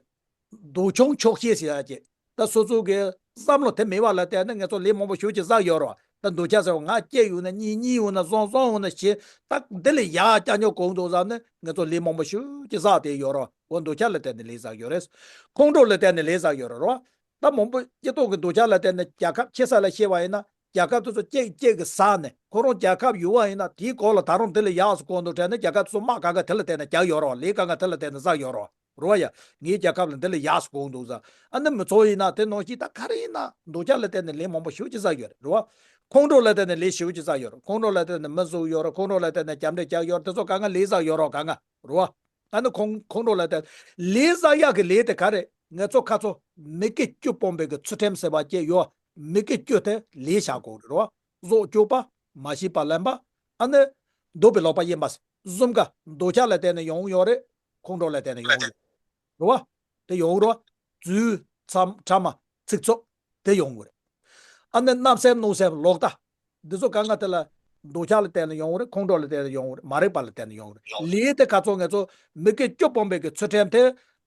འདོད་ཆུང་ཆོག་ཤེས་ཟེར་ཡ་ཀྱེ་ད་སོ་སོ་གི་བསམ་བློ་དེ་མེད་པ་ལ་བརྟེན་ནས་ངེད་ཚོ་ལས་མང་པོ་ཞེ་པོ་ཅིག་བསགས་ཡོད་རེད་བ། ད་འདོད་ཆགས་ཟེར་བ་ང་སྐྱེ་ཡོང་ན་གཉིད་གཉིད་ཡོང་ན་སོང་སོང་ཡོང་ན་ཞེས་ད་འདི་ལས་ཡག་ཅག་ཉོ་གོང་དུ་བསམ་ནས་ངེད་ཚོ་ལས་མང་པོ་ཞེ་པོ་ཅིག་བསགས་བསྡད་ཡོད་རེད་བ། འོ་འདོད་ཆགས་ལ་བརྟེན་ནས་ལས་བསགས་ཡོད་རེད། ཁོང་ཁྲོ་ལ་བརྟེན་ནས་ལས་བསགས་ཡོད་རེད་རོ། ད་མང་པོ་སྤྱི་ཚོགས་ཀྱི་འདོད་ཆགས་ལ་བརྟེན་ནས་རྒྱལ་ཁབ་ཆེ་ས་ལ་བཤད་པ་ཡིན་ན་རྒྱལ་ཁབ་དེ་ཚོ་གཅིག་གཅིག་གིས་ཟ་ནས་ཁོ་རང་རྒྱལ་ཁབ་ཡོད་པ་ཡིན་ན་དེའི་སྐོར་ལ་ད་རུང་དེ་ལས་ཡག་སུ་གོང་དུ་དྲན་ནས་རྒྱལ་ཁབ་དེ་ཚོ་དམག་གང་ག་དེ་ལ་བརྟེན་ནས་རྒྱག་ཡོད་རེད་བ། ལས་གང་ག་དེ་ལ་བརྟེན་ནས་བསགས་ཡོད་རེད་བ། རེད་བ་ཡ། ངའི་རྒྱལ་ཁབ་ལ་འདི་ལས་ཡག་སུ་གོང་འདུག་ཟེར། ཨ་ནི་མི་ཚོགས་ཡིན་ན་དེ་ནང་བཞིན་ད་ག་རེ་ཡིན་ན་འདོད་ཆགས་ལ་བརྟེན་ནས་ལས་མང་པོ་ཞེ་པོ་ཅིག་བསགས་ཡོད་རེད། རེད་བ། ཁོང་ཁྲོ་ལ་བརྟེན་ནས་ལས་ཞེ་པོ་ཅིག་བསགས་ཡོད་རེད། ཁོང་ཁྲོ་ལ་བརྟེན་ནས་མི་བཟུང་ཡོད་རེད། ཁོང་ཁྲོ་ལ་བརྟེན་ནས་རྒྱབ་འདྲེ་རྒྱག་ཡོད་རེད། དེ་ཚོ་གང་ག་ལས་བསགས་ཡོད་རེད། གང་ག་རེད་བ། ཨ་ནི་ཁོང་ཁོང་ཁྲོ་ལ་བརྟེན་ལས་བསགས་ཡག་གི་ལས་དེ་ག་རེ། ངེད་ཚོ་ཁ་ཚོ་མི་དགེ་བཅུ་སྤོང་བའི་གི་ཚུལ་ཁྲིམས་ཟེར་བ་ཅིག་ཡོད། མི་དགེ་བཅུ་དེ་ལས་བཞག་དགོས་རེད་བ། བཟོ་བཅོས་པ། མ་ཤེས་པ་ལེན་པ། ཨ་ནི་འདོད་པའི་ལོག་པ་གཡེམ་པ། གསུམ་ཀ་འདོད་ཆགས་ལ་བརྟེན་ནས་ཡོང་ཡོད་རེད། ཁོང་ཁྲོ་ལ་བརྟེན་ནས་ཡོང་ཡོད་རེད་བ། དེ་ཡོང་རོགས། རྫུས། མཚམས་ཕྲ་མ། ཚིག་རྩུབ། དེ་ཡོང་གི་རེད། ཨ་ནི་བརྣབ་སེམས་གནོད་སེམས་ལོག་ལྟ། འདི་ཚོ་གང་ག་དེ་ལ་འདོད་ཆགས་ལ་བརྟེན་ནས་ཡོང་གི་རེད། ཁོང་ཁྲོ་ལ་བརྟེན་ནས་ཡོང་གི་རེད། མ་རིག་པ་ལ་བརྟེན་ནས་ཡོང་གི་རེད། ལས་དེ་ག་ཚོད་ངེད་ཚོ་མི་དགེ་བཅུ་སྤོང་བའི་གི་ཚུལ་ཁྲིམས་དེ་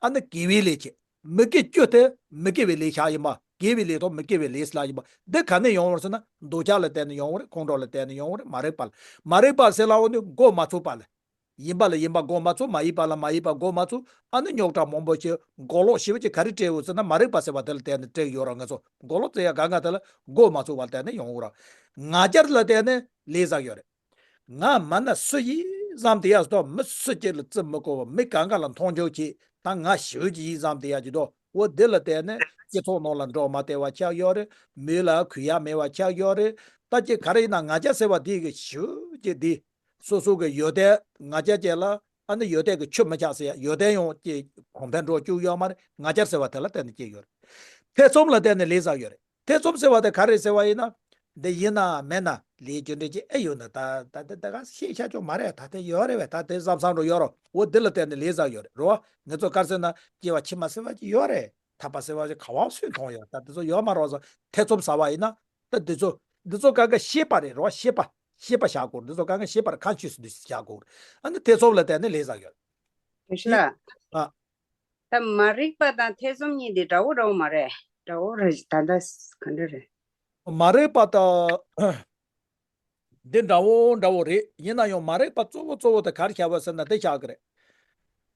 ཨ་ནི་དགེ་བའི་ལས་བྱེད། མི་དགེ་བཅུ་དེ་མི་དགེ་བའི་ལས་བྱ་ཡིན་པ། དགེ་བའི་ལས་དང་མི་དགེ་བའི་ལས་ལ་ཡིན་པ། འདི་ག་ནས་ཡོང་བར་ཟེར་ན་འདོད་ཆགས་ལ་བརྟེན་ནས་ཡོང་གི་རེད། ཁོང་ཁྲོ་ལ་བརྟེན་ནས་ཡོང་གི་རེད། མ་རིག་པ་ལ། མ་རིག་པ་ཟེར་ལབ་འོ་ནི་འགོག་མ་ཚུགས་པ་ལ། ཡིན་པ་ལ་ཡིན་པ་འགོག་མ་ཚུགས། མ་ཡིན་པ་ལ་མ་ཡིན་པ་འགོག་མ་ཚུགས། ཨ་ནི་རྙོག་དྲ་མང་པོ་ཞིག་མགོ་ལོག་ཞེ་པོ་ཅིག་ག་རེ་སྤྲད་འོ་ཟེར་ན་མ་རིག་པ་ཟེར་བ་དེ་ལ་བརྟེན་ནས་སྤྲད་ཡོད་ར། ང་ཚོ་མགོ་ལོག་ཟེར་ཡ་གང་ག་དེ་ལ་འགོག་མ་ཚུགས་པ་ལ་བརྟེན་ནས་ཡོང་གི་ར། ང་རྒྱལ་ལ་བརྟེན་ནས་ལས་བསགས་ཡོད་རེད། ང་མ་ན་སུ་ཡིན་བསམ་དེ་ཡ་སོ་མི་སུ་གཅིག་ལ་བརྩི་མི་དགོས་པ། མི་གང་ག་ལ་མཐོང་ཆུང་བྱེད། ད་ང་ཞེ་པོ་ཅིག་ཡིན་བསམ་དེ་ཡ་ཅིག་དོ། འོ་དེ་ལ་བརྟེན་ནས་སྤྱི་ཚོགས་ནང་ལ་འགྲོ་མ་བདེ་བ་ཆགས་ཡོད་རེད། མི་ལ་གུས་ཡ་མེད་པ་ཆགས་ཡོད་རེད། ད་ཅིག་ག་རེ་ཡིན་ན་ང་རྒྱལ་ཟེར་བ་དེ་གི་ཞེ་པོ་ཅིག་དེ། སོ་སོ་གི་ཡོན་ཏན་ང་རྒྱལ་ཅན་ལ་ཨ་ནི་ཡོན་ཏན་གྱི་ཆུ་མི་ཆགས་ཟེར་ཡ། ཡོན་ཏན་ཡང་ཅིག་གོང་འཕེལ་འགྲོ་བཅུག་ཡོད་མ་རེད། ང་རྒྱལ་ཟེར་བ་དེ་ལ་བརྟེན་ནས་སྐྱེས་ཡོད་རེད། ཐེ་ཚོམ་ལ་བརྟེན་ནས་ལས་བསགས་ཡོད་རེད། ཐེ་ཚོམ་ཟེར་བ་དེ་ག་རེ་ཟེར་བ་ཡིན་ན། འདི་ཡིན་ན་མེད་ན་ལས་རྒྱུ་འབྲས་ཅིག་ཨེ་ཡོད་ན། ད་ད་ད་ད་ག་ཤེས་བྱ་ཅོག་མ་རེད། ད་དེ་ཡོད་རེད་བས། ད་དེ་བསམ་བསམ་འགྲོ་ཡོད་རོ། འོ་འདི་ལ་བརྟེན་ནས་ལས་བསགས་ཡོད་རེད་རོ། ང་ཚོ་ག་རེ་ཟེར་ན་སྐྱེ་བ་ཕྱི་མ་ཟེར་བ་ཅིག་ཡོད་རེད། ཐར་པ་ཟེར་བ་ཅིག་ག་བ་སུས་མཐོང་ཡོད། ད་དེ་ཚོ་ཡོད་མ་རོགས་ཟེར་ཐེ་ཚོམ་ཟ་བ་ཡིན་ན། ད་འདི་ཚོ་འདི་ཚོ་གང་ག་ཤེས་པ་རེད་རོ། ཤེས་པ། ཤེས་པ་བཞག་དགོས། འདི་ཚོ་གང་ག་ཤེས་པར་consciousness་བཞག་དགོས། ཨ་ནི་ཐེ་ཚོམ་ལ་བརྟེན་ནས་ལས་བསགས་ཡོད། དེ་ཤི་ལ། ཨ། ད་མ་རིག་པ་དང་ཐེ་ཚོམ་གཉིས་འདི་འདྲ་བོ་འདྲ་བོ་མ་རེད། འདྲ་བོ་རེད། ད་ལྟ་ག་འདྲ་རེད། མ་རིག་པ་དང་འདི་འདྲ་བོ་འདྲ་བོ་རེད། ཡིན་ན་ཡང་མ་རིག་པ་གཙོ་བོ་གཙོ་བོ་དེ་ག་རེ་བཞག་པ་ཟེར་ན་འདི་བཞག་གི་རེད།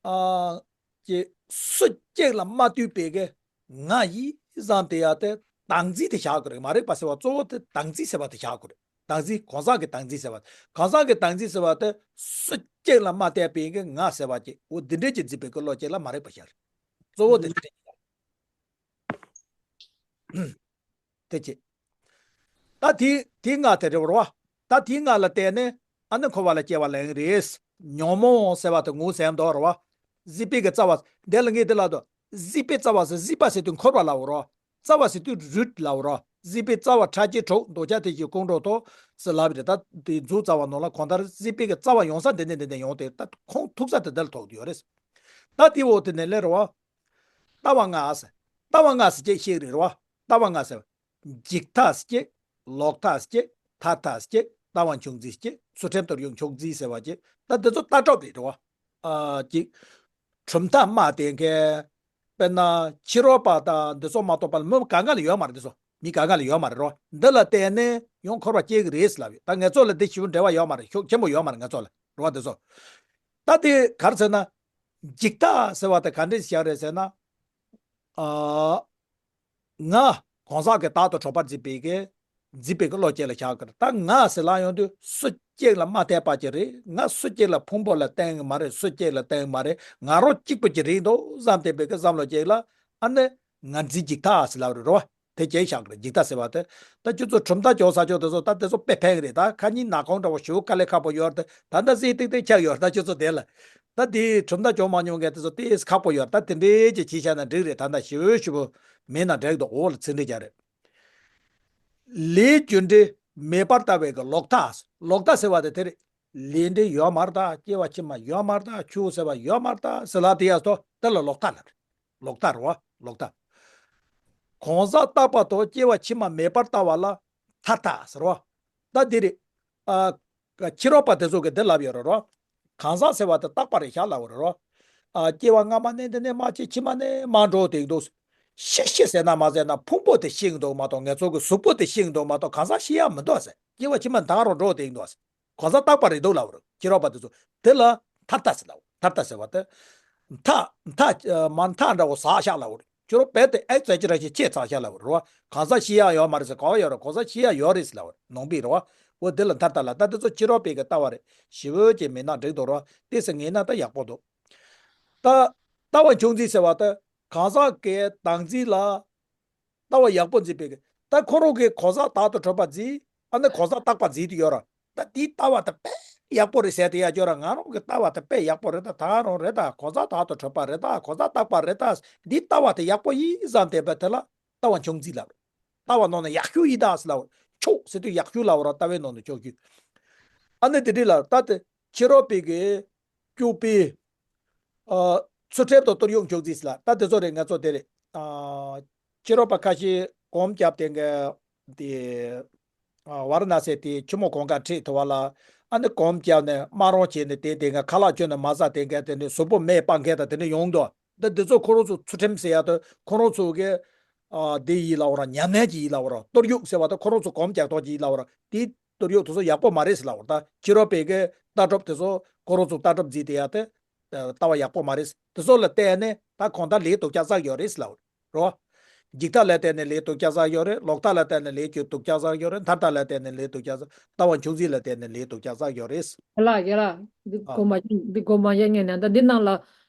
ཨ། ཀྱི་སུ་གཅིག་ལ་མ་ལྟོས་པའི་གི་ང་ཡིན་བསམ་དེ་ཡ་དེ་བདག་འཛིན་དེ་བཞག་གི་རེད། མ་རིག་པ་ཟེར་བ་གཙོ་བོ་དེ་བདག་འཛིན་ཟེར་བ་དེ་བཞག་གི་རེད། བདག་འཛིན། གང་ཟག་གི་བདག་འཛིན་ཟེར་བ། གང་ཟག་གི་བདག་འཛིན་ཟེར་བ་དེ་སུ་གཅིག་ལ་མ་ལྟོས་པའི་གི་ང་ཟེར་བ་ཅིག་འོ་འདི་འདྲས་ཀྱི་འཛིན་པའི་གི་བློ་ཅིག་ལ་མ་རིག་པ་བཞག་རེད། གཙོ་བོ་དེ་འདི་འདྲས་ཀྱི་དེ་ཅི། ད་དེ་དེ་ལྔ་དེ་རེད་བ། ད་དེ་ལྔ་ལ་བརྟེན་ནས་ཨ་ནི་འཁོར་བ་ལ་སྐྱེ་བ་ལེན་རེད། ཉོན་མོངས་ཟེར་བ་དེ་ངོས་ཟིན་འདུག་རེད་བ། སྲིད་པའི་གི་རྩ་བ། དེ་ལ་ངས་དེ་ལ་དོ། སྲིད་པའི་རྩ་བ་ཟེར། སྲིད་པ་ཟེར་དུས་འཁོར་བ་ལ་འོ་རོ། རྩ་བ་ཟེར་དུས་རུད་ལ་འོ་རོ། སྲིད་པའི་རྩ་བ་ཕྲ་རྒྱས་དྲུག་འདོད་ཆགས་དེ་བཞིན་ཀུན་འགྲོ་དོ་ཟེར་ལབ་རེད། ད་དེ་མཛོད་རྩ་བ་ནང་ལ་གང་ལྟར་སྲིད་པའི་གི་རྩ་བ་ཡོང་ས་འདི་ནས་འདི་ནས་ཡོང་སྟེ་ད་ཁོང་ཐུག་ས་དེ་འདི་ལ་ཐུག་ཡོད་རེད། ད་དེ་འོག་དེ་ནས་ལེ་རོ། ལྟ་བ་ལྔ་ཟེར། ལྟ་བ་ལྔ་ཟེར་གཅིག་བཤད་ཀྱི་རེད་རོ། ལྟ་བ་ལྔ་ཟེར་བ། འཇིག་ལྟ་ཟེར་གཅིག་ལོག་ལྟ་ཟེར་གཅིག་མཐའ་ལྟ་ཟེར་གཅིག་ལྟ་བ་འབྱུང་རྩིས་ཟེར་གཅིག་ཚུལ་ཁྲིམས་གཏོར་བཤིག་འབྱུང་རྩིས་ཟེར་བ་གཅིག་ད་དེ་ཚོ་ལྟ་གྲུབ་རེད་རོ། ཨ་གཅིག་གྲུབ་མཐའ་སྨྲ་བསྡད་མཁན། དཔེར་ན་ཕྱི་རོལ་པ་དང་འདི་ཚོ་མ་གཏོགས་པ་ལ་མི་གང་ག་ལ་ཡོད་མ་རེད། འདི་ཚོ་མི་གང་ག་ལ་ཡོད་མ་རེད་རོ། འདི་ལ་བརྟེན་ནས་ཡང་འཁོར་བ་སྐྱེ་གི་རེད་ལབ་ཡོད། ད་ངེད་ཚོ་ལ་འདི་ཞེ་པོ་འབྲེལ་བ་ཡོད་མ་རེད། ཤུགས་ཆེན་པོ་ཡོད་མ་རེད་ངེད་ཚོ་ལ་རོ། འདི་ཚོ་ད་དེ་ག་རེ་ཟེར་ན། འཇིག་ལྟ་ཟེར་བ་དེ་ག་འདྲས་བཞག་རེད་ཟེར་ན། ཨ། ང་གང་ཟག་གི་བདག་ཏུ་གྲུབ་པར་འཛིན་པའི་གི་འཛིན་པའི་གི་བློ་སྐྱེ་ལ་བཞག་གི་རེད། ད་ང་ཟེར་ལབ་ཡོང་དུས་སུ་གཅིག་ལ་མ་བརྟེན་པ་ཅིག་རེད། ང་སུ་གཅིག་ལ་ཕུང་པོ་ལ་བརྟེན་གི་མ་རེད། སུ་གཅིག་ལ་བརྟེན་གི་མ་རེད། ང་རང་གཅིག་པུ་ཅིག་རེད་འདུག་བསམ་བསྡད་པའི་གི་བསམ་བློ་ཅིག་ལ་ཨ་ནི་ངར་འཛིན་འཇིག་ལྟ་ཟེར་ལབ་རེད་རོ། དེ་གཅིག་བཞག་གི་རེད། འཇིག་ལྟ་ཟེར་བ་དེ་ད་ཁྱོད་ཚོ་གྲུབ་མཐའ་སྦྱོང་ས་ཆོག་དེ་ཚོ་ད་དེ་ཚོ་དཔེ་ཕན་གི་རེད། ད་ཁ་ཉིན་ནག་ཁོང་འདྲ་བོ་ཞེ་པོ་དཀའ་ལས་ཁག་པོ་ཡོད་རེད། ད་ད་ཟིག་ཏིག་ཏིག་ཆགས་ཡོད་རེད། ད་ཁྱོད་ཚོ་དེ་ལ། ད་དེའི་གྲུབ་མཐའ་སྦྱོང་མ་མྱོང་མཁན་དེ་ཚོ་དེ་ཁག་པོ་ཡོད། ད་དེ་འདྲའི་ཅིག་བྱས་བཞག་ན་འགྲིག་རེད། ད་ད་ཞེ་པོ་ཞེ་པོ་མེད་ན་འགྲིག་འདུག་འོག་ལ་ཚིག་འགྲེལ་རྒྱག་རེད། ལས་རྒྱུ་འབྲས་མེད་པར་ལྟ་བའི་གི་ལོག་ལྟ། ལོག་ལྟ་ཟེར་བ་དེ་དེ་རེད། ལས་འབྲས་ཡོད་མ་རེད། ད་སྐྱེ་བ་ཕྱི་མ་ཡོད་མ་རེད། ད་ཆོས་ཟེར་བ་ཡོད་མ་རེད། ཟེར་ལབ་དེ་ཡ་ཚོ་དེ་ལ་ལོག་ལྟ་ལབ་རེད། ལོག་ལྟ་རེད་བ། ལོག་ལྟ། གང་ཟག་རྟག་པ་དང་སྐྱེ་བ་ཕྱི་མ་མེད་པར་ལྟ་བ་ལ་མཐའ་ལྟ་ཟེར་བ། ད་དེ་རེད། ཨ། ཕྱི་རོལ་པ་དེ་ཚོ་གིས་འདི་ལབ་ཡོད་རེད་རོ། གང་ཟག་ཟེར་བ་དེ་རྟག་པ་རེད་ཤག་ལབ་ཡོད་རེད་རོ། ཨ། སྐྱེ་བ་སྔ་མ་ནས་འདི་ནས་མར་སྐྱེ། ཕྱི་མ་ནས་མར་འགྲོ་བསྡད་འདུག་ཤི་ཤི་ཟེར་ན་མ་ཟེར་ན་ཕུང་པོ་དེ་ཤི་གི་འདུག་མ་གཏོགས་ངེད་ཚོ་གི་གཟུགས་པོ་དེ་ཤི་གི་འདུག་མ་གཏོགས་གང་ཟག་ཤི་ཡ་མི་འདུག་ཟེར། སྐྱེ་བ་ཕྱི་མ་ད་རུང་འགྲོ་བསྡད་འདུག་ཟེར། གང་ཟག་རྟག་པ་རེད་འདུག་ལབ་རེད། ཕྱི་རོལ་པ་དེ་ཚོ་དེ་ལ་མཐའ་ལྟ་ཟེར་ལབ། མཐའ་ལྟ་ཟེར་བ་དེ། མཐའ་མཐའ་མ་མཐའ་འདྲ་བོ་ཟག་ཤག་ལབ་རེད། ཕྱི་རོལ་པས་དེ་ཨེག་ཛ་ཇེ་རེ་ཤན་ཆེ་ཚ་ཤག་ལབ་རེད་བ། གང་ཟག་ཤི་ཡ་ཡོད་མ་རེད་ཟེར་ག་བ་ཡོད་རེད། གང་ཟག་ཤི་ཡ་ཡོད་རེད་ཟེར་ལབ་རེད། ནང་པའི་རེད་བ། འོ་དེ་ལ་མཐའ་ལྟ་ལ་ད་དེ་ཚོ་ཕྱི་རོལ་པའི་གི་ལྟ་བ་རེད། ཞེ་པོ་ཅིག་མེད་ན་འགྲིག་འདུག་རེད་བ། དེ་ཟེར་ངེས་ན་ད་ཡག་པོ་འདུག་ད་ལྟ་བ་འབྱུང་རྩིས་ཟེར་བ་དེ་གང་ཟག་གི་བདག་འཛིན་ལ། ལྟ་བ་ཡག་པོ་འཛིན་པའི་གི་ད་ཁོ་རང་གིས་གང་ཟག་བདག་ཏུ་གྲུབ་པ་འཛིན། ཨ་ནི་གང་ཟག་རྟག་པ་འཛིན་དུ་ཡོད་ར། ད་དེའི་ལྟ་བ་དེ་དཔེ་ཡག་པོ་རེད་ཟེར་དེ་ཡ་ཅོ་ར། ང་རང་གི་ལྟ་བ་དེ་དཔེ་ཡག་པོ་རེད། ད་ད་རང་རེད། ད་གང་ཟག་བདག་ཏུ་གྲུབ་པ་རེད། ད་གང་ཟག་རྟག་པ་རེད། ད་འདིའི་ལྟ་བ་དེ་ཡག་པོ་ཡིན་བསམ་བསྡད་པ་དེ་ལ་ལྟ་བ་འབྱུང་རྩིས་ལབ་རེད། ལྟ་བ་ནང་ན་ཡག་ཤོས་ཡིན་ད་ཟེར་ལབ་རེད། ཆོག་ཟེར་དུས་ཡག་ཤོས་ལབ་ར། ལྟ་བའི་ནང་ན་ཆོག་ཤོས། ཨ་ནི་དེ་འདྲ་ལ་ད་དེ་ཕྱི་རོལ་པའི་གི་སྐྱོབ་པའི། ཨ། ཚུལ་ཁྲིམས་དང་གཏོར་བཤིག་འབྱུང་རྩིས་ལ་ད་དེ་ཚོ་རེད། ང་ཚོ་དེ་རེད། ཨ། ཕྱི་རོལ་པ་ཁ་ཤས་གོམ་བརྒྱབ་དེ་ག་དེ། ཨ། ཝཱ་ར་ཎ་སི་དེ་ཆུ་མོ་གང་ག་འཁྲིད་ཐུབ་པ་ལ། ཨ་ནི་གོམ་བརྒྱབ་ནས་དམར་རོང་བྱས་ནས་དེ་དེ་ག་ཁ་ལག་ཁྱོན་ནས་མ་ཟ། དེ་ག་དེ་ནས་གཟུགས་པོ་མེ་སྤར་མཁན་དང་དེ་འདྲ་ཡོང་འདུག་ད་དེ་ཚོ་ཁོ་རང་ཚོ་ཚུལ་ཁྲིམས་ཟེར་ཡ་དེ་ཁོ་རང་ཚོ་གི། ཨ། དེ་ཡིན་ལབ་ར། ཉམས་ལེན་གྱི་ཡིན་ལབ་ར། གཏོར་བཤིག་ཟེར་བ་དེ་ཁོ་རང་ཚོ་གོམ་བརྒྱབ་སྟངས་ཀྱི་ཡིན་ལབ་ར། དེ། གཏོར་བཤིག་དེ་ཚོ་ཡག་པོ་མ་རེད་ཟེར་ལབ་ར། ད་ཕྱི་རོལ་པའི་གི་ལྟ་གྲུབ་དེ་ཚོ་ཁོ་རང་ཚོ་ལྟ་གྲུབ་འཛིན་དེ་ཡ་དེ། ལྟ་བ་ཡག་པོ་མ་རེད། དེ་ཚོ་ལ་བལྟས་ནས་ད་གང་ལྟར་ལས་སྡུག་ཅག་བསགས་ཡོད་རེད་ཟེར་ལབ་ར། འཇིག་ལྟ་ལ་བལྟས་ནས་ལས་སྡུག་ཅག་བསགས་ཡོད་རེད། ལོག་ལྟ་ལ་བལྟས་ནས་ལས་ཀྱི་སྡུག་ཅག་བསགས་ཡོད་རེད། མཐའ་ལྟ་ལ་བལྟས་ནས་ལས་སྡུག་ཅག་བསགས། ལྟ་བ་འབྱུང་རྩིས་ལ་བལྟས་ནས་ལས་སྡུག་ཅག་བསགས་ཡོད་རེད། ཡ་ལ་ཡ་ལ། འདི་ཨ། གོ་མ་འདི་གོ་མ་ཡ་ངེས་ནས་ད་འདི་ནང་ལ།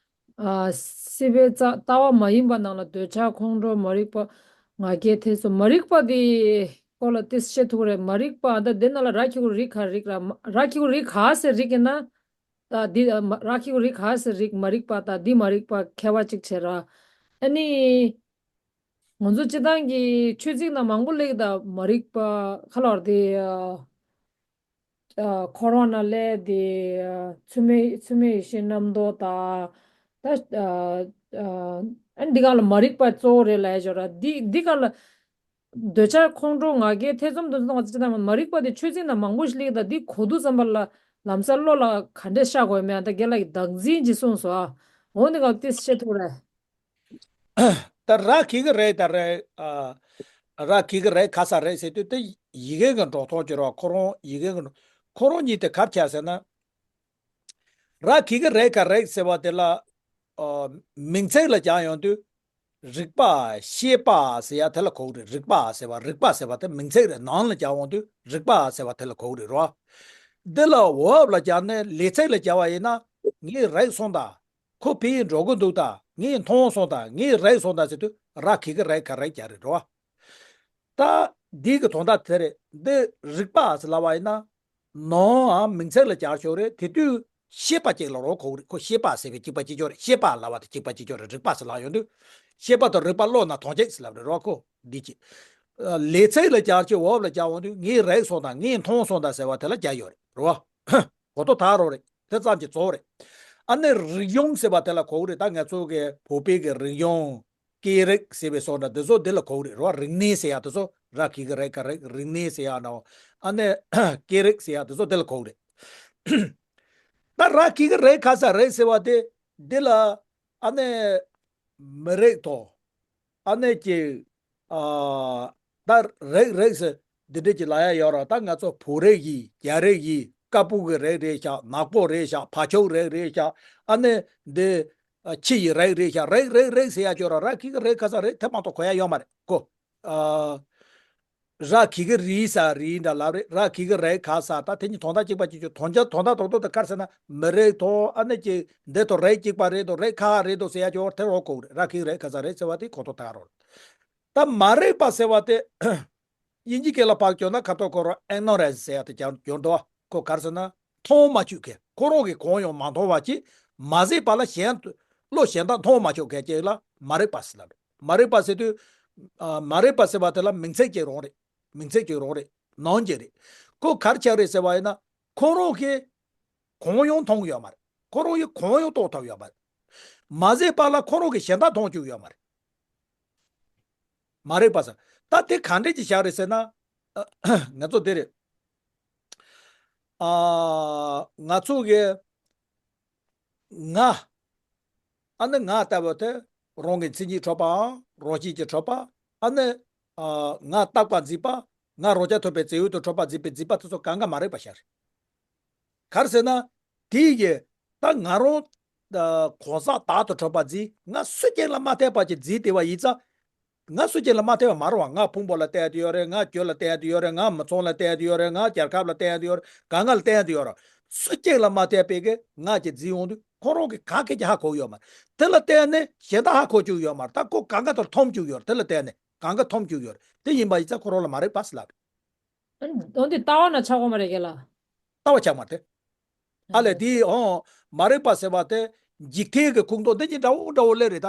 ཨ། སྲིད་པའི་རྩ་ལྟ་བ་མ་ཡིན་པ་ནང་ལ་འདོད་ཆགས་ཁོང་ཁྲོ་མ་རིག་པ་ང་རྒྱལ་ཐེ་ཚོམ་མ་རིག་པ་དེ་སྐོར་ལ་ཏིས་བཤད་ཐུབ་རེད། མ་རིག་པ་ད་དེ་ནང་ལ་ར་ཁྱི་གུ་རིག་ག་རིག་ར། མ་ར་ཁྱི་གུ་རིག་ག་ཟེར་རིག་ཡིན་ན། ད་འདི་མ་ར་ཁྱི་གུ་རིག་ག་ཟེར་རིག་མ་རིག་པ་ད་འདི་མ་རིག་པ་ཁྱད་པར་གཅིག་བྱེད་ར། ཨ་ནི། ང་ཚོ་སྤྱི་བཏང་གི་ཆོས་ཚིག་ན་མང་པོ་སླེབས་ད་མ་རིག་པ་ཁ་ལོར་དེ། ཨ། འཁོར་བ་ན་ལས་དེ། ཨ། མཚུངས་མེད་མཚུངས་མེད་ཡེ་ཤེས་རྣམ་རྟོག་དང་། ད། ཨ། ཨ། ཨ་ནི་འདི་ག་ལ་མ་རིག་པ་གཙོ་བོ་རེད་ལབ་ཡ་ཅོ་ར། འདི་འདི་ག་ལ། འདོད་ཆགས་ཁོང་ཁྲོ་ང་རྒྱལ་ཐེ་ཚོམ་དེ་ཚོ་ང་ཚོ་སྤྱི་བཏང་མ་རིག་པ་དེ་ཆོས་ཚིག་ན་མང་པོ་ཞིག་སླེབས་ད་འདི་གོ་དུས་ཙམ་པ་ལ་ལམ་སང་བློ་ལ་ག་འདྲས་ཤར་དགོས་མེད། ད་རྒན་ལགས་ཀྱིས་བདག་འཛིན་ཅིག་གསུངས་སོང་། ཨ། འོ་འདི་ག་ཏིས་བཤད་ཐུབ་རེད། ད་ར་གི་གི་རེད་ད་རེད། ཨ། ར་གི་གི་རེད་ག་ས་རེད་ཟེར་དུས་དེ་ཡི་གེ་གི་འགྲོ་སྟངས་ཀྱི་ར། ཁོ་རང་ཡི་གེ་གི་འགྲོ། ཁོ་རང་གཉིས་དེ་ག་རེ་བྱས་ཟེར་ན། ར་གི་གི་རེད་ག་རེད་ཟེར་བ་དེ་ལ། ཨ། མིང་ཚིག་ལ་སྦྱར་ཡོང་དུས། རིག་པ་ཤེས་པ་ཟེར་ཡ་དེ་ལ་གོ་གི་རེད། རིག་པ་ཟེར་བ་རིག་པ་ཟེར་བ་དེ་མིང་ཚིག་རེད། ནང་ལ་སྦྱར་ཡོང་དུས་རིག་པ་ཟེར་བ་དེ་ལ་གོ་གི་རེད་རོ། འདི་ལ་འོབ་ལ་སྦྱར་ནས་ལས་ཚིག་ལ་སྦྱར་བ་ཡིན་ན། ངས་རིག་སོང་ད། ཁོ་ཕྱིར་འགྲོ་གི་འདུག་ད། ངས་མཐོང་སོང་ད། ངས་རིག་སོང་ད་ཟེར་དུས་ར་གི་གི་རེད་ག་རེད་རྒྱག་རེད་རོ། ད་འདི་གི་དོན་དག་དེ་རེད། འདི་རིག་པ་ཟེར་ལབ་པ་ཡིན་ན། ནང་མིང་ཚིག་ལ་སྦྱར་ཆོག་རེད། དེ་དུས་ཤེས་པ་ཅིག་ལ་རོ་གོ་རེད། ཁོ་ཤེས་པ་ཟེར་བའི་གཅིག་པ་གཅིག་ཆོག་རེད། ཤེས་པ་ལབ་པ་དེ་གཅིག་པ་གཅིག་ཆོག་རེད། རིག་པ་ཟེར་ལབ་ཡོང་དུས། ཤེས་པ་དང་རིག་པ་བློ་ན་དོན་གཅིག་ཟེར་ལབ་རེད་རོ། ཁོ་འདི་གཅིག་ལས་ཚིག་ལ་སྦྱར་ཆོག་འོབ་ལ་སྦྱར་ཡོང་དུས་ངས་རིག་སོང་ད། ངས་མཐོང་སོང་ད་ཟེར་བ་དེ་ལ་སྦྱར་ཡོད་རེད་རོ། གོ་ཐོས་ད་རོ་རེད། དེ་ཙམ་གྱིས་རྫོགས་རེད། ཨ་ནི་རིག་གཞུང་ཟེར་བ་དེ་ལ་གོ་གི་རེད། ད་ང་ཚོ་གི་བོད་པའི་གི་རིག་གཞུང་། སྐད་རིགས་ཟེར་བའི་སོགས་འདྲ་འདི་ཚོ་འདི་ལ་གོ་གི་རེད། རེད་བ། རིག་གནས་ཟེར་ཡ་དེ་ཚོ། ར་གི་གུ་རེ་ག་རིགས། རིག་གནས་ཟེར་ཡ་ནའོ། ཨ་ནི་སྐད་རིགས་ཟེར་ཡ་དེ་ཚོ་འདི་ལ་གོ་གི་རེད། ད་ར་གི་གུ་རེ་ག་ས་རེད་ཟེར་བ་དེ་འདི་ལ་ཨ་ནི་མི་རིགས་དང་། ཨ་ནི་ཀྱི། ཨ། ད་རིགས་རིགས་ཟེར་འདི་འདྲས་ཀྱི་ལབ་ཡ་ཡོད་ར། ད་ང་ཚོ་བོད་རིགས་ཡིན། རྒྱ་རིགས་ཡིན། ཀ་སྤུ་གུ་རིགས་རེད་ཤག་ནག་པོ་རེད་ཤག་བ་ཕྱུགས་རིགས་རེད་ཤག་ཨ་ནི་འདི། ཨ། ཁྱི་ཡི་རིགས་རེད་ཤག་རིགས་རིགས་རིགས་ཟེར་ཡ་ཅོ་ར། ར་གི་གུ་རེ་ག་ས་རེད། དེ་མ་གཏོགས་གོ་ཡ་ཡོད་མ་རེད་གོ། ཨ། ར་གི་གུ་རི་ས་རི་འདྲ་ལབ་རེད། ར་གི་གུ་རེ་ག་ས། ད་དེ་གཉིས་དོན་དག་གཅིག་པ་གཅིག་ཆོད། དོན་རྐྱང་དོན་དག་རྡོག་རྡོག་དེ་ག་རེ་ཟེར་ན། མི་རིགས་དང་ཨ་ནི་ཀྱི་འདི་དང་རིགས་གཅིག་པ་རེད་དང་རིགས་ཁག་རེད་དང་ཟེར་ཡ་ཅོ་དེ་རོ་གོ་རེད། ར་གི་གུ་རེ་ག་ས་རེད་ཟེར་བ་དེ་གོ་ཐོག་ད་རོ། ད་མ་རིག་པ་ཟེར་བ་དེ། དབྱིན་ཇི་སྐད་ལ་ཕར་བསྒྱུར་ན་ཁ་ཐོག་ཁོ་རང་ignorance ཟེར་ཡ་དེ་ཀྱང་འགྱུར་འདུག་ཁོ་ག་རེ་ཟེར་ན། མཐོང་མ་བཅུག་མཁན། ཁོ་རང་གིས་གང་ཡང་མ་མཐོང་བ་ཅིག་མ་ཟད་པ་ལ་གཞན་བློ་གཞན་དག་མཐོང་མ་བཅུག་མཁན་ཅིག་ལ་མ་རིག་པ་ཟེར་ལབ་རེད། མ་རིག་པ་ཟེར་དུས། ཨ། མ་རིག་པ་ཟེར་བ་དེ་ལ་མིང་ཚིག་ཅིག་རང་རེད། མིང་ཚིག་ཅིག་རང་རེད། ནང་གི་རེད། ཁོ་ག་རེ་ཆགས་རེད་ཟེར་བ་ཡིན་ན། ཁོ་རང་གིས་གང་ཡང་མཐོང་གི་ཡོད་མ་རེད། ཁོ་རང་གིས་གང་ཡང་རྟོགས་ཐུབ་ཡོད་མ་རེད། མ་ཟད་པ་ལ་ཁོ་རང་གིས་གཞན་དག་མཐོང་བཅུག་ཡོད་མ་རེད། མ་རིག་པ་ཟེར། ད་དེ་ག་འདྲས་ཀྱི་བཞག་རེད་ཟེར་ན། ང་ཚོ་དེ་རེད། ཨ། ང་ཚོ་གི་ང་། ཨ་ནི་ང་ལྟ་བུ་དེ་རང་གི་མཚན་ཉིད་གྲུབ་པའམ་རང་བཞིན་གྱིས་གྲུབ་པ། ཨ་ནི། ཨ། ང་རྟག་པ་འཛིན་པ། ང་རང་རྐྱ་ཐུབ་པའི་རྫས་ཡོད་དུ་གྲུབ་པ་འཛིན་པའི་འཛིན་པ་དེ་ཚོ་གང་ག་མ་རིག་པ་བཞག་རེད། ག་རེ་ཟེར་ན། དེ་ཡི་ད་ང་རང་། ཨ། གང་ཟག་བདག་ཏུ་གྲུབ་པ་འཛིན། ང་སུ་གཅིག་ལ་མ་ལྟོས་པ་ཅིག་འཛིན་བསྡད་པ་ཡིན་ཙང་། ང་སུ་གཅིག་ལ་མ་ལྟོས་པ་མ་རེད་བ། ང་ཕུང་པོ་ལ་ལྟོས་ཡ་དེ་ཡོད་རེད། ང་རྒྱུ་ལ་ལྟོས་ཡ་དེ་ཡོད་རེད། ང་མི་ཚང་ལ་ལྟོས་ཡ་དེ་ཡོད་རེད། ང་རྒྱལ་ཁབ་ལ་ལྟོས་ཡ་དེ་ཡོད་རེད། གང་ག་ལ་ལྟོས་ཡ་དེ་ཡོད་རེད། སུ་གཅིག་ལ་མ་ལྟོས་པའི་གི་ང་གཅིག་འཛིན་ཡོང་དུས་ཁོ་རང་གིས་ག་གེ་ཅིག་ཧ་གོ་ཡོད་མ་རེད། དེ་ལ་ལྟོས་ནས་གཞན་དག་ཧ་གོ་བཅུག་ཡོད་མ་རེད། ད་ཁོ་གང་ག་དེར་མཐོང་བཅུག་ཡོད་རེད། དེ་ལ་ལྟོས་ནས་གང་ག་མཐོང་བཅུག་ཡོད་རེད། དེ་ཡིན་པ་ཡིན་ཙང་ཁོ་རང་ལ་མ་རིག་པ་ཟེར་ལབ་རེད། འོན་ཏེ་ལྟ་བ་ན་ཆགས་གོ་མ་རེད་ག་ལ། ལྟ་བ་ཆགས་མ་རེད། ཨ་ལས་དེ་ཨོ། མ་རིག་པ་ཟེར་བ་དེ་འཇིག་རྟེན་གྱི་ཁོངས་གཏོགས་འདི་གཉིས་འདྲ་བོ་འདྲ་བོ་སླེབས་རེད་ད།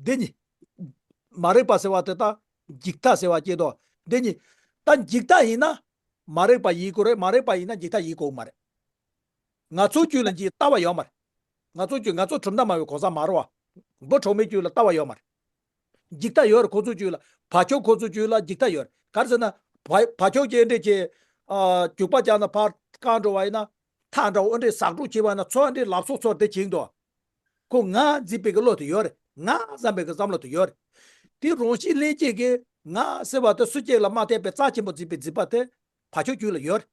འདི་གཉིས། མ་རིག་པ་ཟེར་བ་དེ་དང་འཇིག་ལྟ་ཟེར་བ་སྐྱེ་དོ། འདི་གཉིས། ད་འཇིག་ལྟ་ཡིན་ན་མ་རིག་པ་ཡིན་དགོས་རེད། མ་རིག་པ་ཡིན་ན་འཇིག་ལྟ་ཡིན་དགོས་མ་རེད། ང་ཚོའི་རྒྱུད་ལ་འཇིག་ལྟ་བ་ཡོད་མ་རེད། ང་ཚོའི་རྒྱུད། ང་ཚོ་གྲུབ་མཐའ་སྨྲ་བའི་གོ་ས་མ་རེད་བ། འབུ་གྲོག་མའི་རྒྱུད་ལ་ལྟ་བ་ཡོད་མ་རེད། འཇིག་ལྟ་ཡོད་རེད། ཁོ་ཚོའི་རྒྱུད་ལ། བ་ཕྱུགས་ཁོ་ཚོའི་རྒྱུད་ལ་འཇིག་ལྟ་ཡོད་རེད། ག་རེ་ཟེར་ན། བ་བ་ཕྱུགས་ཀྱི་འདྲེ་ཀྱི། ཨ། རྒྱུག་པ་བརྒྱབ་ན་ཕར་བཀག་འགྲོ་བ་ཡིན་ན། ཐག་འདྲ་བོ་འདྲེ་ཟག་འགྲོ་བྱེད་པ་ན་ཚོ་འདྲེ་ལབ་སོ་སོར་དེ་བྱེད་འདུག་ཁོ་ང་འཛིན་པའི་གི་བློ་དེ་ཡོད་རེད། ང་བསམ་པའི་གི་བསམ་བློ་དེ་ཡོད་རེད། དེ་རང་བཞིན་ལྷན་སྐྱེས་ཀྱི་ང་ཟེར་བ་དེ་སུ་གཅིག་ལ་མ་ལྟོས་པའི་རྩ་ཆེན་པོ་འཛིན་པའི་འཛིན་པ་དེ་བ་ཕྱུགས་རྒྱུད་ལ་ཡོད་རེད།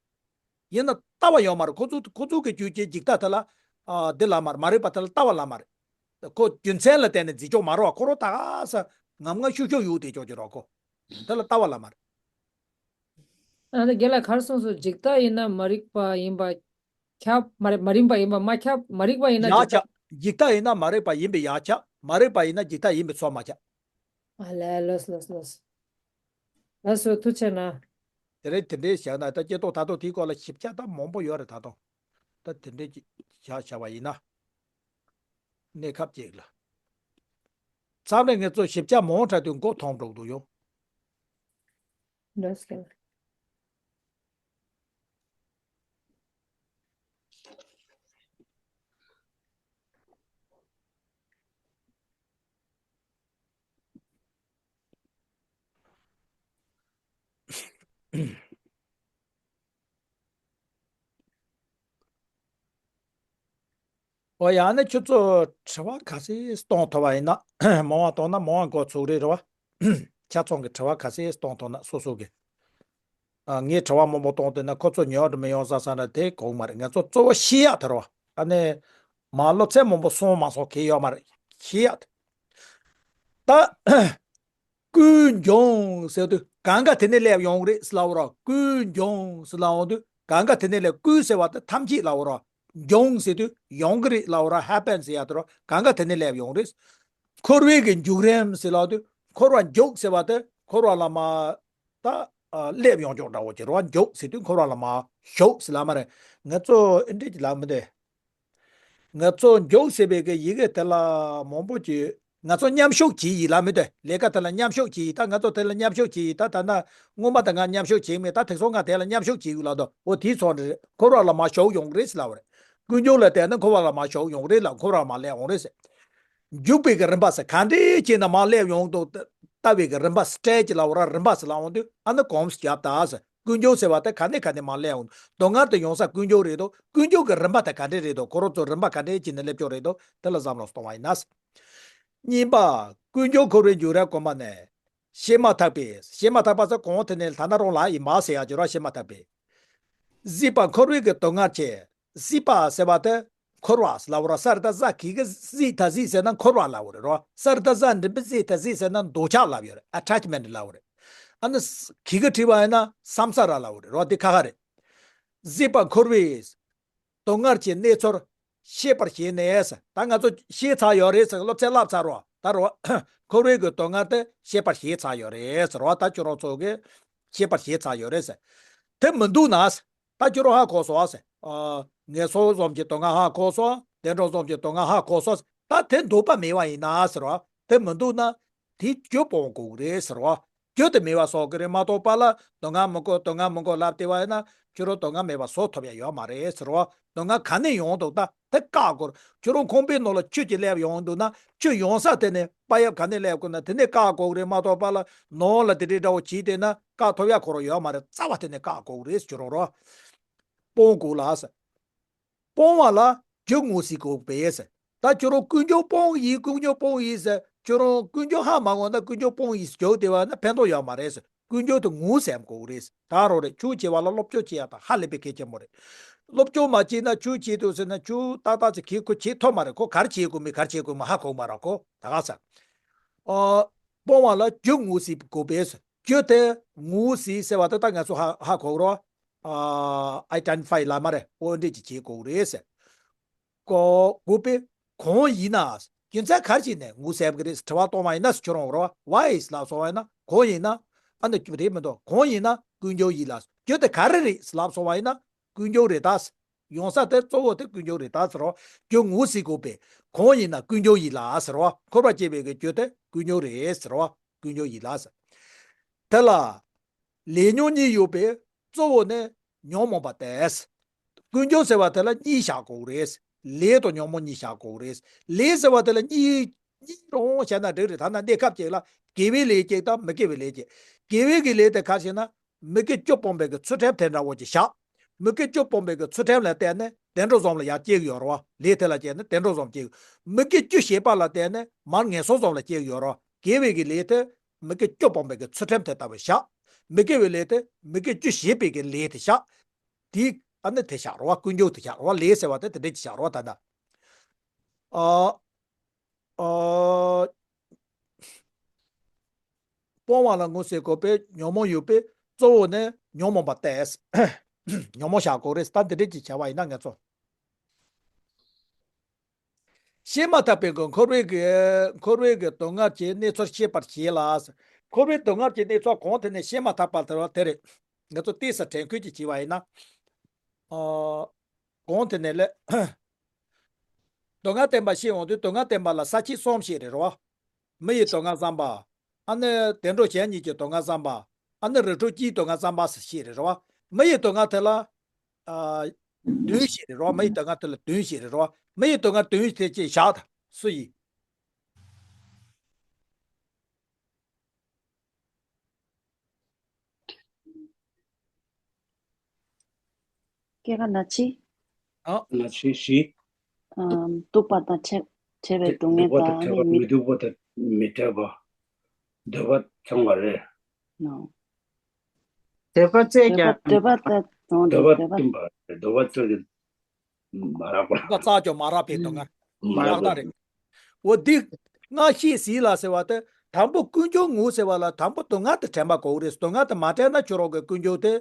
ཡིན་ན་ལྟ་བ་ཡོད་མ་རེད། ཁོ་ཚོ་ཁོ་ཚོ་གི་རྒྱུད་ཀྱི་འཇིག་ལྟ་དེ་ལ། ཨ། འདི་ལ་མ་རེད། མ་རིག་པ་དེ་ལ་ལྟ་བ་ལ་མ་རེད། ཁོ་རྒྱུ་མཚན་ལ་བརྟེན་ནས་འཛིན་ཆོག་མ་རེད་བ། ཁོ་རང་ད་ག་ས་ངམ་ང་ཤུག་ཤུག་ཡུག་དེ་ཆོག་ཀྱི་རོགས་ཁོ། དེ་ལ་ལྟ་བ་ལ་མ་རེད། ཨ་ནི་རྒན་ལགས་ག་རེ་གསུངས་སོང་། འཇིག་ལྟ་ཡིན་ན་མ་རིག་པ་ཡིན་པ་ཁྱབ། མ་རིག་མ་རིག་པ་ཡིན་པ་མ་ཁྱབ། མ་རིག་པ་ཡིན་ན་ཡག་འཇིག་ལྟ། ཁྱབ། འཇིག་ལྟ་ཡིན་ན་མ་རིག་པ་ཡིན་པའི་ཡག་ཁྱབ། མ་རིག་པ་ཡིན་ན་འཇིག་ལྟ་ཡིན་པའི་ཚོགས་མ་ཁྱབ། ཨ་ལས། ལགས་སོ་ལགས་སོ་ལགས་སོ། ལགས་སོ། ཐུགས་རྗེ་གནང་། དེ་རིང་དེ་འདྲའི་བཞག་ན་ད་སྐྱེ་ཐོག་ད་དུང་དེའི་སྐོར་ལ་ཞིབ་ཆ་ད་མང་པོ་ཡོད་རེད། ད་དུང་ད་དེ་འདྲའི་ཅིག་བཞག་བཞག་པ་ཡིན་ན། གནས་སྐབས་ཅིག་ལ། མཚམས་རེ་ངེད་ཚོ་ཞིབ་ཆ་མང་དྲགས་དུས་མགོ་འཐོམ་འགྲོ་གི་འདུག་ཡོང་། འདྲ་སྐད། ཨོ་ཡ། ཨ་ནི་ཁྱོད་ཚོ་དྲི་བ་ག་ཚད་གཏོང་ཐུབ་པ་ཡིན་ན་མང་བ་གཏོང་ན་མང་བ་འགོ་ཚུགས་རེད། རེད་བ། ཆ་ཚང་གི་དྲི་བ་ག་ཚད་གཏོང་ཐུབ་ན་སོ་སོ་གི། ཨ། ངས་དྲི་བ་མང་པོ་གཏོང་བསྡད་ན་ཁོ་ཚོ་ཉོག་འགྲོ་མི་ཡོང་ས་ས་འདྲ་དེ་གོ་གི་མ་རེད། ང་ཚོ་གཙོ་བོ་ཤེས་ཡག་དེ་རེད་བ། ཨ་ནི་མ་ལོ་ཚད་མང་པོ་སོང་མ་སོང་གི་ཡོད་མ་རེད། ཤེས་ཡག་དེ། ད། ཀུན་འབྱུང་ཟེར་དུས་གང་ག་དེ་ནས་སླེབས་ཡོང་གི་རེད་ཟེར་ལབ་རོགས། ཀུན་འབྱུང་ཟེར་ལབ་ཡོང་དུས་གང་ག་དེ་ནས་སླེབས། ཀུན་ཟེར་བ་དེ་ཐམས་ཅད་ལབ་རོགས། འབྱུང་ཟེར་དུས་ཡོང་གི་རེད་ལབ་རོགས། ཧེ་པན་ཟེར་ཡ་དེ་རོ། གང་ག་དེ་ནས་སླེབས་ཡོང་རེད། འཁོར་བའི་གི་འཇུག་རིམ་ཟེར་ལབ་དུས་འཁོར་བ་འཇུག་ཟེར་བ་དེ་འཁོར་བ་ལ་མ་ད་སླེབས་ཡོང་ཆོག་འདྲ་བོ་ཅིག་རོ། འཇུག་ཟེར་དུས་འཁོར་བ་ལ་མ་ཞུགས་ཟེར་ལབ་མ་རེད། ང་ཚོ་ཨེ་འདྲས་ཀྱི་ལབ་མི་འདུག་ང་ཚོ་འཇུག་ཟེར་བའི་གི་ཡི་གེ་དེ་ལ་མང་པོ་ཅིག་ང་ཚོ་མཉམ་ཞུགས་བྱེད་ཡིག་ལབ་མི་འདུག་ལས་ཀ་དེ་ལ་མཉམ་ཞུགས་བྱེད་ཡིག་ད་ང་ཚོ་དེ་ལ་མཉམ་ཞུགས་བྱེད་ཡིག་ད་ད་ན་སྔོན་མ་དེ་ང་མཉམ་ཞུགས་བྱེད་མེད། ད་དེ་ཚོ་ང་དེ་ལ་མཉམ་ཞུགས་བྱེད་ཡིག་ལབ་དོ། འོ་དེའི་ཚོགས་འདྲ་རེད། འཁོར་བ་ལ་མ་ཞུགས་ཡོང་གི་རེད་ཟེར་ལབ་པ་རེད། ཀུན་འབྱུང་ལ་བལྟས་ན་འཁོར་བ་ལ་མ་ཞུགས་ཡོང་གི་རེད་ལ་འཁོར་བ་མ་སླེབས་ཡོང་རེད་ཟེར། འཇུག་པའི་གི་རིམ་པ་ཟེར། ག་འདྲའི་བྱས་ན་མར་སླེབས་ཡོང་དུ་ལྟ་བའི་གི་རིམ་པ། སི་ཊེ་ཇི་ལབ་ར། རིམ་པ་ཟེར་ལབ་འོང་དུས་ཨ་ནི་གོམས་བརྒྱབ་ད་ཟེར། ཀུན་འབྱུང་ཟེར་བ་དེ་ག་ནས་ག་ནས་མར་སླེབས་ཡོང་། དོན་ལྔ་དེ་ཡོང་ས་ཀུན་འབྱུང་རེད་དོ། ཀུན་འབྱུང་གི་རིམ་པ་དེ་ག་འདྲ་རེད་དོ། ཁོ་རང་ཚོ་རིམ་པ་ག་འདྲ་བྱས་ནས་སླེབས་ཀྱི་རེད་དོ། དེ་ལ་བསམ་བློ་གཏོང་བ་ཡིན་ན། གཉིས་པ། ཀུན་འབྱུང་འཁོར་བའི་འཇུག་རབ་གོང་མ་ནས། བཤད་མ་ཐག་པའི། བཤད་མ་ཐག་པ་ཟེར་གོང་དེ་ནས་ད་ན་རོང་ལ་ཡིན་པ་ཟེར་ཡ་ཅིག་ར། བཤད་མ་ཐག་པའི། གཟིགས་པ་འཁོར་བའི་གི་སྡུག་བསྔལ་ཆེ། གཟིགས་པ་ཟེར་བ་དེ་འཁོར་བ་ལབ་ར། ས་རི་ད་ཟ། གི་གི་གཟིགས་ད་གཟིགས་ཟེར་ན་འཁོར་བ་ལབ་རེད་རོ། ས་རི་ད་ཟ་འགྲིམ་པའི་གཟིགས་ད་གཟིགས་ཟེར་ན་འདོད་ཆགས་ལབ་ཡོད་རེད། ཨ་ཊེཆ་མེན་ཊི་ལབ་རེད། ཨ་ནི་གི་གི་བྲིས་པ་ཡིན་ན་སམ་ས་ར་ལབ་རེད་རོ། དེ་ཁ་ཁ་རེད། གཟིགས་པ་འཁོར་བའི་སྡུག་བསྔལ་གྱི་གནས་ཚུལ་ཤེས་པར་བྱས་ནས། ད་ང་ཚོ་ཤེས་ཚར་ཡོད་རེད་ཟེར། སློབ་ཚན་བསླབ་ཚར་རོ། ད་རོ། འཁོར་བའི་གི་སྡུག་བསྔལ་དེ་ཤེས་པར་བྱས་ཚར་ཡོད་རེད་ཟེར་རོ། ད་ཁྱོད་རང་ཚོ་གི་ཤེས་པར་བྱས་ཚར་ཡོད་རེད་ཟེར། དེ་མི་འདུག་ན་ཟེར། ད་ཁྱོད་རང་ཧ་གོ་སོང་ཟེར། ཨ། ངན་སོང་གསུམ་གྱི་སྡུག་བསྔལ་ཧ་གོ་སོང་། བདེ་འགྲོ་གསུམ་གྱི་སྡུག་བསྔལ་ཧ་གོ་སོང་ཟེར། ད་དེ་འདོད་པ་མེད་པ་ཡིན་ན་ཟེར་རོ། དེ་མི་འདུག་ན། དེ་རྒྱུ་སྤོང་དགོས་རེད་ཟེར་བ། རྒྱུ་དེ་མེད་པ་བཟོ་གི་རེད་མ་གཏོགས་པ་ལ་སྡུག་བསྔལ་མི་དགོས། སྡུག་བསྔལ་མི་དགོས་ལབ་བསྡད་པ་ཡིན་ན་ཁྱོད་རང་སྡུག་བསྔལ་མེད་པ་བཟོ་ཐུབ་ཡ་ཡོད་མ་རེད་ཟེར་བ། སྡུག་བསྔལ་ག་ནས་ཡོང་འདུག་ད་དེ་བཀག་དགོས། ཁྱོད་རང་ཁང་པའི་ནང་ལ་ཆུ་ཅིག་སླེབས་ཡོང་འདུག་ན་ཆུ་ཡོང་ས་དེ་ནས་པ་ཡབ་ག་ནས་སླེབས་དགོས་ན་དེ་ནས་བཀག་དགོས་རེད་མ་གཏོགས་པ་ལ་ནང་ལ་དེ་འདྲའི་འདྲ་བོ་བྱས་བསྡད་ན་བཀག་ཐུབ་ཡ་ཁོ་རང་ཡོད་མ་རེད། རྩ་བ་དེ་ནས་བཀག་དགོས་རེད་ཁྱོད་རང་རོ། སྤོང་དགོས་ལ་ཟེར། སྤོང་བ་ལ་རྒྱུ་ངོས་ཟིན་དགོས་པས་ཟེར། ད་ཁྱོད་རང་ཀུན་འབྱུང་སྤོང་ཡིན། ཀུན་འབྱུང་སྤོང་ཡིན་ཟེར། ཁྱོད་རང་ཀུན་འབྱུང་ཧ་མ་གོ་ན་ཀུན་འབྱུང་སྤོང་ཡིན་ཟེར་རྒྱུག་བསྡད་པ་ན་ཕན་ཐོགས་ཡོད་མ་རེད་ཟེར། ཀུན་འབྱུང་དེ་ངོས་ཟིན་དགོས་རེད་ཟེར། ད་རོ་རེད། ཆོས་བྱེད་པ་ལ་སློབ་སྦྱོང་བྱེད་ཡ་ད་ཧ་ལས་པའི་གལ་ཆེན་པོ་རེད། སློབ་སྦྱོང་མ་བྱས་ན་ཆོས་བྱེད་འདུག་ཟེར་ན་ཆོས་ཏག་ཏག་ཅིག་གིས་ཁོ་བྱེད་ཐུབ་མ་རེད། ཁོ་ག་རེ་བྱེད་དགོས་མིན་ག་རེ་བྱེད་དགོས་མིན་ཧ་གོ་མ་རེད་ཁོ། ད་ག་ས། ཨ། སྤོང་བ་ལ་རྒྱུ་ངོས་ཟིན་དགོས་པས་ཟེར། རྒྱུ་དེ་ངོས་ཟིན་ཟེར་བ་དེ་ད་ང་ཚོ་ཧ་ཧ་གོ་རོ། ཨ། ཨའི་ཌེན་ཊི་ཕའི་ལབ་མ་རེད། འོ་འདྲས་ཅིག་བྱེད་དགོས་རེད་ཟེར། གོ་དགོས་པས། གང་ཡིན་ན། རྒྱུ་མཚན་ག་རེ་བྱས་ནས་ངོས་ཟིན་གི་རེད་དྲི་བ་གཏོང་བ་ཡིན་ན་ཁྱོད་རང་རོ། Why is ལབ་སོང་བ་ཡིན་ན་གང་ཡིན་ན། ཨ་ནི་རྒྱུ་རེད་མི་འདུག་གང་ཡིན་ན་ཀུན་འབྱུང་ཡིན་ལ། རྒྱུ་དེ་ག་རེ་རེད་ལབ་སོང་བ་ཡིན་ན་ཀུན་འབྱུང་རེད་ད། ཡོང་ས་དེ་གཙོ་བོ་དེ་ཀུན་འབྱུང་རེད་ད་ཟེར་རོ། རྒྱུ་ངོས་ཟིན་དགོས་པས། གང་ཡིན་ན་ཀུན་འབྱུང་ཡིན་ལ་ཟེར་རོ། འཁོར་བ་སྐྱེ་བའི་གི་རྒྱུ་དེ་ཀུན་འབྱུང་རེད་ཟེར་རོ། ཀུན་འབྱུང་ཡིན་ལ་ཟེར། དེ་ལ་ལས་ཉོན་གཉིས་ཡོད་པས་གཙོ་བོ་ནི་ཉོན་མོངས་པ་སྟེ། ཀུན་འབྱུང་ཟེར་བ་དེ་ལ་གཉིས་བཞག་དགོས་རེད། ལས་དང་ཉོན་མོངས་གཉིས་བཞག་དགོས་རེད། ལས་ཟེར་བ་དེ་ལ་གཉིས་གཉིས་རང་བཤད་ན་འགྲིག་རེད། ཐ་ན་གནས་སྐབས་གཅིག་ལ་དགེ་བའི་ལས་གཅིག་དང་མི་དགེ་བའི་ལས་གཅིག་དགེ་བའི་གི་ལས་དེ་ག་རེ་ཟེར་ན། མི་དགེ་བཅུ་སྤོང་བའི་གི་ཚུལ་ཁྲིམས་དེ་འདྲ་བོ་ཅིག་བཞག་མི་དགེ་བཅུ་སྤོང་བའི་གི་ཚུལ་ཁྲིམས་ལ་བརྟེན་ནས་བདེ་འགྲོ་གསུམ་ལ་ཡར་སྐྱེ་གི་ཡོད་རེད་བ། ལས་དེ་ལ་བརྟེན་ནས་བདེ་འགྲོ་གསུམ་སྐྱེ་གི། མི་དགེ་བཅུ་བྱས་པ་ལ་བརྟེན་ནས་མར་ངན་སོང་གསུམ་ལ་སྐྱེ་གི་ཡོད་རེད་བ། དགེ་བའི་གི་ལས་དེ་མི་དགེ་བཅུ་སྤོང་བའི་གི་ཚུལ་ཁྲིམས་དེ་ལྟ་བུ་བཞག་མི་དགེ་བའི་ལས་དེ་མི་དགེ་བཅུ་བྱས་པའི་གི་ལས་དེ་བཞག་དེ་ཨ་ནི་དེ་བཞག་རེད་བ། ཀུན་འབྱུང་དེ་བཞག་རེད་བ། ལས་ཟེར་བ་དེ་དེ་འདྲ་ཅིག་བཞག་རེད་བ། ད་ལྟ། ཨ། ཨ། སྤོང་བ་ལ་ངོས་ཟིན་དགོས་པས་ཉོན་མོངས་ཡོད་པས་གཙོ་བོ་ནི་ཉོན་མོངས་པ་སྟེ། ཉོན་མོངས་བཞག་དགོས་རེད། ད་འདི་འདྲས་ཀྱི་བྱ་བ་ཡིན་ན་ང་ཚོ། བཤད་མ་ཐག་པའི་གི་འཁོར་བའི་གི་འཁོར་བའི་གི་སྡུག་བསྔལ་གྱི་གནས་ཚུལ་ཤེས་པར་བྱེད་ལ། འཁོར་བའི་སྡུག་བསྔལ་གྱི་གནས་ཚུལ་གོང་དེ་ནས་བཤད་མ་ཐག་པ་དེ་རེད། ང་ཚོ་ཏོག་ཙམ་དྲན་སྐུལ་ཅིག་བྱས་པ་ཡིན་ན། ཨ། གོང་དེ་ནས་ལས། སྡུག་བསྔལ་བསྟན་པ་ཤེས་འོང་དུས་སྡུག་བསྔལ་བསྟན་པ་ལ་ས་བཅད་གསུམ་བཤད་རེད་རོ། མི་ཡི་སྡུག་བསྔལ་བསམ་པ། ཨ་ནི་བདེ་འགྲོ་གཞན་གཉིས་ཀྱི་སྡུག་བསྔལ་བསམ་པ། ཨ་ནི་རིགས་དྲུག་སྤྱིའི་སྡུག་བསྔལ་བསམ་པ་ཟེར་བཤད་རེད་རོ། མི་ཡི་སྡུག་བསྔལ་དེ་ལ། ཨ། བདུན་བཤད་རེད་རོ། མི་ཡི་སྡུག་བསྔལ་དེ་ལ་བདུན་བཤད་རེད་རོ། མི་ཡི་སྡུག་བསྔལ་བདུན་དེ་ཅིག་བཞག་ད་སུ་ཡིན། སྐྱེ་རྒ་ན་འཆི། ཨ། ན་འཆི་བཞི། ཨམ། སྡུག་པ་དང་བྲལ་བྲལ་བའི་སྡུག་བསྔལ་དང་། སྡུག་པ་དང་བྲལ་བ། མི་མི་སྡུག་པ་དང་མི་བྲལ་བ། འདོད་པ་ཚང་བ་རེད། ནོ། འདོད་པ་བཙལ་ཀྱང་། འདོད་པ་འདོད་པ་དང་བཙལ་ཀྱང་། འདོད་པ་འདོད་པ་བསྟུན་པ་རེད། འདོད་པ་བཙལ་ཀྱང་མ་རག་པ། འདོད་པ་བཙལ་ཀྱང་མ་རག་པའི་སྡུག་བསྔལ། མ་རག་པ་རེད། འོ་འདི་སྔ་ཕྱི་ཟིན་ལ་ཟེར་བ་དེ་དང་པོ་ཀུན་འབྱུང་ངོས་ཟེར་བ་ལ་དང་པོ་སྡུག་བསྔལ་དེ་དྲན་པ་དགོས་རེད། སྡུག་བསྔལ་དེ་མ་དྲན་ན་ཁྱོད་རང་གི་ཀུན་འབྱུང་དེ་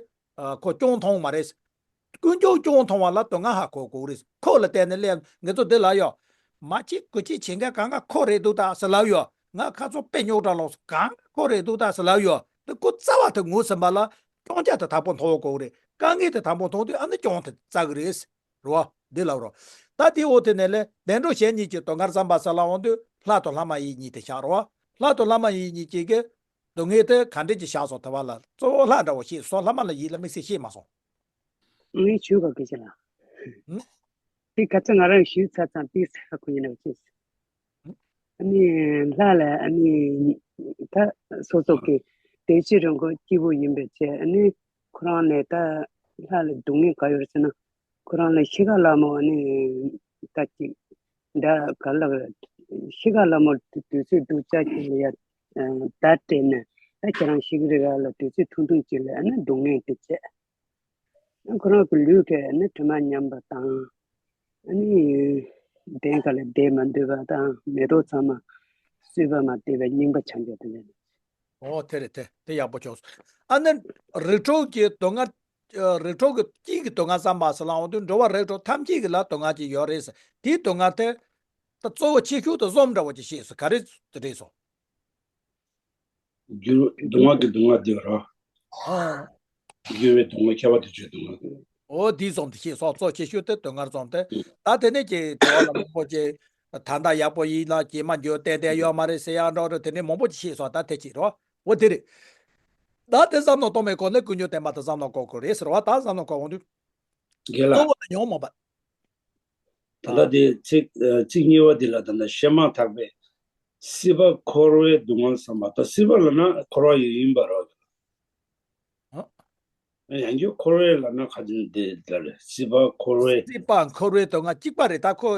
ཁོ་སྐྱོན་མཐོང་མ་རེད། ཀུན་འབྱུང་སྐྱོན་མཐོང་བ་ལ་སྡུག་བསྔལ་ཧ་གོ་དགོས་རེད། ཁོ་ལ་བརྟེན་ནས་སླེབས། ང་ཚོ་འདི་ལ་ཡོད། མ་བྱེད་དགུ་བྱེད་བྱེད་མཁན་གང་ག་ཁོ་རེད་འདུག་ད་ཟེར་ལབ་ཡོད། ང་ཁ་ཚོ་དཔེ་རྙོག་དྲ་ལོག་གང་ག་ཁོ་རེད་འདུག་ད་ཟེར་ལབ་ཡོད། དེ་ཁོ་རྩ་བ་དེ་ངོས་ཟིན་པ་ལ་སྐྱོན་ཆ་དེ་དང་པོ་མཐོང་དགོས་རེད། དཀའ་ངལ་དེ་དང་པོ་མཐོང་དུས་ཨ་ནི་སྐྱོན་དེ་བཙལ་གི་རེད། རོ། འདི་ལབ་རོ། ད་དེའི་འོག་དེ་ནས་ལས་བདེ་འགྲོ་གཞན་གཉིས་ཀྱི་སྡུག་བསྔལ་བསམ་པ་ཟེར་ལ་འོང་དུས་ལྷ་དང་ལྷ་མ་ཡིན་གཉིས་དེ་བཞག་རོ། ལྷ་དང་ལྷ་མ་ཡིན་གཉིས་ཀྱི་གི་སྡུག་བསྔལ་དེ་ག་འདྲས་ཀྱི་བཞག་སོང་དེ་བ་ལ་གཙོ་བོ་ལྷ་འདྲ་བོ་ཤེས་སོང་། ལྷ་མ་ལ་ཡིད་ལ་དམིགས་བསལ་ཤེས་མ་སོང་། ངས་ཞུས་པ་གི་ཞེ་ལ། ཨུ། དེ་ག་ཚོད་ང་རང་ཞུས་ཚར་ཙང་དེ་ས་ཁ་ཁུ་ཉིན་ནས་ཤེས། ཨུ། ཨ་ནི་ལྷ་ལ་ཨ་ནི་ད་སོ་སོ་གི་བདེ་སྐྱིད་རིན་པོ་སྐྱིད་པོ་ཡིན་པའི་ཆེད། ཨ་ནི་ཁོ་རང་ལས་ད་ལྷ་ལ་སྡུག་བསྔལ་ག་ཡོད་ཟེར་ན། ཁོ་རང་ལ་ཤི་ཁ་ལ་མོ་ཨ་ནི་ད་ཅིག་ད་ག་ལ་ཤི་ཁ་ལ་མོ་དུས་ཚོད་སྡུག་ཅག་ཅིག་ལ་ཡ་ད་སྤྲད་ནས། ད་ཁྱེད་རང་ཤི་གི་རེད་ག་ལ་དུས་ཚོད་ཐུང་ཐུང་ཅིག་ལ་ཨ་ནི་སྡུག་བསྔལ་དེ་བྱས། ཁོ་རང་གི་ལུས་ཀྱིས་ནི་དྲི་མ་ཉམས་པ་དང་། ཨ་ནི་གདན་ཁ་ལ་བསྡད་མ་འདོད་པ་དང་། མེ་ཏོག་ཚང་མ་བསུས་པ་མ་བསྡད་པའི་རྙིང་པ་ཆགས་འགྱོ་དེ་ལས། ཨོ་དེ་རེད། དེ་དེ་ཡག་པོ་བྱུང་སོང་། ཨ་ནི་རིགས་དྲུག་གི་སྡུག་བསྔལ། རིགས་དྲུག་གི་དཀྱིལ་གྱི་སྡུག་བསྔལ་བསམ་པ་ཟེར་ལ་འོང་དུས་འགྲོ་བ་རིགས་དྲུག་ཐམས་ཅད་ཀྱི་ལ་སྡུག་བསྔལ་ཅིག་ཡོད་རེད་ཟེར། དེའི་སྡུག་བསྔལ་དེ་ད་གཙོ་བོ་ཆེ་ཤོས་དེ་གསུམ་འདྲ་བོ་ཅིག་བཤད་སོང་། ག་རེ་རེད་སོང་། འགྱུར་སྡུག་བསྔལ་གྱི་སྡུག་བསྔལ་དེ་ར། ཨ། འགྱུར་བའི་སྡུག་བསྔལ། ཁྱབ་པ་དུས་གཅོད་སྡུག་བསྔལ་དེ། འོ་དེ་གསུམ་དེ་ཤེས་སོང་། གཙོ་ཆེ་ཤོས་དེ་སྡུག་བསྔལ་གསུམ་དེ། ཨུ། ད་དེ་ནས་ཀྱི་དྲི་བ་ལ་མང་པོ་ཅིག་ད་ལྟ་ཡག་པོ་ཡིན་ན་ཀྱེ་མ་འགྱུར་ཏན་ཏན་ཡོད་མ་རེད་ཟེར་ཡག་འདྲ་བོ་དེ་ནས་མང་པོ་ཅིག་ཤེས་སོང་། ད་དེ་ཅིག་རོ། འོ་དེ་རེད། ད་དེ་བསམ་བློ་གཏོང་བའི་སྒོ་ནས་ཀུན་འབྱུང་བསྟན་པ་དེ་བསམ་བློ་འཁོར་དགོས་རེད་ཟེར་བ། ད་བསམ་བློ་འཁོར་འོང་དུས། རྒན་ལགས། གཙོ་བོ་ལ་ཉོན་མོངས་པ། ད་ལྟ་དེ་ཚིག་ཚིག་གཉིས་པ་འདི་ལ་ད་ལྟ་བཤད་མ་ཐག་པའི་སྲིད་པ་འཁོར་བའི་སྡུག་བསྔལ་བསམ་པ། ད་སྲིད་པ་ལབ་ན་འཁོར་བ་ཡོད་ཡིན་པ་རེད། ཨ། ཡང་རྒྱུ་འཁོར་བའི་ལབ་ན་ཁ་ཅིག་འདི་ལ་རེད། སྲིད་པ་འཁོར་བའི། སྲིད་པ་འཁོར་བའི་སྡུག་བསྔལ་གཅིག་པ་རེད། ད་ཁོ་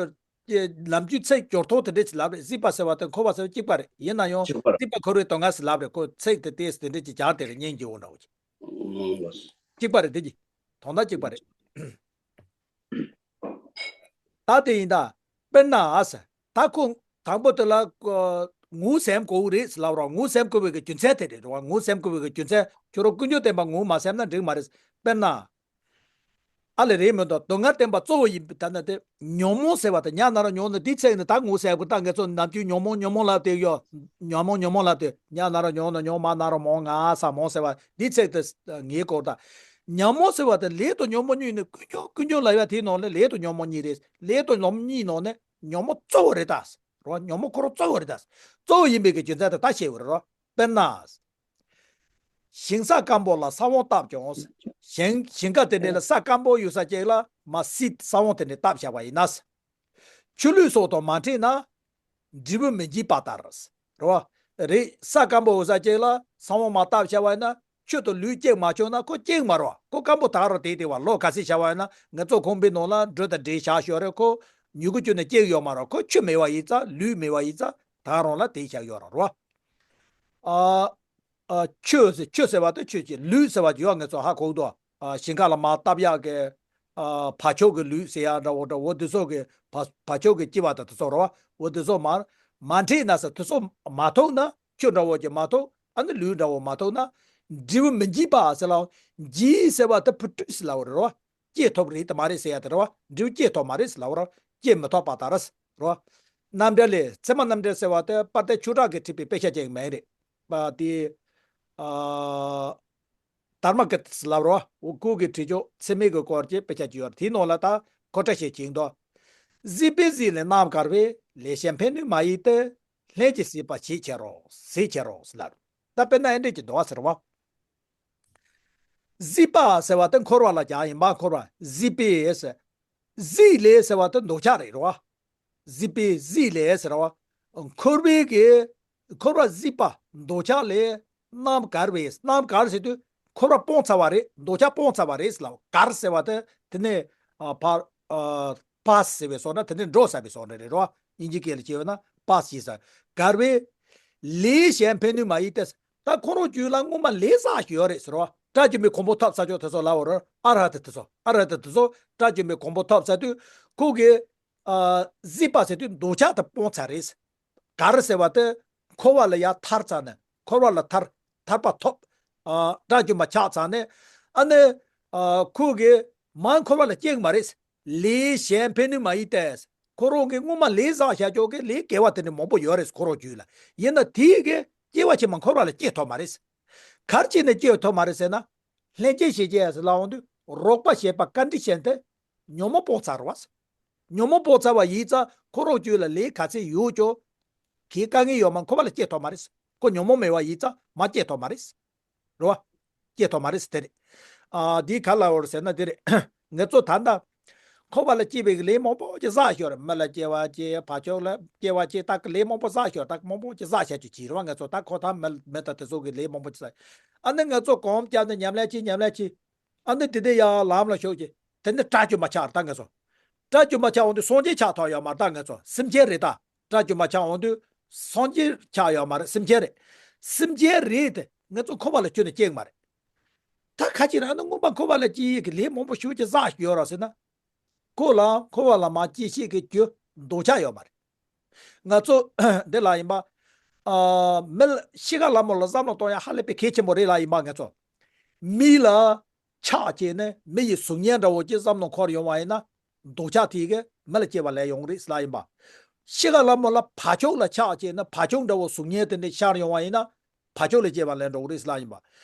ལམ་རྒྱུད་ཚིག་སྦྱོར་ཐོག་དེ་འདྲས་ཅིག་ལབ་རེད། སྲིད་པ་ཟེར་བ་དང་འཁོར་བ་ཟེར་བ་གཅིག་པ་རེད། ཡིན་ན་ཡང་གཅིག་པ་རེད། སྲིད་པ་འཁོར་བའི་སྡུག་བསྔལ་ཟེར་ལབ་རེད། ཁོ་ཚིག་དེ་ཏོག་ཙམ་དེ་འདྲས་ཅིག་སྦྱར་དེ་རེད། སྙན་རྒྱུ་འོ་འདྲ་བོ་ཅིག་ཨང་། གཅིག་པ་རེད། དེ་གི་དོན་དག་གཅིག་པ་རེད། ད་དེ་ཡིན་ད། དཔེར་ན་ཨ་ཟེར། ད་ཁོ་དང་པོ་དེ་ལ་ཨ་ངོ་བོ་སེམས་དགོས་རེད་ཟེར་ལབ་རོགས། ངོ་བོ་སེམས་དགོས་པའི་གི་རྒྱུ་མཚན་དེ་རེད་རོ། ངོ་བོ་སེམས་དགོས་པའི་གི་རྒྱུ་མཚན། ཁྱོད་རང་ཀུན་འབྱུང་བསྟན་པ་ངོ་བོ་མ་སེམས་ན་འགྲིག་མ་རེད། དཔེར་ན། ཨ་ལས་རེད་མི་འདུག་སྡུག་བསྔལ་བསྟན་པ་གཙོ་བོ་ཡིན་པའི་ད་ནི་དེ་ཉོན་མོངས་ཟེར་བ་དེ་ཉ་ན་རོ་ཉོ་ན་དེའི་ཚིག་ནི་ད་ངོ་བོ་སེམས་དགོས། ད་ངེད་ཚོ་ནམ་རྒྱུན་ཉོན་མོངས་ཉོན་མོངས་ལབ་དེ་ཡོད། ཉོན་མོངས་ཉོན་མོངས་ལབ་དེ་ཉ་ན་རོ་ཉོ་ན་ཉོ་མ་ན་རོ་མོ་ང་ས་མོ་ཟེར་བ་དེའི་ཚིག་དེ་ངའི་སྐོར་ད། ཉོན་མོངས་ཟེར་བ་དེ་ལས་དང་ཉོན་མོངས་གཉིས་ནི་ཀུན་འབྱུང་ཀུན་འབྱུང་ལབ་ཡ་དེའི་ནང་ནས་ལས་དང་ཉོན་མོངས་གཉིས་རེད། ལས་དང་ཉོན་མོངས་གཉིས་ནང་ནས་ཉོན་མོངས་གཙོ་བོ་རེད་ད། རོ། ཉོན་མོངས་ཁོ་རང་གཙོ་བོ་རེད་ད། གཙོ་བོ་ཡིན་པའི་གི་རྒྱུ་མཚན་དེ་ད་བཤད་འོས་རེད་རོ། དཔེར་ན། ཞིང་ས་སྐམ་པོ་ལ་ས་བོན་བཏབ་ཀྱང་། ཞིང་ཞིང་ཁ་དེ་འདྲ་ལ་ས་སྐམ་པོ་ཡོད་ས་ཅིག་ལ་མར་སི་ས་བོན་དེ་འདྲ་བཏབ་བཞག་པ་ཡིན་ན། ཆུ་ལུད་སོགས་དང་མ་འཕྲད་ན། འབྲས་བུ་མི་འབྱིན་པ་ལྟར། རེད་བ། རེད། ས་སྐམ་པོ་ཡོད་ས་ཅིག་ལ་ས་བོན་མར་བཏབ་བཞག་པ་ཡིན་ན། ཆུ་དང་ལུད་སྐྱེ་མ་བྱུང་ན་ཁོ་སྐྱེ་མ་རུང་། ཁོ་སྐམ་པོ་དག་རུང་དེ་དེ་བ་ལོ་ག་ཚོད་བཞག་པ་ཡིན་ན། ང་ཚོ་ཁང་པའི་ནང་ལ་འབྲུ་དང་འབྲས་བཞག་ཡོད་རེད། ཁོ་མྱུ་གུ་བཅུག་ནས་སྐྱེ་ཡོད་མ་རེད། ཁོ་ཆུ་མེད་པ་ཡིན་ཙང་ལུད་མེད་པ་ཡིན་ཙང་དག་རུང་ལ་དེ་བཞག་ཡོད་རེད། རེད་བ། ཨ། ཨ། ཆུ་ཟེར་ཆུ་ཟེར་བ་དེ་ཆུ་ཅིག་ལུད་ཟེར་བ་ཅིག་ཡོད། ང་ཚོ་ཧ་གོ་གི་འདུག་ཨ། ཞིང་ཁ་ལ་མར་བཏབ་ཡག་གི། ཨ། བ་ཕྱུགས་ཀྱི་ལུད་ཟེར་ཡག་འདྲ་བོ་འདྲ་བོ་དེ་ཚོ་གི་བ་བ་ཕྱུགས་ཀྱི་སྐྱེ་བ་དང་དེ་ཚོ་རེད་བ། འོ་དེ་ཚོ་མར་མ་འཕྲད་ན་ཟེར། དེ་ཚོ་མ་ཐུག་ན། ཆུ་འདྲ་བོ་ཅིག་མ་ཐུག་ཨ་ནི་ལུད་འདྲ་བོ་མ་ཐུག་ན། འབྲས་བུ་མི་འབྱིན་པ་ཟེར་ལ། འབྱིན་ཟེར་བ་དེ་ཕུ་ཏྲུ་ཟེར་ལ་འོ་རེད་བ། སྐྱེ་ཐུབ་རེད་དམ་མ་རེད་ཟེར་ཡ་དེ་རེད་བ། འབྲས་བུ་སྐྱེ་ཐུབ་མ་རེད་ཟེར་ལབ་ར། སྐྱེ་མི་ཐུབ་པ་ལྟར་རེད་བ། རྣམ་འགྲེལ་ལས། ཚད་མ་རྣམ་འགྲེལ་ཟེར་བ་དེ་དཔལ་ལྡན་ཆོས་གྲགས་ཀྱིས་བྲིས་པའི་དཔེ་ཆ་ཅིག་མ་རེད་པ་དེ། ཨ། དྷརྨ་ཀིརྟི་ལབ་ར་བ། ཁོ་གིས་བྲིས་ཆོག་ཚད་མའི་གི་སྐོར་གྱི་དཔེ་ཆ་ཅིག་ཡོད་རེད། དེའི་ནང་ལ་ད་ཁོ་ཏྲ་ཞིག་བྱིན་འདུག་གཟིགས་པས་གཟིགས་ལས་རྣམ་དཀར་བས། ལས་གཞན་ཕན་ནུས་མ་ཡིན་ཏེ། ལྷན་ཅིག་གཟིགས་པ་ཞེས་བྱ་རོགས། ཞེས་བྱ་རོགས་ལབ། ད་དཔེར་ན་ཨེ་འདྲས་ཀྱི་འདུག་ཟེར་བ། གཟིགས་པ་ཟེར་བ་དེ་འཁོར་བ་ལ་རྒྱག་ཡིན་པ། འཁོར་བ་གཟིགས་པས་ཟེར། གཟིགས་ལས་ཟེར་བ་དེ་འདོད་ཆགས་རེད་རོ། གཟིགས་པས་གཟིགས་ལས་ཟེར་བ། འཁོར་བའི་གི་འཁོར་བ་གཟིགས་པ་འདོད་ཆགས་ལས། རྣམ་དཀར་བས། རྣམ་དཀར་ཟེར་དུས་འཁོར་བ་སྤངས་ཚར་བ་རེད། འདོད་ཆགས་སྤངས་ཚར་བ་རེད་ཟེར་ལ། དཀར་ཟེར་བ་དེ་དེ་ནས་ཨ་ཕར་ཨ་པཱས་ཟེར་བའི་བཟོ་འདྲ། དེ་ནས་འགྲོ་ཟེར་བའི་བཟོ་འདྲ་རེད་རོ། དབྱིན་ཇི་སྐད་ལ་བྱས་ཡོད་ན་པཱས་ཞེས་ཟེར། དཀར་བས། ལས་གཞན་ཕན་ནུས་མ་ཡིན་ཏེ། ད་ཁོ་རང་རྒྱུད་ལ་སྔོན་མ་ལས་བསགས་ཡོད་རེད་ཟེར་བ། དགྲ་བཅོམ་པའི་གོ་འཕང་ཐོབ་ཚར་ཆོག་དེ་ཚོ་ལབ་པ་རེད། ཨ་ར་ཧ་ཏི་དེ་ཚོ། ཨ་ར་ཧ་ཏི་དེ་ཚོ་དགྲ་བཅོམ་པའི་གོ་འཕང་ཐོབ་ཚར་དུས་ཁོ་གི་ཨ་གཟིགས་པ་ཟེར་དུས་འདོད་ཆགས་དེ་སྤངས་ཚར་རེད། དཀར་ཟེར་བ་དེ་འཁོར་བ་ལ་ཡར་ཐར་ཚར་ནས། འཁོར་བ་ལ་ཐར་ཐར་པ་ཐོབ། ཨ་དགྲ་བཅོམ་པ་ཆགས་ཚར་ནས། ཨ་ནི་ཨ་ཁོ་གི་མར་འཁོར་བ་ལ་སྐྱེ་གི་མ་རེད། ལས་གཞན་ཕན་ནུས་མ་ཡིན་ཏེ། ཁོ་རང་གིས་སྔོན་མ་ལས་བསགས་བཞག་ཆོག་གི་ལས་དགེ་བ་དེ་འདྲ་མང་པོ་ཡོད་རེད་ཁོ་རང་རྒྱུད་ལ། ཡིན་ན་དེའི་གི་སྐྱེ་བ་ཕྱི་མ་འཁོར་བ་ལ་སྐྱེ་ཐུབ་མ་རེད། ག་རེ་བྱས་ནས་སྐྱེ་ཐུབ་མ་རེད་ཟེར་ན། ལྷན་སྐྱེས་ཞེས་བྱ་ཟེར་ལབ་འོང་དུས་རོགས་པ་ཞེས་པ་ཀ་ཌི་ཤན་དེ་ཉོན་མོངས་སྤངས་ཚར་བ། ཉོན་མོངས་སྤངས་ཚར་བ་ཡིན་ཙང་ཁོ་རང་རྒྱུད་ལ་ལས་ག་ཚད་ཡོད་ཀྱང་། གའི་དཀའ་ངལ་ཡོད་མ་འཁོར་བ་ལ་སྐྱེ་ཐུབ་མ་རེད། ཁོ་ཉོན་མོངས་མེད་པ་ཡིན་ཙང་མར་སྐྱེ་ཐུབ་མ་རེད། རེད་བ། སྐྱེ་ཐུབ་མ་རེད་ཟེར་དེ་རེད། ཨ་འདི་ག་ལ་འོར་ཟེར་ན་དེ་རེད། ང་ཚོ་ད་ལྟ་ འཁོར་བ་ལ་སྐྱེ་བའི་གི་ལས་མང་པོ་ཅིག་བསགས་ཤོར། མི་ལ་སྐྱེ་བ་སྐྱེ། བ་ཕྱུགས་ལ་སྐྱེ་བ་སྐྱེ། ད་གི་ལས་མང་པོ་བསགས་ཤོར། ད་གི་མང་པོ་ཅིག་བསགས་བྱ་རྒྱུ་བྱེད་རེད་བ། ང་ཚོ་ད་འཁོར་ཐང་མི་མི་དང་དེ་ཚོ་གི་ལས་མང་པོ་ཅིག་བསགས། ཨ་ནི་ང་ཚོ་གོམ་བརྒྱབ་ནས་ཉམས་ལེན་བྱེད། ཉམས་ལེན་བྱེད། ཨ་ནི་དེ་དེ་ཡང་ལམ་ལ་ཞུགས་ཀྱི། དེ་ནི་དགྲ་བཅོམ་པ་ཆགས་རེད་ད་ང་ཚོ། དགྲ་བཅོམ་པ་ཆགས་འོང་དུས་སངས་རྒྱས་ཆགས་ཐུབ་ཡོད་མ་རེད་ད་ང་ཚོ། སེམས་ཅན་རེད་ད། དགྲ་བཅོམ་པ་ཆགས་འོང་དུས་སངས་རྒྱས་ཆགས་ཡོད་མ་རེད། སེམས་ཅན་རེད། སེམས་ཅན་རེད་དེ་ང་ཚོ་འཁོར་བ་ལ་སྐྱོན་ནས་སྐྱེ་གི་མ་རེད། ད་ཁ་ཅིག་རང་ནི་མངོན་པ་འཁོར་བ་ལ་སྐྱེ་ཡས་ཀྱི་ལས་མང་པོ་ཞེ་ཅིག་བསགས་ཡོད་རེད་ཟེར་ན། ཁོ་ལ་འཁོར་བ་ལ་མ་སྐྱེ་ཤེས་ཀྱི་རྒྱུ་འདོད་ཆགས་ཡོད་མ་རེད། ང་ཚོ་འདི་ལ་ཡིན་པ། ཨ་མི་ལ་ཤི་ཁ་ལ་མོ་ལ་བསམ་བློ་གཏོང་ཡ་ཧ་ལས་པའི་གལ་ཆེན་པོ་རེད་ལ་ཡིན་པ་ང་ཚོ། མི་ལ་ཆགས་བྱས་ནས་མི་ཡི་གཟུགས་བརྙན་འདྲ་བོ་ཅིག་བསམ་བློ་འཁོར་ཡོང་བ་ཡིན་ན། འདོད་ཆགས་དེ་གི་མི་ལ་སྐྱེ་བ་ལེན་ཡོང་རེད་ལ་ཡིན་པ། ཤི་ཁ་ལ་མོ་ལ་བ་ཕྱུགས་ལ་ཆགས་བྱས་ནས་བ་ཕྱུགས་འདྲ་བོ་གཟུགས་བརྙན་དེ་འདྲ་ཤར་ཡོང་བ་ཡིན་ན། བ་ཕྱུགས་ལ་སྐྱེ་བ་ལེན་འགྲོ་གི་རེད་ལ་ཡིན་པ།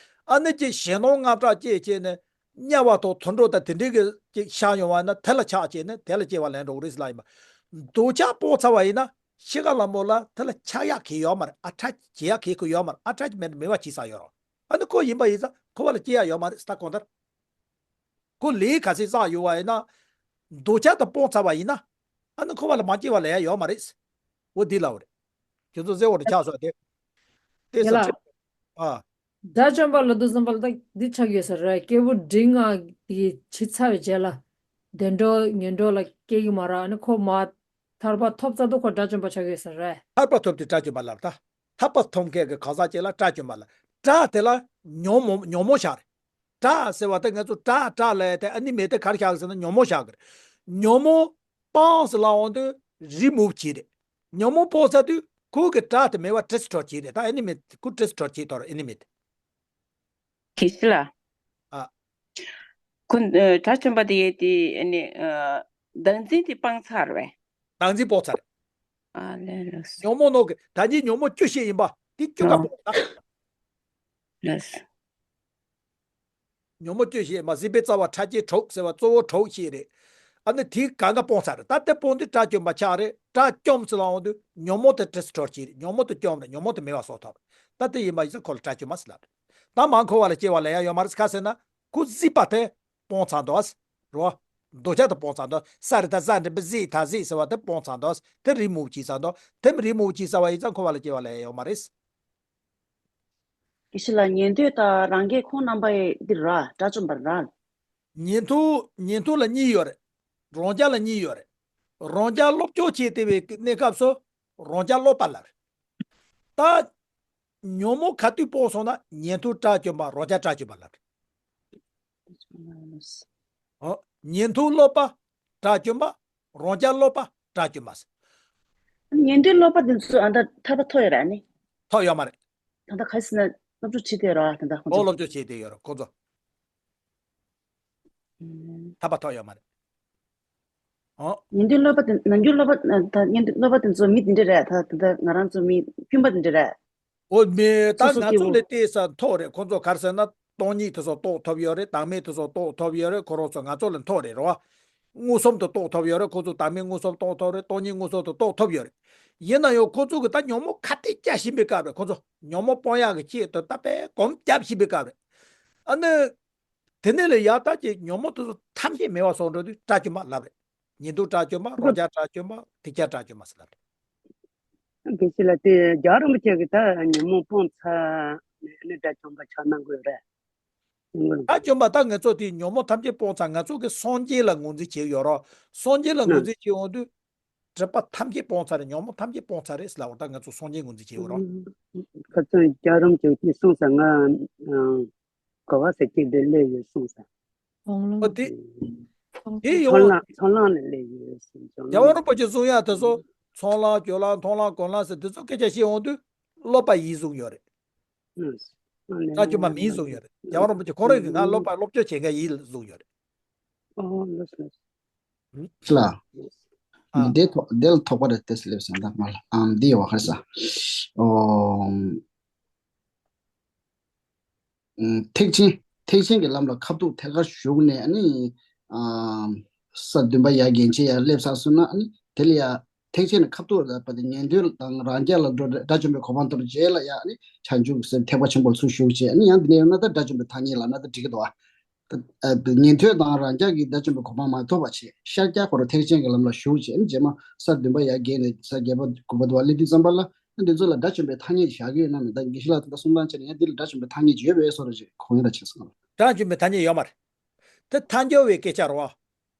ཨ་ནི་ཅིག་ཞེ་སྡང་དངངས་སྐྲག་སྐྱེས་བྱས་ནས་དམྱལ་བ་དང་དུད་འགྲོ་དང་དེ་འདྲའི་གི་ཅིག་ཤར་ཡོང་བ་ཡིན་ན་དེ་ལ་ཆགས་བྱས་ནས་དེ་ལ་སྐྱེ་བ་ལེན་འགྲོ་གི་རེད་ལ་ཡིན་པ། འདོད་ཆགས་སྤོང་ཚར་བ་ཡིན་ན་ཤི་ཁ་ལ་མོ་ལ་དེ་ལ་ཆགས་ཡག་གི་ཡོད་མ་རེད། ཨ་ཁྲ་བྱེད་ཡག་གི་ཁོ་ཡོད་མ་རེད། ཨ་ཁྲ་མེད་མེད་པ་བྱེད་ས་ཡོད་རེད། ཨ་ནི་ཁོ་ཡིན་པ་ཡིན་ཙང་འཁོར་བ་ལ་སྐྱེ་ཡ་ཡོད་མ་རེད་ད་གང་ལྟར། ཁོ་ལས་ག་ཚད་བསགས་ཡོད་བ་ཡིན་ན། འདོད་ཆགས་དེ་སྤོང་ཚར་བ་ཡིན་ན། ཨ་ནི་འཁོར་བ་ལ་མ་སྐྱེ་བ་ལ་ཡ་ཡོད་མ་རེད། འོ་འདི་ལབ་པ་རེད། ཁྱོད་ཚོ་གསལ་བོ་རེ་ཆགས་སོང་དེ། དེ་ཡ་ལ། ས་ཁྲིད། ཨ། དགྲ་བཅོམ་པ་ལ་དུ་བཟུང་བ་ལ་ད་འདི་ཆགས་ཡོད་ས་རེད། སྐྱེས་བུ་འབྲིང་ལྔ་དེ་བྱེད་ཚར་བའི་རྗེས་ལ། བདེ་འགྲོ་ངན་འགྲོ་ལ་སྐྱེ་གི་མ་རེད། ཨ་ནི་ཁོ་མ་ཐར་པ་ཐོབ་ཚར་དུས་ཁོ་དགྲ་བཅོམ་པ་ཆགས་ཡོད་ས་རེད། ཐར་པ་ཐོབ་དུས་དགྲ་བཅོམ་པ་ལབ་ད། ཐར་པ་ཐོབ་མཁན་གྱི་གང་ཟག་ཅིག་ལ་དགྲ་བཅོམ་པ་ལབ། དགྲ་དེ་ལ་ཉོན་མོངས་ཉོན་མོངས་བཞག་རེད། དགྲ་ཟེར་བ་དེ་ང་ཚོ་དགྲ་དགྲ་ལབ་དེ་ཨ་ནི་མེད་དེ་ག་རེ་བཞག་ཟེར་ན་ཉོན་མོངས་བཞག་གི་རེད། ཉོན་མོངས་སྤངས་ཟེར་ལབ་འོང་དུས་རི་མུབ་བྱེད་རེད། ཉོན་མོངས་སྤངས་ཚར་དུས་ཁོ་གི་དགྲ་དེ་མེད་པ་ཌི་སི་ཊོར་ཊི་བྱེད་རེད། ད་ཨ་ནི་མེད་ཁོ་ཌི་སི་ཊོར་ཊི་བྱེད་དོ་རེད་ཨ་ནི་མེད། དགེ་བཤེས་ལགས། ཨ། ཁོ་ཨ་དགྲ་བཅོམ་པ་དེ་ཡས་དེ་ཨ་ནི་ཨ་བདག་འཛིན་དེ་སྤངས་ཚར་བས། བདག་འཛིན་སྤོང་ཚར་རེད། ཨ་ལས་ལགས། ཉོན་མོངས་ནོར་གི་ད་གིན་ཉོན་མོངས་སྐྱོ་ཤས་ཡིན་པ་དེ་སྐྱོ་ག་ཨ་སྤོང་ཚར། ལགས། ཉོན་མོངས་སྐྱོ་ཤས་མ་སྲིད་པའི་རྩ་བ་ཕྲ་རྒྱས་དྲུག་ཟེར་བ་གཙོ་བོ་དྲུག་ཤས་རེད། ཨ་ནི་དེ་གང་ག་སྤོང་ཚར་རེད། ད་དེ་སྤོང་དུས་དགྲ་བཅོམ་པ་ཆགས་རེད། དགྲ་བཅོམ་ཟེར་ལབ་འོང་དུས་ཉོན་མོངས་དེ་ཌི་སི་ཊོར་ཊི་བྱེད་རེད། ཉོན་མོངས་དེ་བཅོམ་རེད། ཉོན་མོངས་དེ་མེད་པ་བཟོ་ཐུབ་རེད། ད་དེ་ཡིན་པ་ཡིན་ཙང་ཁོ་ལ་དགྲ་བཅོམ་པ་ཟེར་ལབ་རེད། ད་མ་འཁོར་བ་ལ་སྐྱེ་བ་ལེན་ཡ་ཡོད་མ་རེད། ག་ཟེར་ན་ཁོ་སྲིད་པ་དེ་སྤོང་ཚར་འདུག་རོ། འདོད་ཆགས་དེ་སྤོང་ཚར་འདུག་ས་རི་ད་ས་འདྲ་བི་ཟི་ད་ཟི་ཟེར་བ་དེ་སྤོང་ཚར་འདུག་དེ་རི་མུབ་བྱས་ཚར་འདུག་དེ་རི་མུབ་བྱས་ཚར་བ་ཡིན་ཙང་འཁོར་བ་ལ་སྐྱེ་བ་ལེན་ཡ་ཡོད་མ་རེད། དགེ་བཤེས་ལགས། ཉན་ཐོས་དང་རང་རྒྱལ་ཁོང་རྣམ་པ་ཡི་འདི་ར་དགྲ་བཅོམ་པ་ར། ཉན་ཐོས་ཉན་ཐོས་ལ་གཉིས་ཡོད་རེད། རང་རྒྱལ་ལ་གཉིས་ཡོད་རེད། རང་རྒྱལ་སློབ་སྦྱོང་བྱེད་བསྡད་པའི་གནས་སྐབས་སུ་རང་རྒྱལ་སློབ་པ་ལབ་རེད། ད་ཉོན་མོངས་ག་དུས་སྤོང་སོང་ན་ཉན་ཐོས་དགྲ་བཅོམ་པ་རང་རྒྱལ་དགྲ་བཅོམ་པ་ལབ་རེད། ཨོ། ཉན་ཐོས་སློབ་པ་དགྲ་བཅོམ་པ། རང་རྒྱལ་སློབ་པ་དགྲ་བཅོམ་པ་ཟེར། ཉན་ཐོས་སློབ་པ་དེ་ཚོ་ཨ་ད་ཐར་པ་ཐོབ་ཡོད་ར་ནི། ཐོབ་ཡོད་མ་རེད། ད་ལྟ་ག་ཟེར་ན་སློབ་སྦྱོང་བྱེད་བསྡད་ར་ད་ལྟ་ཁོང་ཨོ་ཚོ། སློབ་སྦྱོང་བྱེད་བསྡད་ཡོད་རེད་ཁོང་ཚོ། ཨུམ། ཐར་པ་ཐོབ་ཡོད་མ་རེད། ཨོ། ཉན་ཐོས་སློབ་པ་དེ་ནམ་རྒྱུན་སློབ་པ་ད་ཉན་ཐོས་སློབ་པ་དེ་ཚོ་མི་དེ་འདྲ་རེད། ད་ད་ལྟ་ང་རང་ཚོ་མི་དཀྱུས་མ་དེ་འདྲ་རེད། འོ་མེད། ད་སོ་སོ་ང་ཚོ་སྐྱེ་བོ། ལས་བལྟས་ས་མཐོ་རེད། ཁོང་ཚོ་ག་རེ་ཟེར་ན་སྟོང་ཉིད་དེ་ཚོ་རྟོགས་ཐུབ་ཡོད་རེད། བདག་མེད་དེ་ཚོ་རྟོགས་ཐུབ་ཡོད་རེད། ཁོ་རང་ཚོ་ང་ཚོ་ལས་མཐོ་རེད་རོ། མངོན་སུམ་དུ་རྟོགས་ཐུབ་ཡོད་རེད། ཁོ་ཚོ་བདག་མེད་མངོན་སུམ་རྟོགས་ཐུབ་རེད། སྟོང་ཉིད་མངོན་སུམ་དུ་རྟོགས་ཐུབ་ཡོད་རེད། ཡིན་ན་ཡང་ཁོ་ཚོ་གི་ད་ཉོན་མོངས་ཁ་གཏད་བཅག་བཞིན་པའི་སྐབས་རེད། ཁོ་ཚོ་ཉོན་མོངས་སྤོང་ཡག་གི་ཆེད་དུ་ད་དཔེ་གོམ་བརྒྱབ་བཞིན་པའི་སྐབས་རེད། ཨ་ནི། དེ་ནས་ལས་ཡར་ད་ཀྱི་ཉོན་མོངས་དེ་ཚོ་ཐམས་ཅད་མེད་པ་སོང་འགྲོ་དུས་དགྲ་བཅོམ་པ་ལབ་རེད། ཉན་ཐོས་དགྲ་བཅོམ་པ། རང་རྒྱལ་དགྲ་བཅོམ་པ། ཐེག་ཆེན་དགྲ་བཅོམ་པ་ཟེར་ལབ་རེད། དགེ་བཤེས་ལགས་དེ་རྒྱལ་བ་རིན་པོ་ཆེ་གིས་ད་ཉོན་མོངས་སྤོང་ཚར་ནས་ནི་དགྲ་བཅོམ་པ་ཆགས་གནང་དགོས་རེད། དགྲ་བཅོམ་པ་ད་ང་ཚོ་དེ་ཉོན་མོངས་ཐམས་ཅད་སྤོང་ཚར་ང་ཚོ་གི་སངས་རྒྱས་ལ་ངོས་འཛིན་བྱེད་ཡོད་རོགས། སངས་རྒྱས་ལ་ངོས་འཛིན་བྱེད་འོང་དུས། སྒྲིབ་པ་ཐམས་ཅད་སྤོང་ཚར་རེད། ཉོན་མོངས་ཐམས་ཅད་སྤོང་ཚར་རེད་ཟེར་ལབ་པ་ད་ང་ཚོ་སངས་རྒྱས་ངོས་འཛིན་བྱེད་ཡོད་རོགས། ཁ་སང་རྒྱལ་བ་རིན་པོ་ཆེ་གིས་གསུངས་ས་ང་ག་བ་ཟེར་གྱི་འདི་སླེབས་ཡོད་གསུངས་ས། ཨོ་དེ། དེ་ཡོང་། ཚོང་ལམ་ཚོང་ལམ་ལ་སླེབས་ཡོད་གསུངས་ས། རྒྱལ་བ་རིན་པོ་ཆེ་གསུང་ཡ་དེ་ཚོ། ཚོང་ལམ་སྐྱོ་ལམ་མཐོང་ལམ་གོང་ལམ་ཟེར་དེ་ཚོ་སྐད་ཆ་བཤད་འོང་དུས། སློབ་པ་ཡིད་བཟུང་ཡོད་རེད། དགྲ་བཅོམ་པ་མིང་བཟུང་ཡོད་རེད། རྒྱལ་བ་རིན་པོ་ཆེ་ཁོང་རང་གིས་ང་སློབ་པ་སློབ་སྦྱོང་བྱེད་མཁན་ཡིད་བཟུང་ཡོད་རེད། ཨོ་ལགས་སོ་ལགས་སོ། ལ། ཨ། འདི་ཐོག་འདི་ལ་ཐོག་པ་རེད་དེ་སླེབས་སོང་ད་མ་ལ་ཨམ་འདི་ཡོད་ག་རེ་ཟ། ཨོ། ཐེག་ཆེན་ཐེག་ཆེན་གྱི་ལམ་ལ་ཁ་ཐུག་ཐད་ཀར་ཞུགས་ནས་ཨ་ནི། ས་བདུན་པ་ཡ་རྒྱན་ཆེན་ཡར་སླེབས་ཚར་སོང་ན་ཨ་ནི་དེ་ལ་ཡ་ཐེག་ཆེན་ནི་ཁ་ཐུག་ལ་བ་དེ་ཉན་ཐོས་དང་རང་རྒྱལ་ལ་འགྲོ་དགྲ་བཅོམ་པའི་གོ་འཕང་ཐོབ་རྗེས་ལ་ཡ་ཨ་ནི་བྱང་ཆུབ་སེམས་ཐེག་པ་ཆེན་པོ་ལ་ཚུར་ཞུགས་བྱས་ཨ་ནི་ཡང་འདི་ནས་ཡོང་ན་ད་དགྲ་བཅོམ་པའི་ཐ་སྙད་ལབ་ན་ད་འགྲིག་གི་འདུག་ཨ། ད་ཉན་ཐོས་དང་རང་རྒྱལ་གྱི་དགྲ་བཅོམ་པའི་གོ་འཕང་མ་ཐོབ་པ་བྱས། ཤཱཀྱ་ཁོ་རང་ཐེག་ཆེན་གྱི་ལམ་ལ་ཞུགས་བྱས་ནས། རྗེས་མ་ས་བདུན་པ་ཡར་བརྒལ་ནས་ས་བརྒྱད་པ་དགུ་པ་དུ་བ་སླེབས་དུས་ཙམ་པ་ལ། འདི་ཚོ་ལ་དགྲ་བཅོམ་པའི་ཐ་སྙད་བཞག་གི་ཡོད་ན་མེད། ད་དགེ་བཤེས་ལགས་ད་ལྟ་གསུང་སྟངས་བྱས་ན་ཡང་འདི་ལ་དགྲ་བཅོམ་པའི་ཐ་སྙད་ཡོད་པའི་བཟོ་འདྲ་ཅིག་གོ་ཡོང་འདྲ་བྱས་སོང་ལ། དགྲ་བཅོམ་པའི་ཐ་སྙད་ཡོད་མ་རེད། དེ་ཐལ་འགྱུར་བའི་སྐད་ཆ་རེད་བ།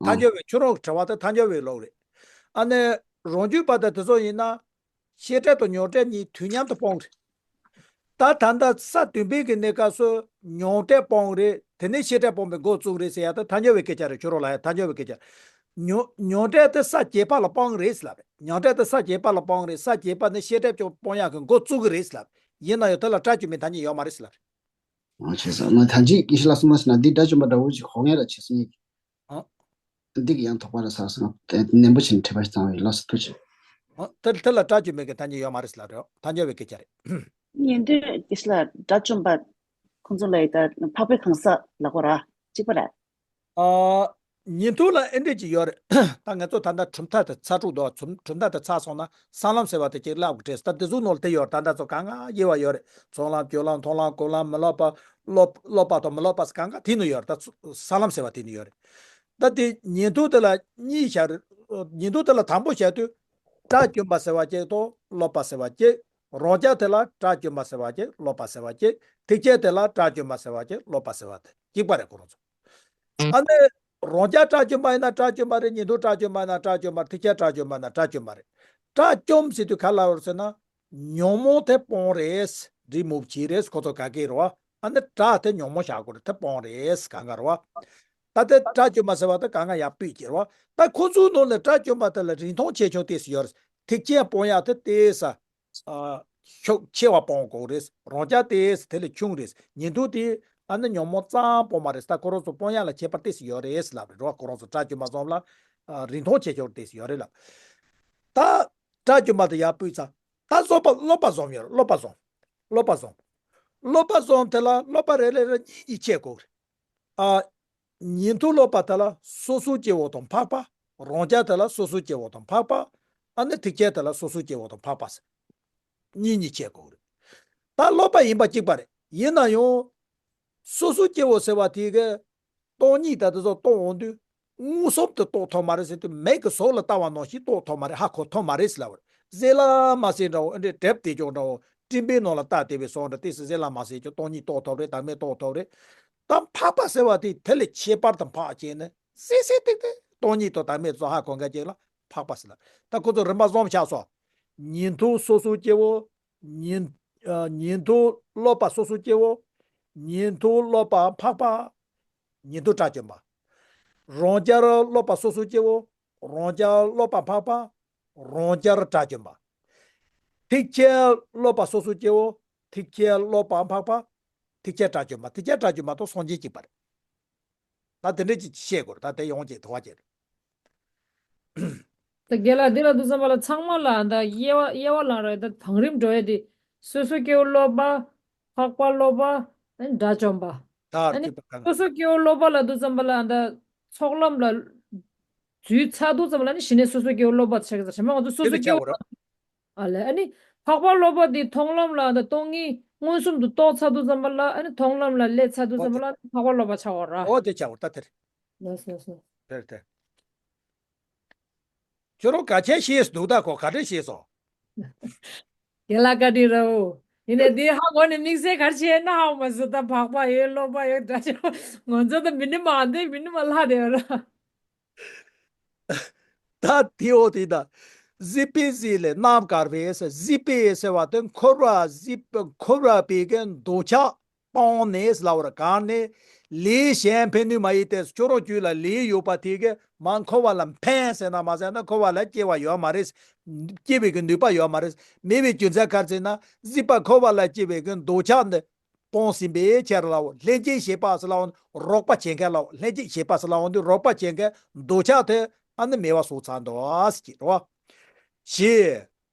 ཐལ་འགྱུར་བའི་ཁྱོད་རང་གི་དྲི་བ་དེ་ཐལ་འགྱུར་བའི་ལུགས་རེད། ཨ་ནི་རང་རྒྱུད་པ་དང་དེ་ཚོ་ཡིན་ན། ཤེས་སྒྲིབ་དང་མྱོང་སྒྲིབ་གཉིས་དུས་མཉམ་དུ་སྤོང་རེད། ད་ད་ལྟ་ས་བདུན་པའི་གི་གནས་སྐབས་སུ་མྱོང་སྒྲིབ་སྤོང་རེད། དེ་ནས་ཤེས་སྒྲིབ་སྤོང་བའི་འགོ་བཙུགས་རེད་ཟེར་ཡ་ད་ཐལ་འགྱུར་བའི་སྐད་ཆ་རེད། ཁྱོད་རང་ལ་ཡ་ཐལ་འགྱུར་བའི་སྐད་ཆ། མྱོང་མྱོང་སྒྲིབ་དེ་ས་བརྒྱད་པ་ལ་སྤོང་རེད་ཟེར་ལབ་རེད། མྱོང་སྒྲིབ་དེ་ས་བརྒྱད་པ་ལ་སྤོང་རེད། ས་བརྒྱད་པ་ནས་ཤེས་སྒྲིབ་ཀྱང་སྤོང་ཡག་གི་འགོ་བཙུགས་གི་རེད་ཟེར་ལབ་རེད། ཡིན་ན་ཡང་དེ་ལ་དགྲ་བཅོམ་པའི་ཐ་སྙད་ཡོད་མ་རེད་ཟེར་ལབ་རེད། ཨ་བྱས་ཙང་ང་ད་ཅིག་དགེ་བཤེས་ལགས་གསུངས་པ་ཟེར་ན་འདི་དགྲ་བཅོམ་པ་འདྲ་བོ་ཅིག་གོ་ངེས་ར་བྱས་སོང་ཡིན། ཨ། འདི་གི་ཡང་དོགས་པ་ར་ཟ་སོང་། དེ་ནན་པོ་བྱས་ནས་དྲི་བ་ཞིག་བཏང་བ་ཡིན། ལགས་སོ་ཐུགས་རྗེ་ཆེ། ཨ། དེ་དེ་ལ་དགྲ་བཅོམ་པའི་གི་ཐ་སྙད་ཡོད་མ་རེད་ཟེར་ལབ་རེད། ཐལ་འགྱུར་བའི་སྐད་ཆ་རེད། ཉན་ཐོས་དགེ་བཤེས་ལགས་དགྲ་བཅོམ་པ་ཁོང་ཚོ་ལ་ཡི་ད་འཕགས་པའི་གང་ཟག་ལབ་དགོས་ར་གཅིག་པ་རེད། ཨ། ཉན་ཐོས་ལ་ཨེ་འདྲས་ཅིག་ཡོད་རེད། ད་ང་ཚོ་ད་ལྟ་གྲུབ་མཐའ་དེ་ཚར་དྲུག་འདུག་གྲུབ་གྲུབ་མཐའ་དེ་ཚར་སོང་ན་གསང་ལམ་ཟེར་བ་དེ་ཅིག་བསླབ་དགོས་རེད། ད་དེ་ཚོའི་ནང་ལ་དེ་ཡོད་རེད། ད་ལྟ་ཚོ་གང་ག་དབྱེ་བ་ཡོད་རེད། ཚོགས་ལམ་སྤྱོད་ལམ་མཐོང་ལམ་སྒོམ་ལམ་མི་སློབ་པ་སློབ་སློབ་པ་དང་མི་སློབ་པ་གང་ག་དེ་ནང་ཡོད་རེད། ད་ཚོ་གསང་ལམ་ཟེར་བ་དེ་ནང་ཡོད་རེད། ད་དེ་ཉན་ཐོས་དེ་ལ་གཉིས་བཞག་རེད། ཉན་ཐོས་དེ་ལ་དང་པོ་བཞག་དུས་དགྲ་བཅོམ་པ་ཟེར་བ་གཅིག་དང་སློབ་པ་ཟེར་བ་གཅིག་རང་རྒྱལ་དེ་ལ་དགྲ་བཅོམ་པ་ཟེར་བ་གཅིག་སློབ་པ་ཟེར་བ་གཅིག་ཐེག་ཆེན་དེ་ལ་དགྲ་བཅོམ་པ་ཟེར་བ་གཅིག་སློབ་པ་ཟེར་བ་དེ་གཅིག་པ་རེད་ཁོ་རང་ཚོ། ཨ་ནི་རང་རྒྱལ་དགྲ་བཅོམ་པ་ཡིན་ན་དགྲ་བཅོམ་པ་རེད། ཉན་ཐོས་དགྲ་བཅོམ་པ་ཡིན་ན་དགྲ་བཅོམ་པ་རེད། ཐེག་ཆེན་དགྲ་བཅོམ་པ་ཡིན་ན་དགྲ་བཅོམ་པ་རེད། དགྲ་བཅོམ་ཟེར་དུས་ག་ལ་བར་ཟེར་ན། ཉོན་མོངས་དེ་སྤོང་རེད། རི་མོ་བྱེད་རེད། ཁོ་ཚོ་ག་གེ་རེད་བ། ཨ་ནི་དགྲ་དེ་ཉོན་མོངས་བཞག་དགོས་རེད། དེ་སྤོང་རེད་གང་ག་རེད་བ། ད་དེ་དགྲ་བཅོམ་པ་ཟེར་བ་དེ་གང་ག་ཡག་པོས་ཀྱི་རེད་བ། ད་ཁོ་ཚོའི་ནང་ནས་དགྲ་བཅོམ་པ་དེ་ལ་རིན་ཐང་ཆེ་ཆུང་ཏོག་ཙམ་ཡོད་རེད། ཐེག་ཆེན་སྤོང་ཡག་དེ་ཏོག་ཙམ། ཨ། ཤུགས་ཆེ་བ་སྤོང་དགོས་རེད། རང་རྒྱལ་དེ་དེ་ལས་ཆུང་རེད། ཉན་ཐོས་དེ་ཨ་ནི་ཉོན་མོངས་ཙམ་སྤོང་མ་རེད། ད་ཁོ་རང་ཚོ་སྤོང་ཡག་ལ་ཁྱད་པར་ཏོག་ཙམ་ཡོད་རེད་ལབ་རེད་རོ། ཁོ་རང་ཚོ་དགྲ་བཅོམ་པ་ཚོ་ལ་ཨ་རིན་ཐང་ཆེ་ཆུང་ཏོག་ཙམ་ཡོད་རེད་ལབ། ད་དགྲ་བཅོམ་པ་དེ་ཡར་སྤོས་ཚར། ད་སློབ་པ་སློབ་པ་བཟང་ཡོད་རེད། སློབ་པ་བཟང་། སློབ་པ་བཟང་། སློབ་པ་བཟང་དེ་ལ་སློབ་པ་རེ་རེ་ལ་གཉིས་གཉིས་ཕྱེ་དགོས་རེད། ཨ། ཉན་ཐོས་སློབ་པ་དེ་ལ་སོ་སོའི་སྐྱེ་བོ་དང་འཕགས་པ། རང་རྒྱལ་དེ་ལ་སོ་སོའི་སྐྱེ་བོ་དང་འཕགས་པ། ཨ་ནི་ཐེག་ཆེན་དེ་ལ་སོ་སོའི་སྐྱེ་བོ་དང་འཕགས་པ་ཟེར། གཉིས་གཉིས་ཕྱེ་དགོས་རེད། ད་སློབ་པ་ཡིན་པ་གཅིག་པ་རེད། ཡིན་ན་ཡང་། སོ་སོའི་སྐྱེ་བོ་ཟེར་བ་དེ་གི་སྟོང་ཉིད་ད་དེ་ཚོ་རྟོགས་འོང་དུས། མངོན་སུམ་དུ་རྟོགས་ཐུབ་མ་རེད་ཟེར་དུས་མིག་གིས་ཟུར་ལ་ལྟ་བ་ནང་བཞིན་རྟོགས་ཐུབ་མ་རེད། ཧ་གོ་ཐུབ་མ་རེད་ཟེར་ལབ་པ་རེད། ཟས་ལ་མ་ཟས་འདྲ་བོ་ཨེ་འདྲས་དྲེབ་དེ་ཅོག་འདྲ་བོ་སྤྲིན་པའི་ནང་ལ་རྟ་དེ་བས་སོང་འདྲ་ཏོག་ཙམ་ཟས་ལ་མ་ཟས་ཀྱང་སྟོང་ཉིད་རྟོགས་ཐུབ་རེད། བདག་མེད་རྟོགས་ཐུབ་རེད། ད་འཕགས་པ་ཟེར་བ་དེ་དེ་ལས་ཁྱད་པར་དུ་འཕགས་བྱས་ནས་སྲིད་སྲིད་ཏིག་ཏིག་སྟོང་ཉིད་དང་བདག་མེད་ཚོ་ཧ་གོ་མཁན་ཅིག་ལ་འཕགས་པ་ཟེར་ལ། ད་ཁོ་ཚོ་རིམ་པ་གསུམ་ཆགས་སོང་། ཉན་ཐོས་སོ་སོའི་སྐྱེ་བོ། ཉན་ཨ་ཉན་ཐོས་སློབ་པ་སོ་སོའི་སྐྱེ་བོ། ཉན་ཐོས་སློབ་པ་འཕགས་པ། ཉན་ཐོས་དགྲ་བཅོམ་པ། རང་རྒྱལ་སློབ་པ་སོ་སོའི་སྐྱེ་བོ། རང་རྒྱལ་སློབ་པ་འཕགས་པ། རང་རྒྱལ་དགྲ་བཅོམ་པ། ཐེག་ཆེན་སློབ་པ་སོ་སོའི་སྐྱེ་བོ། ཐེག་ཆེན་སློབ་པ་འཕགས་པ། ཐེག་ཆེན་དགྲ་བཅོམ་པ། ཐེག་ཆེན་དགྲ་བཅོམ་པ་དང་སངས་རྒྱས་གཅིག་པ་རེད། ད་དེ་འདྲས་ཅིག་བཤད་དགོས་རེད། ད་དེ་ཡོང་ཅིག་དོ་བ་བྱེད། ད་རྒན་ལགས་འདི་ལ་འདུག་བསམ་པ་ལ་ཚང་མ་ལ་ད་དབྱེ་བ་དབྱེ་བ་ལངས་རེད། ད་བང་རིམ་འགྲོ་ཡས་དེ་སོ་སོ་སྐྱེ་བོ་སློབ་པ། འཕགས་པ་སློབ་པ། ཨ་ནི་དགྲ་བཅོམ་པ། ད་ཨ་ནི་སྐྱེས་པ་གང་སོ་སོ་སྐྱེ་བོ་སློབ་པ་ལ་འདུག་བསམ་པ་ལ་ད་ཚོགས་ལམ་ལ་འཛུལ་ཚར་འདུག་བསམ་པ་ལ་ནི་གཞི་ནས་སོ་སོ་སྐྱེ་བོ་སློབ་པ་ཆགས་ཀྱི་ཚར། ཞེ་མ་ང་ཚོ་སོ་དེ་སོ་ལ་སྐྱེ་བོ་ཆགས་པ་རེད། ཨ་ལས་ཨ་ནི་འཕགས་པ་སློབ་པ་འདི་མཐོང་ལམ་ལ་ད་སྟོང་ཉིད་མངོན་སུམ་དུ་རྟོགས་ཚར་འདུག་བསམ་པ་ལ་ཨ་ནི་མཐོང་ལམ་ལ་སླེབས་ཚར་འདུག་བསམ་པ་ལ་འཕགས་པ་སློབ་པ་ཆགས་པ་ར། འོ་དེ་ཆགས་པ་ད་དེ་རེད། ལགས་སོ་ལགས་སོ། དེ་རེད་དེ། ཁྱོད་རང་ག་ཆེ་ཤེས་འདུག་ད་ཁོ་ག་རེ་ཤེས་སོང་། རྒན་ལགས་བཀའ་དྲིན་རེད་འོ། ཡིན་ནའི་འདི་ཧ་གོ་ནས་དམིགས་བསལ་ག་རེ་བྱས་ན་ཧ་གོ་མ་སོང་། ད་འཕགས་པ་ཡོད་སློབ་པ་ཡོད་དགྲ་བཅོམ་ང་ཚོ་ད་མི་ནི་མ་འདི་མི་ནི་མ་ལྷ་དེ་ཡོད་ར། ད་དེའོ་དེ་ད། གཟིགས་པས་གཟིགས་ལས་རྣམ་དཀར་བས་ཟེར། གཟིགས་པས་ཟེར་བ་དེ་འཁོར་བ་གཟིགས་པ་འཁོར་བ་པའི་གི་འདོད་ཆགས་སྤངས་ནས་ལབ་པ་རེད། གང་ནས་ལས་གཞན་ཕན་གནོད་མ་ཡིན་ཏེ་ཁྱོད་རང་རྒྱུད་ལ་ལས་ཡོད་པ་དེ་གི་མ་འཁོར་བ་ལ་ཕན་ཟེར་ན་མ་ཟེར་ན་འཁོར་བ་ལ་སྐྱེ་བ་ཡོད་མ་རེད། སྐྱེ་བའི་གི་ནུས་པ་ཡོད་མ་རེད། མེད་པའི་རྒྱུ་མཚན་ག་རེ་ཟེར་ན་གཟིགས་པ་འཁོར་བ་ལ་སྐྱེ་བའི་གི་འདོད་ཆགས་འདི། སྤོང་ཟིན་པའི་ཕྱིར་ལའོ། ལྷན་ཅིག་བྱེད་པ་ཟེར་ལའོ། རོགས་པ་བྱེད་མཁན་ལའོ། ལྷན་ཅིག་བྱེད་པ་ཟེར་ལའོ། འདི་རོགས་པ་བྱེད་མཁན་འདོད་ཆགས་དེ་ཨ་ནི་མེད་པ་བཟོ་ཚར་འདུག་ཟེར་གྱི་རེད་བ། ཞེས།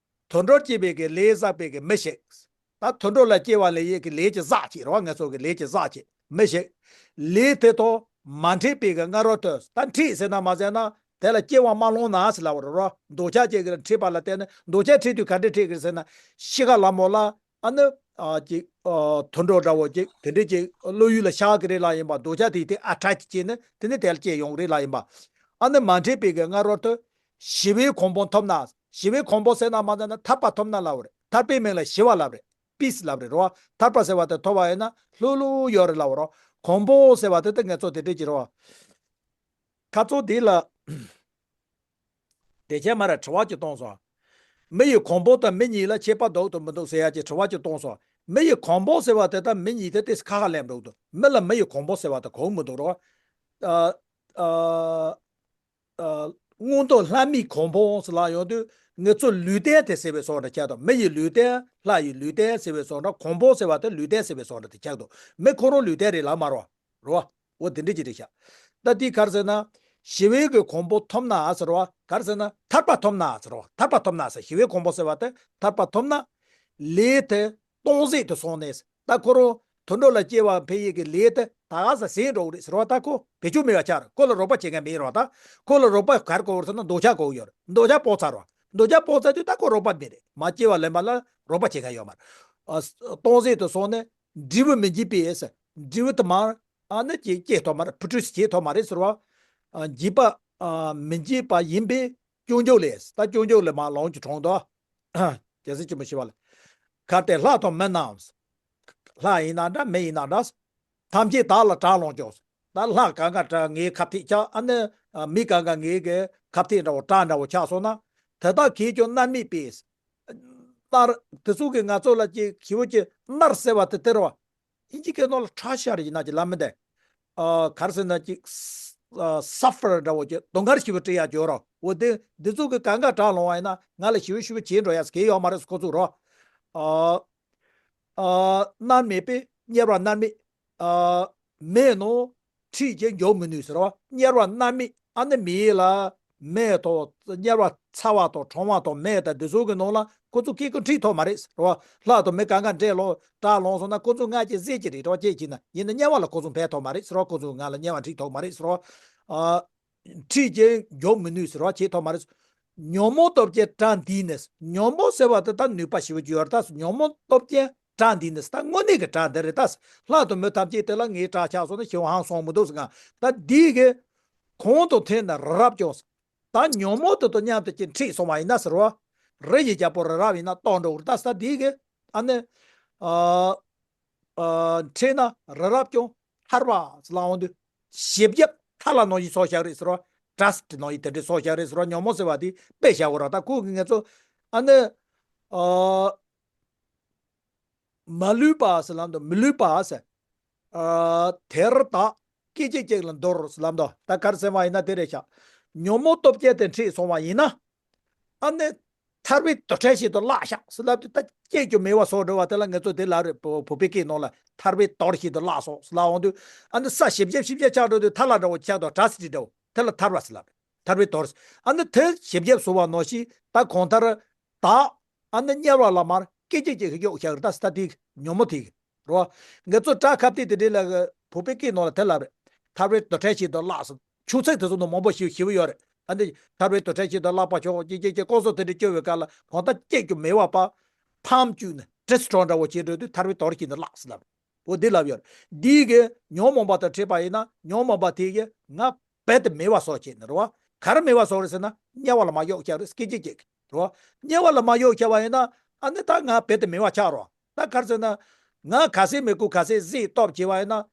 དུད་འགྲོར་སྐྱེས་པའི་གི་ལས་བསགས་པའི་གི་མི་ཞིག་ད་དུད་འགྲོ་ལ་སྐྱེ་བ་ལ་ཡི་གི་ལས་ཀྱི་བསགས་ཀྱི་རེད་བ། ངེད་ཚོ་གི་ལས་ཀྱི་བསགས་ཀྱི་མི་ཞིག་ལས་དེ་དང་མ་འཕྲད་པའི་གི་སྔ་རོལ་དུ། ད་འཕྲད་ཟེར་ན་མ་ཟེར་ན་དེ་ལ་སྐྱེ་བ་མ་ལོན་ན་ཟེར་ལབ་པ་རེད་བ། འདོད་ཆགས་ཀྱི་གི་འཕྲད་པ་ལ་བརྟེན་ནས། འདོད་ཆགས་འཕྲད་དུས་ག་འདྲས་འཕྲད་གི་ཟེར་ན། ཤི་ཁ་ལ་མོ་ལ་ཨ་ནི། ཨ་ཅིག་ཨ་དུད་འགྲོ་འདྲ་བོ་ཅིག་དེ་འདྲས་ཅིག་བློ་ཡུལ་ལ་ཤར་གི་རེད་ལབ་ཡིན་པ། འདོད་ཆགས་དེ་དེ་ཨ་ཊྲེག་བྱས་ནས་དེ་ནས་དེ་ལ་སྐྱེ་ཡོང་གི་རེད་ལབ་ཡིན་པ། ཨ་ནི་མ་འདྲེས་པའི་གི་སྔ་རོལ་དུ་ཞི་བའི་གོ་འཕང་ཐོབ་ན། ཞི་བའི་གོ་འཕང་ཟེར་ན་མ་ཟེར་ན་ཐར་པ་ཐོབ་ན་ལབ་པ་རེད། ཐར་པའི་མིང་ལ་ཞི་བ་ལབ་རེད། པིས་ལབ་རེད་རོ། ཐར་པ་ཟེར་བ་དེ་ཐོབ་པ་ཡིན་ན་ལྷོད་ལྷོད་ཡོད་རེད་ལབ་རོ། གོ་འཕང་ཟེར་བ་དེ་ད་ངེད་ཚོ་དེ་འདྲས་ཀྱི་རོ། ཁ་ཚོ་དེ་ལ། དེ་ཁྱེད་མ་ར་དྲི་བ་ཅིག་གཏོང་སོང་། མི་ཡི་གོ་འཕང་དང་མི་ཉིད་ལ་ཁྱད་པར་འདུག་དང་མི་འདུག་ཟེར་ཡ་ཅིག་དྲི་བ་ཅིག་གཏོང་སོང་། མི་ཡི་གོ་འཕང་ཟེར་བ་དེ་དང་མི་ཉིད་དེ་ཏོག་ཙམ་ཁ་ཁ་ལེན་འགྲོ་གི་འདུག་མི་ལ་མི་ཡི་གོ་འཕང་ཟེར་བ་དེ་གོ་གི་མི་འདུག་རོ། ཨ་ཨ་ཨ། མངོན་མཐོ་ལྷ་མིའི་གོ་འཕང་ཟེར་ལབ་ཡོང་དུས་ངེད་ཚོ་ལུས་རྟེན་དེ་ཟེར་བའི་བཟོ་འདྲ་ཆགས་འདུག་མི་ཡི་ལུས་རྟེན་ལྷ་ཡི་ལུས་རྟེན་ཟེར་བའི་བཟོ་འདྲ། གོ་འཕང་ཟེར་བ་དེ་ལུས་རྟེན་ཟེར་བའི་བཟོ་འདྲ་དེ་ཆགས་འདུག་མི་ཁོ་རང་ལུས་རྟེན་རེད་ལབ་མ་རོ། རོ། འོ་དེ་འདྲ་ཅིག་རེད་ཤག་ད་དེ་ག་རེ་ཟེར་ན། ཞི་བའི་གི་གོ་འཕང་ཐོབ་ན་ཟེར་བ། ག་རེ་ཟེར་ན་ཐར་པ་ཐོབ་ན་ཟེར་བ། ཐར་པ་ཐོབ་ན་ཟེར། ཞི་བའི་གོ་འཕང་ཟེར་བ་དེ་ཐར་པ་ཐོབ་ན། ལས་དེ་སྟོང་ཟད་དུ་སོང་ནས། ད་ཁོ་རང་དུད་འགྲོ་ལ་སྐྱེ་བ་འཕེན་ཡས་ཀྱི་ལས་དེ་ད་ག་ས་ཟད་འགྲོ་གི་རེད་ཟེར་བ། ད་ཁོ་བེད་སྤྱོད་མེད་པ་ཆགས་རེད། ཁོ་ལ་རོགས་པ་བྱེད་མཁན་མེད་རོགས། ད་ཁོ་ལ་རོགས་པ་ག་རེ་དགོས་རེད་ཟེར་ན་འདོད་ཆགས་དགོས་ཡོད་རེད། འདོད་ཆགས་སྤོང་ཚར་རོ། འདོད་ཆགས་སྤོང་ཚར་དུས་ད་ཁོ་རོགས་པ་མེད་རེད། མ་སྐྱེ་བ་ལེན་པ་ལ་རོགས་པ་བྱེད་མཁན་ཡོད་མ་རེད། ཨ་སྟོང་ཟད་དུ་སོང་ནས་འབྲས་བུ་མི་འབྱིན་པས་ཟེར། འབྲས་བུ་དུ་མར་ཨ་ནི་སྐྱེ་སྐྱེ་ཐུབ་མ་རེད། ཕྲུ་གུ་སྐྱེ་ཐུབ་མ་རེད་ཟེར་བ། ཨ་འབྱིན་པ་ཨ་མི་འབྱིན་པ་ཡིན་པས་སྐྱོབ་འཇུག་ལས། ད་སྐྱོབ་འཇུག་ལས་མར་ལོངས་སྤྱོད་དྲངས་དོ། རྒྱལ་སྲས་ཆེན་པོ་ཞི་བ་ལྷ། གལ་ཏེ་ལྷ་དང་མི་རྣམས། ལྷ་ཡིན་ན་འདྲ་མི་ཡིན་ན་འདྲ། ཐམས་ཅད་བདག་ལ་གྲགས་ལོངས་སྤྱོད། ད་ལྷ་གང་ག་འདྲ་ངའི་ཁ་ཐུག་ཆགས། ཨ་ནི་མི་གང་ག་ངའི་གི་ཁ་ཐུག་འདྲ་བོ་གྲགས་འདྲ་བོ་ཆགས་སོང་ན། དེ་དག་གིས་ཀྱང་མནར་མེད་པས། མནར་དེ་ཚོ་གིས་ང་ཚོ་ལ་ཅིག་ཞེ་པོ་ཅིག་མནར་ཟེར་བ་དེ་དེ་རེད་བ། ཨིན་ཇི་སྐད་ནང་ལ་ཁྲ་ཤར་ཡིན་ན་ཅིག་ལབ་མི་འདུག་ཨ་ག་རེ་ཟེར་ན་ཅིག་ཨ་སབ་ཕར་འདྲ་བོ་ཅིག་སྡུག་བསྔལ་ཞེ་པོ་སྤྲད་ཡ་ཅིག་ཡོད་རེད། འོ་དེ་འདི་ཚོ་གིས་གང་ག་གྲགས་ལོངས་པ་ཡིན་ན་ང་ལ་ཞེ་པོ་ཞེ་པོ་བྱས་འགྲོ་ཡ་ཟེར་གི་ཡོད་མ་རེད་ཟེར་ཁོ་ཚོས་རོ། ཨ་ཨ་མནར་མེད་པས་དམྱལ་བར་མནར་མེད། ཨ་མེད་ནོ། ཁྲིད་ཀྱིས་འཇོམས་མི་ནུས་ཟེར་བ། དམྱལ་བར་མནར་མེད། ཨ་ནི་མེ་ལ་མེ་དང་དམྱལ་བ་ཚ་བ་དང་གྲང་བ་དང་མེ་དང་འདི་ཚོ་གི་ནང་ལ་ཁོ་ཚོ་སྐད་ཀྱིས་ཁྲིད་ཐུབ་མ་རེད་ཟེར་བ། ལྷ་དང་མི་གང་ག་འདྲེས་ལོ་གྲགས་ལོངས་སོང་ན་ཁོ་ཚོ་ང་ཅིག་ཟེར་གྱི་རེད་བ། ཅེས་བྱས་ན་ཡིན་ན་དམྱལ་བ་ལ་ཁོ་ཚོ་ཕན་ཐོགས་མ་རེད་ཟེར་བ། ཁོ་ཚོ་ང་ལ་དམྱལ་བ་ཁྲིད་ཐུབ་མ་རེད་ཟེར་བ། ཨ། ཁྲིད་ཀྱིས་འཇོམས་མི་ནུས་ཟེར་བ། བྱེད་ཐུབ་མ་རེད། ཉོན་མོངས་སྟོབས་ཀྱིས་བྲན་འདིས་ནི། ཉོན་མོངས་ཟེར་བ་དེ་ད་ནུས་པ་ཞེ་པོ་ཅིག་ཡོད་རེད། ད་ཉོན་མོངས་སྟོབས་ཀྱིས་བྲན་འདིས་ནི། ད་དངོས་གནས་ཀྱི་བྲན་དེ་རེད། ད་ལྷ་དང་མི་ཐམས་ཅད་དེ་ལ་ངའི་བྲན་ཆགས་སོང་ན་ཞི་བ་ཧང་སང་མི་འདུག་ཟེར་གང་། ད་འདི་གིས་གང་དང་འཕྲད་ན་རི་རབ་ཀྱང་། ད་ཉོན་མོངས་དེ་དང་མཉམ་དུ་ཅིག་འཕྲད་སོང་བ་ཡིན་ན་ཟེར་བ། རི་ཡི་རྒྱལ་པོ་རི་རབ་ཡིན་ན་སྟོར་འགྲོ་གི་རེད། ད་ད་འདི་གིས་ཨ་ནི། ཨ། ཨ། འཕྲད་ན་རི་རབ་ཀྱང་ཐར་བ་ཟེར་ལབ་འོང་དུས། ཞི་རྒྱས་ཐར་ལ་ནང་བཞིན་སོགས་བཞག་རེད་ཟེར་བ། ཊྲ་སི་ཊི་ནང་བཞིན་དེ་འདྲའི་སོགས་བཞག་རེད་ཟེར་བ། ཉོན་མོངས་ཟེར་བ་དེ་དཔེ་བཞག་དགོས་ར། ད་ཁོ་གིས་ངེད་ཚོ་ཨ་ནི། ཨ། མ་ལུས་པ་ཟེར་ལབ་འདུག་མི་ལུས་པ་ཟེར། ཨ། དེར་བདག་སྐད་ཅིག་གཅིག་ལ་འདོར་ཟེར་ལབ་འདུག་ད་ག་རེ་ཟེར་བ་ཡིན་ན་དེ་རེད་ཤག་ཉོན་མོངས་སྟོབས་ཀྱིས་དེ་འཕྲད་སོང་བ་ཡིན་ན། ཨ་ནི། ཐར་པའི་དོར་ཁྲལ་ཞིག་ཏུ་བརླག་ཤག་ཟེར་ལབ་དུས། ད་སྐྱེས་ཀྱི་མེད་པ་སོགས་འགྲོ་བ་དེ་ལ་ངེད་ཚོ་དེ་ལབ་རེད། བོད་པའི་སྐད་ནང་ལ་ཐར་པའི་དོར་ཞིག་ཏུ་བརླག་སོང་ཟེར་ལབ་འོང་དུས། ཨ་ནི་ས་ཞིབ་ཞིབ་ཞིབ་ཞིབ་ཆགས་འགྲོ་དུས་ཐར་ལ་འདྲ་བོ་ཆགས་དང་ཊྲ་སི་ཊི་འདྲ་བོ་དེ་ལ་ཐར་བ་ཟེར་ལབ་རེད། ཐར་པའི་དོར། ཨ་ནི་དེ་ཞིབ་ཞིབ་བཟོ་བ་ནང་བཞིན་ད་གང་ལྟར་བདག་ཨ་ནི་དམྱལ་བ་ལ་མར་སྐད་ཅིག་གཅིག་གཡུགས་བཞག་རེད། ད་ས་དེ་ཉོན་མོངས་དེ་རོ། ངེད་ཚོ་སྐྲ་ཁ་ཐིག་དེ་འདྲའི་ལ་བོད་པའི་སྐད་ནང་ལ་དེ་ལབ་རེད། ཐར་པའི་དོར་ཁྲལ་ཞིག་ཏུ་བརླག་སོང་། ཆུ་ཚོད་དེ་ཚོ་ནང་མང་པོ་ཞིག་ཞེ་པོ་ཡོད་རེད། ཨ་ནི་ཐར་པའི་དོར་ཁྲལ་ཞིག་ཏུ་བརླག་པ་ཆོག་ཅེས་ཅེས་ཅེས་ལྐོག་ཟ་དེ་འདྲ་སྐྱོ་བའི་སྐབས་ལ་གང་ལྟར་སྐྱེས་ཀྱི་མེད་པ་པ། ཕམ་བཅུག་ནས་ཌི་སི་ཊྲོའི་འདྲ་བོ་བྱེད་འགྲོ་དུས་ཐར་པའི་དོར་ཞིག་ཏུ་བརླག་ཟེར་ལབ་རེད། འོ་འདི་ལབ་ཡོད་རེད། འདི་གི་ཉོན་མོངས་པ་དང་འཕྲད་པ་ཡིན་ན་ཉོན་མོངས་པ་དེ་གིས་ང་རྦད་དེ་མེད་པ་བཟོ་བྱེད་ནི་རེད་བ། ག་རེ་མེད་པ་བཟོ་རེད་ཟེར་ན་དམྱལ་བ་ལ་མར་གཡུགས་བཞག་རེད། སྐད་ཅིག་གཅིག་རེད་བ། དམྱལ་བ་ལ་མར་གཡུགས་བཞག་པ་ཡིན་ན་ཨ་ནི་ད་ང་རྦད་དེ་མེད་པ་ཆགས་རོགས། ད་ག་རེ་ཟེར་ན་ང་ག་ཚད་མི་དགོས་ག་ཚད་ཟད་སྟོབས་བྱེད་པ་ཡིན་ན།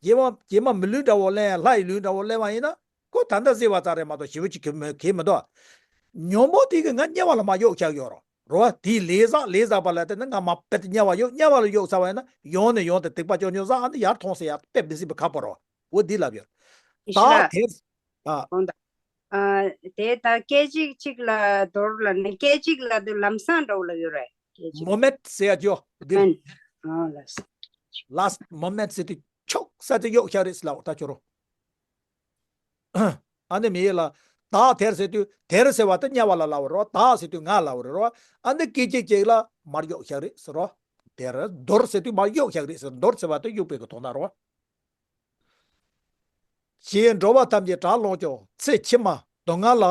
རྗེས་མ་རྗེས་མ་མི་ལུས་འདྲ་བོ་ལེན་ཡ་ལྷ་ཡི་ལུས་འདྲ་བོ་ལེན་པ་ཡིན་ན་ཁོ་ད་ལྟ་ཟད་པ་ཙམ་རེད་མ་གཏོགས་ཞེ་པོ་ཅིག་གི་མི་གི་མི་འདུག་ཉོན་མོངས་དེ་གིས་ང་དམྱལ་བ་ལ་མར་གཡུགས་བཞག་ཡོད་རོགས། རོ་བ། དེའི་ལས་བསགས་ལས་བསགས་པ་ལ་བརྟེན་ནས་ང་མར་རྦད་དེ་དམྱལ་བ་གཡུགས། དམྱལ་བ་ལ་གཡུགས་ཚར་བ་ཡིན་ན་ཡང་ནས་ཡང་དུ་སྡིག་པ་རྐྱང་རྐྱང་བསགས། ཨ་ནི་ཡར་ཐོན་ཟེར་ཡ་དཔེ་མི་སྲིད་པའི་ཁག་པོ་རེད་བ། འོ་འདི་ལབ་ཡོད། ཡེ་ཤེས་ད་ལགས། དེར། ཨ། འོང་ད། ཨ། དེ་ད་སྐད་ཅིག་གཅིག་ལ་དོར་ལ་ནི་སྐད་ཅིག་ལབ་དུས་ལམ་སང་འདྲ་བོ་ལབ་ཡོད་རེད། སྐད་ཅིག་མོ་མེན་ཊི་ཟེར་ཡ་ཅིག་ཡོད་འདིར། ཨ་ལགས་སོ། ལཱ་སི་ཊི་མོ་མེན་ཊི་ཟེར་དུས་ཆོག་ས་དེ་གཡུགས་བཞག་རེད་ཟེར་ལབ་ད་ཁྱོད་རང་། ཨ་ནི་མི་ཡིན་ལ། བདག་དེར་ཟེར་དུས་དེར་ཟེར་བ་དེ་དམྱལ་བ་ལ་ལབ་པ་རེད་བ། བདག་ཟེར་དུས་ང་ལབ་པ་རེད་བ། ཨ་ནི་སྐད་ཅིག་གཅིག་ལ་མར་གཡུགས་བཞག་རེད་ཟེར་རོ། དེར་དོར་ཟེར་དུས་མར་གཡུགས་བཞག་རེད་ཟེར། དོར་ཟེར་བ་དེ་གཡུགས་པའི་གི་དོན་དག་རེད་བ། ཞེས་འགྲོ་བ་ཐམས་ཅད་དགྲར་ལོངས་ཀྱང་ཚེ་ཕྱི་མ་སྡུག་བསྔལ་ལ་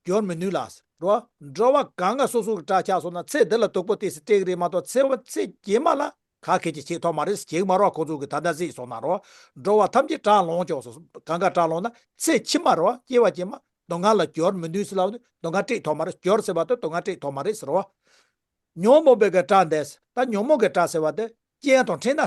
སྦྱོར་མི་ནུས་ལ་ཟེར་རོ། འགྲོ་བ་གང་ག་སོ་སོ་གི་དགྲ་ཆགས་སོང་ན་ཚེ་འདི་ལ་སྡུག་པོ་ཏོག་ཙམ་སྤྲད་གི་རེད་མ་གཏོགས་ཚེ་ཚེ་རྗེས་མ་ལ་ ག་གེ་ཅིག་བྱེད་ཐུབ་མ་རེད། བྱེད་ཀྱི་མ་རེད་བ། ཁོ་ཚོ་གིས་ད་ལྟ་གཟིགས་སོང་ན་རེད་བ། འགྲོ་བ་ཐམས་ཅད་བྲག་ལོངས་སྤྱོད་སོ། གང་ག་བྲག་ལོངས་ན་ཚེ་ཕྱི་མ་རེད་བ། སྐྱེ་བ་ཕྱི་མ་སྡུག་བསྔལ་ལ་སྦྱོར་མི་ནུས་ཟེར་ལབ་དུས་སྡུག་བསྔལ་སྤྲད་ཐུབ་མ་རེད། སྦྱོར་ཟེར་བ་དེ་སྡུག་བསྔལ་སྤྲད་ཐུབ་མ་རེད་ཟེར་བ། ཉོན་མོངས་པའི་གི་དགྲ་འདས། ད་ཉོན་མོངས་ཀྱི་དགྲ་ཟེར་བ་དེ་རྐྱེན་དང་འཕྲད་ན།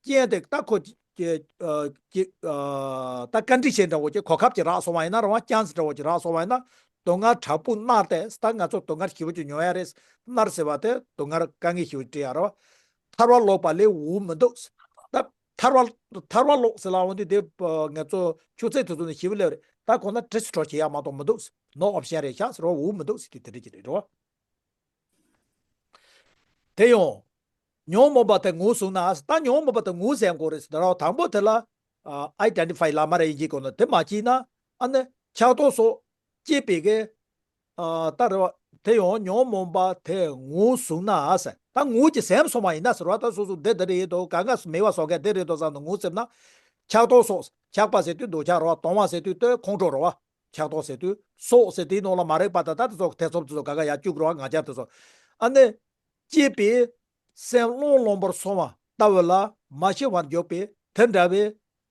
རྐྱེན་དེ་ད་ཁོ་ཀྱི་ཀྱི་ཨ་ཀྱི་ཨ་ད་ཀ་ཌི་ཤན་འདྲ་བོ་ཅིག་གོ་སྐབས་ཅིག་རག་སོང་བ་ཡིན་ན་རེད་བ། ཅན་སི་འདྲ་བོ་ཅིག་རག་སོང་བ་ཡིན་ན། སྡུག་བསྔལ་དྲག་པོ་མནར་ཏེ། ད་ང་ཚོ་སྡུག་བསྔལ་ཞེ་པོ་ཅིག་མྱོང་ཡ་རེད། མནར་ཟེར་བ་དེ་སྡུག་བསྔལ་དཀའ་ངལ་ཞེ་པོ་ཅིག་འཕྲད་ཡ་རེད་བ། ཐར་བ་ལོག་པ་ལས་འོག་མི་འདུག། ད་ཐར་བ་ཐར་བ་ལོག་ཟེར་ལབ་འོང་དུས་དེ་ཨ་ང་ཚོ་ཆུ་ཚོད་དེ་ཚོ་ནས་ཞེ་པོ་སླེབས་རེད། ད་ཁོ་ན་ཌི་སི་ཊོར་བྱེད་ཡ་མ་གཏོགས་མི་འདུག། ནོ་ཨོབ་ཤན་རེད་ཤག་ཟེར་བ། འོག་མི་འདུག་ཟེར་དུས་དེ་འདྲ་ཅིག་རེད་བ། དེ་ཡང་ཉོན་མོངས་པ་དེ་ངོས་བཟུང་ན། ད་ཉོན་མོངས་པ་དེ་ངོས་ཟིན་དགོས་རེད་ཟེར་རོ། དང་པོ་དེ་ལ་ཨ་ཨའི་ཌེན་ཊི་ཕའི་ལབ་མ་རེད། དབྱིན་ཇིའི་སྐོར་ནས་དེ་མ་བྱས་ན། ཨ་ནི་ཆགས་རྟོག་སོགས་སྐྱེས་པའི་གི་ཨ་ད་རེད་བ། དེ་ཡང་ཉོན་མོངས་པ་དེ་ངོས་བཟུང་ན་ཟེར། ད་ངོས་ཀྱིས་ཟིན་སོང་བ་ཡིན་ན་ཟེར་བ། ད་སོ་སོ་འདི་འདི་རེད་འདུག། གང་ག་མེད་པ་བཟོ་མཁན་འདི་རེད་འདུག་བསམ་ནས་ངོས་ཟིན་ན། ཆགས་རྟོག་སོགས། ཆགས་པ་ཟེར་དུས་འདོད་ཆགས་རེད་བ། གདུང་བ་ཟེར་དུས་དེ་ཁོང་ཁྲོ་རེད་བ། ཆགས་རྟོག་ཟེར་དུས་སོགས་ཟེར་དེའི་ནང་ལ་མ་རིག་པ་དང་། ད་དེ་ཚོ་ཐེ་ཚོམ་དེ་ཚོ་ག་ག་ཡར་བཅུག་རོགས། ང་རྒྱལ་དེ་ཚོ། ཨ་ནི་སྐྱེས་པའི་སེམས་བློང་བློང་པོར་སོང་བ་ལྟ་བུ་ལ་མ་ཤི་བར་འཇོག་པའི་དེ་འདྲ་བའི་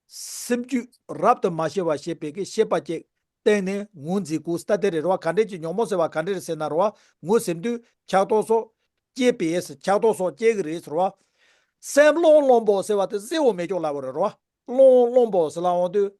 སེམས་རྒྱུད་རབ་ཏུ་མ་ཤི་བར་བྱེད་པའི་གི་ཤེས་པ་ཅིག་བསྟེན་ནས་ངོས་འཛིན་དགོས་ཟེར་ད་དེ་རེད་རོ། ག་འདྲས་ཀྱི་ཉོན་མོངས་ཟེར་བ་ག་འདྲས་རེད་ཟེར་ན་རོ། ངོས་ཟིན་དུས་ཆགས་རྟོག་སོགས་སྐྱེས་པའི། ཆགས་རྟོག་སོགས་སྐྱེ་གི་རེད་ཟེར་རོ། སེམས་བློང་བློང་པོ་ཟེར་བ་དེ་གསལ་བོ་མེད་ཀྱོག་ལབ་པ་རེད་རོ། བློང་བློང་པོ་ཟེར་ལབ་འོང་དུས།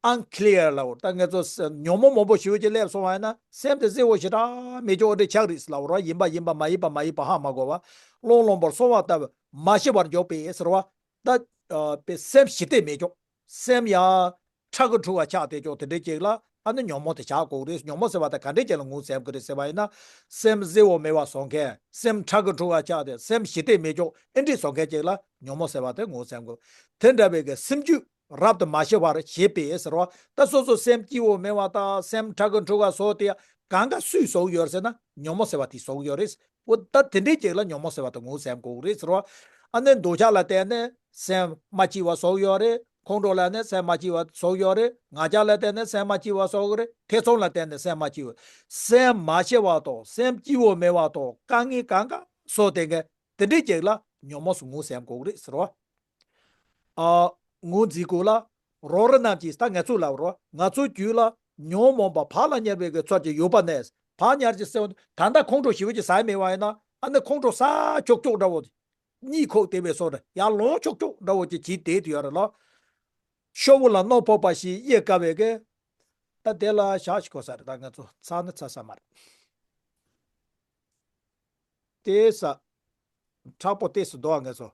ཨན་ཀི་ལི་ཡར་ལབ་པ་རེད། ད་ང་ཚོ་ཉོན་མོངས་མང་པོ་ཞེ་པོ་ཅིག་སླེབས་སོང་བ་ཡིན་ན། སེམས་དེ་གསལ་བོ་ཞེ་དྲག་མེད་ཀྱོག་འདྲ་ཆགས་རེད་ཟེར་ལབ་པ་རེད། ཡིན་པ་ཡིན་པ། མ་ཡིན་པ་མ་ཡིན་པ་ཧ་མ་གོ་བ། བློང་བློང་པོར་སོང་བ་ལྟ་བུ་མ་ཤི་བར་འཇོག་པའི་ཟེར་བ། ད་ཨ་པའི་སེམས་ཞི་བདེ་མེད་ཀྱོག། སེམས་ཡང་ཁྲག་གི་འཁྲུ་བ་ཆགས་བསྡད་ཀྱོག། དེ་འདྲའི་ཅིག་ལ་ཨ་ནི་ཉོན་མོངས་དེ་ཆགས་དགོས་རེད། ཉོན་མོངས་ཟེར་བ་དེ་ག་འདྲའི་ཅིག་ལ་ངོས་ཟིན་དགོས་རེད་ཟེར་བ་ཡིན་ན། སེམས་གསལ་བོ་མེད་པ་བཟོ་མཁན། སེམས་ཁྲག་གི་འཁྲུ་བ་ཆགས་ཏེ་སེམས་ཞི་བདེ་མེད་ཀྱོག། ཨེ་འདྲས་བཟོ་མཁན་ཅིག་ལ་ཉོན་མོངས་ཟེར་བ་དེ་ངོས་ཟིན་དགོས། དེ་འདྲ་བའི་གི་སེམས་རྒྱུད་རབ་ཏུ་མ་ཤི་བར་བྱེད་པའི་ཟེར་བ། ད་སོ་སོ་སེམས་སྐྱིད་བོ་མེད་པ་དང་། སེམས་ཁྲག་གི་འཁྲུ་བ་བཟོ་དེ་གང་ག་སུས་བཟོ་གི་ཡོད་རེད་ཟེར་ན། ཉོན་མོངས་ཟེར་བ་དེས་བཟོ་གི་ཡོད་རེད། འོ་ད་དེ་འདྲའི་ཅིག་ལ་ཉོན་མོངས་ཟེར་བ་དེ་ངོས་ཟིན་དགོས་རེད་ཟེར་བ། ཨ་ནི་འདོད་ཆགས་ལ་བརྟེན་ནས་སེམས་མ་སྐྱིད་པ་བཟོ་གི་ཡོད་རེད། ཁོང་ཁྲོ་ལ་ནི་སེམས་མ་སྐྱིད་པ་བཟོ་གི་ཡོད་རེད། ང་རྒྱལ་ལ་བརྟེན་ནས་སེམས་མ་སྐྱིད་པ་བཟོ་གི་རེད། ཐེ་ཚོམ་ལ་བརྟེན་ནས་སེམས་མ་སྐྱིད་པ། སེམས་མ་སྐྱིད་པ་དང་སེམས་སྐྱིད་པོ་མེད་པ་དང་དཀའ་ངལ་གང་ག་བཟོ་དེ་ག་དེ་འདྲའི་ཅིག་ལ་ཉོན་མོངས་སུ་ངོས་ཟིན་དགོས་རེད་ཟེར་བ། ཨ། ངོས་འཛིན་དགོས་ལ། རོགས་རེ་རྣམས་ཀྱིས། ད་ང་ཚོ་ལ་རོགས། ང་ཚོའི་རྒྱུད་ལ་ཉོན་མོངས་པ་བག་ལ་ཉལ་བའི་གི་ཚོགས་ཀྱི་ཡོད་པ་ནས། བག་ཉལ་གྱི་སེམས། ད་ལྟ་ཁོང་ཁྲོ་ཞེ་པོ་ཅིག་ཟ་ཡི་མེད་པ་ཡིན་ན། ཨ་ནི་ཁོང་ཁྲོ་ཟ་ཆོག་ཆོག་འདྲ་བོ། གཉིད་ཁུག་བསྡད་པའི་བཟོ་འདྲ། ཡར་ལོངས་ཆོག་ཆོག་འདྲ་བོ་ཅིག་བྱེད་བསྡད་དུ་ཡོད་རེད་ལ། ཤོག་བུ་ལ་རྣོ་ཕོར་པ་ཞིག་གཡས་བཀབ་པའི་གི། ད་དེ་ལ་བཞག་ཞིག་དགོས་ས་རེད། ད་ང་ཚོ་ཚར་ནི་ཚར་ས་མ་རེད། ཏོག་ཙམ་མཁྲེགས་པོ་ཏོག་ཙམ་འདུག་ཨ། ང་ཚོ།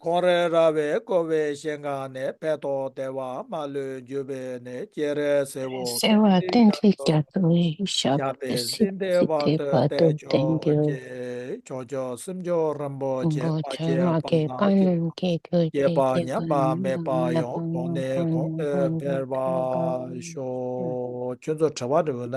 ཁོང་རེ་ར་བས་བསྐོར་བའི་ཞིང་ཁམས་ནས། ཕན་འདོགས་བདེ་བ་མ་ལུས་འབྱུང་བའི་གནས། སྤྱན་རས་གསལ་བོ་གསལ་བ་སྤུ་གྲི་གསུམ་གྱིས། ཞབས་ཏོག་ཞབས་པད་སྲིད་པའི་གཟི་བརྗིད་བར་དུ་བརྟན་གྱུར་ཅིག། ཕྱོགས་བཅུའི་སེམས་མཆོག་རིན་པོ་ཆེ། རིན་པོ་ཆེ་མ་སྐྱེས་པ་རྣམས་སྐྱེས་གྱུར་ཅིག། སྐྱེས་པ་ཉམས་པ་མེད་པ་ཡང་། གོང་ནས་གོང་དུ་འཕེལ་བར་ཤོག། ཁྱོད་ཚོ་དྲི་བ་འདྲི་དགོས་ན།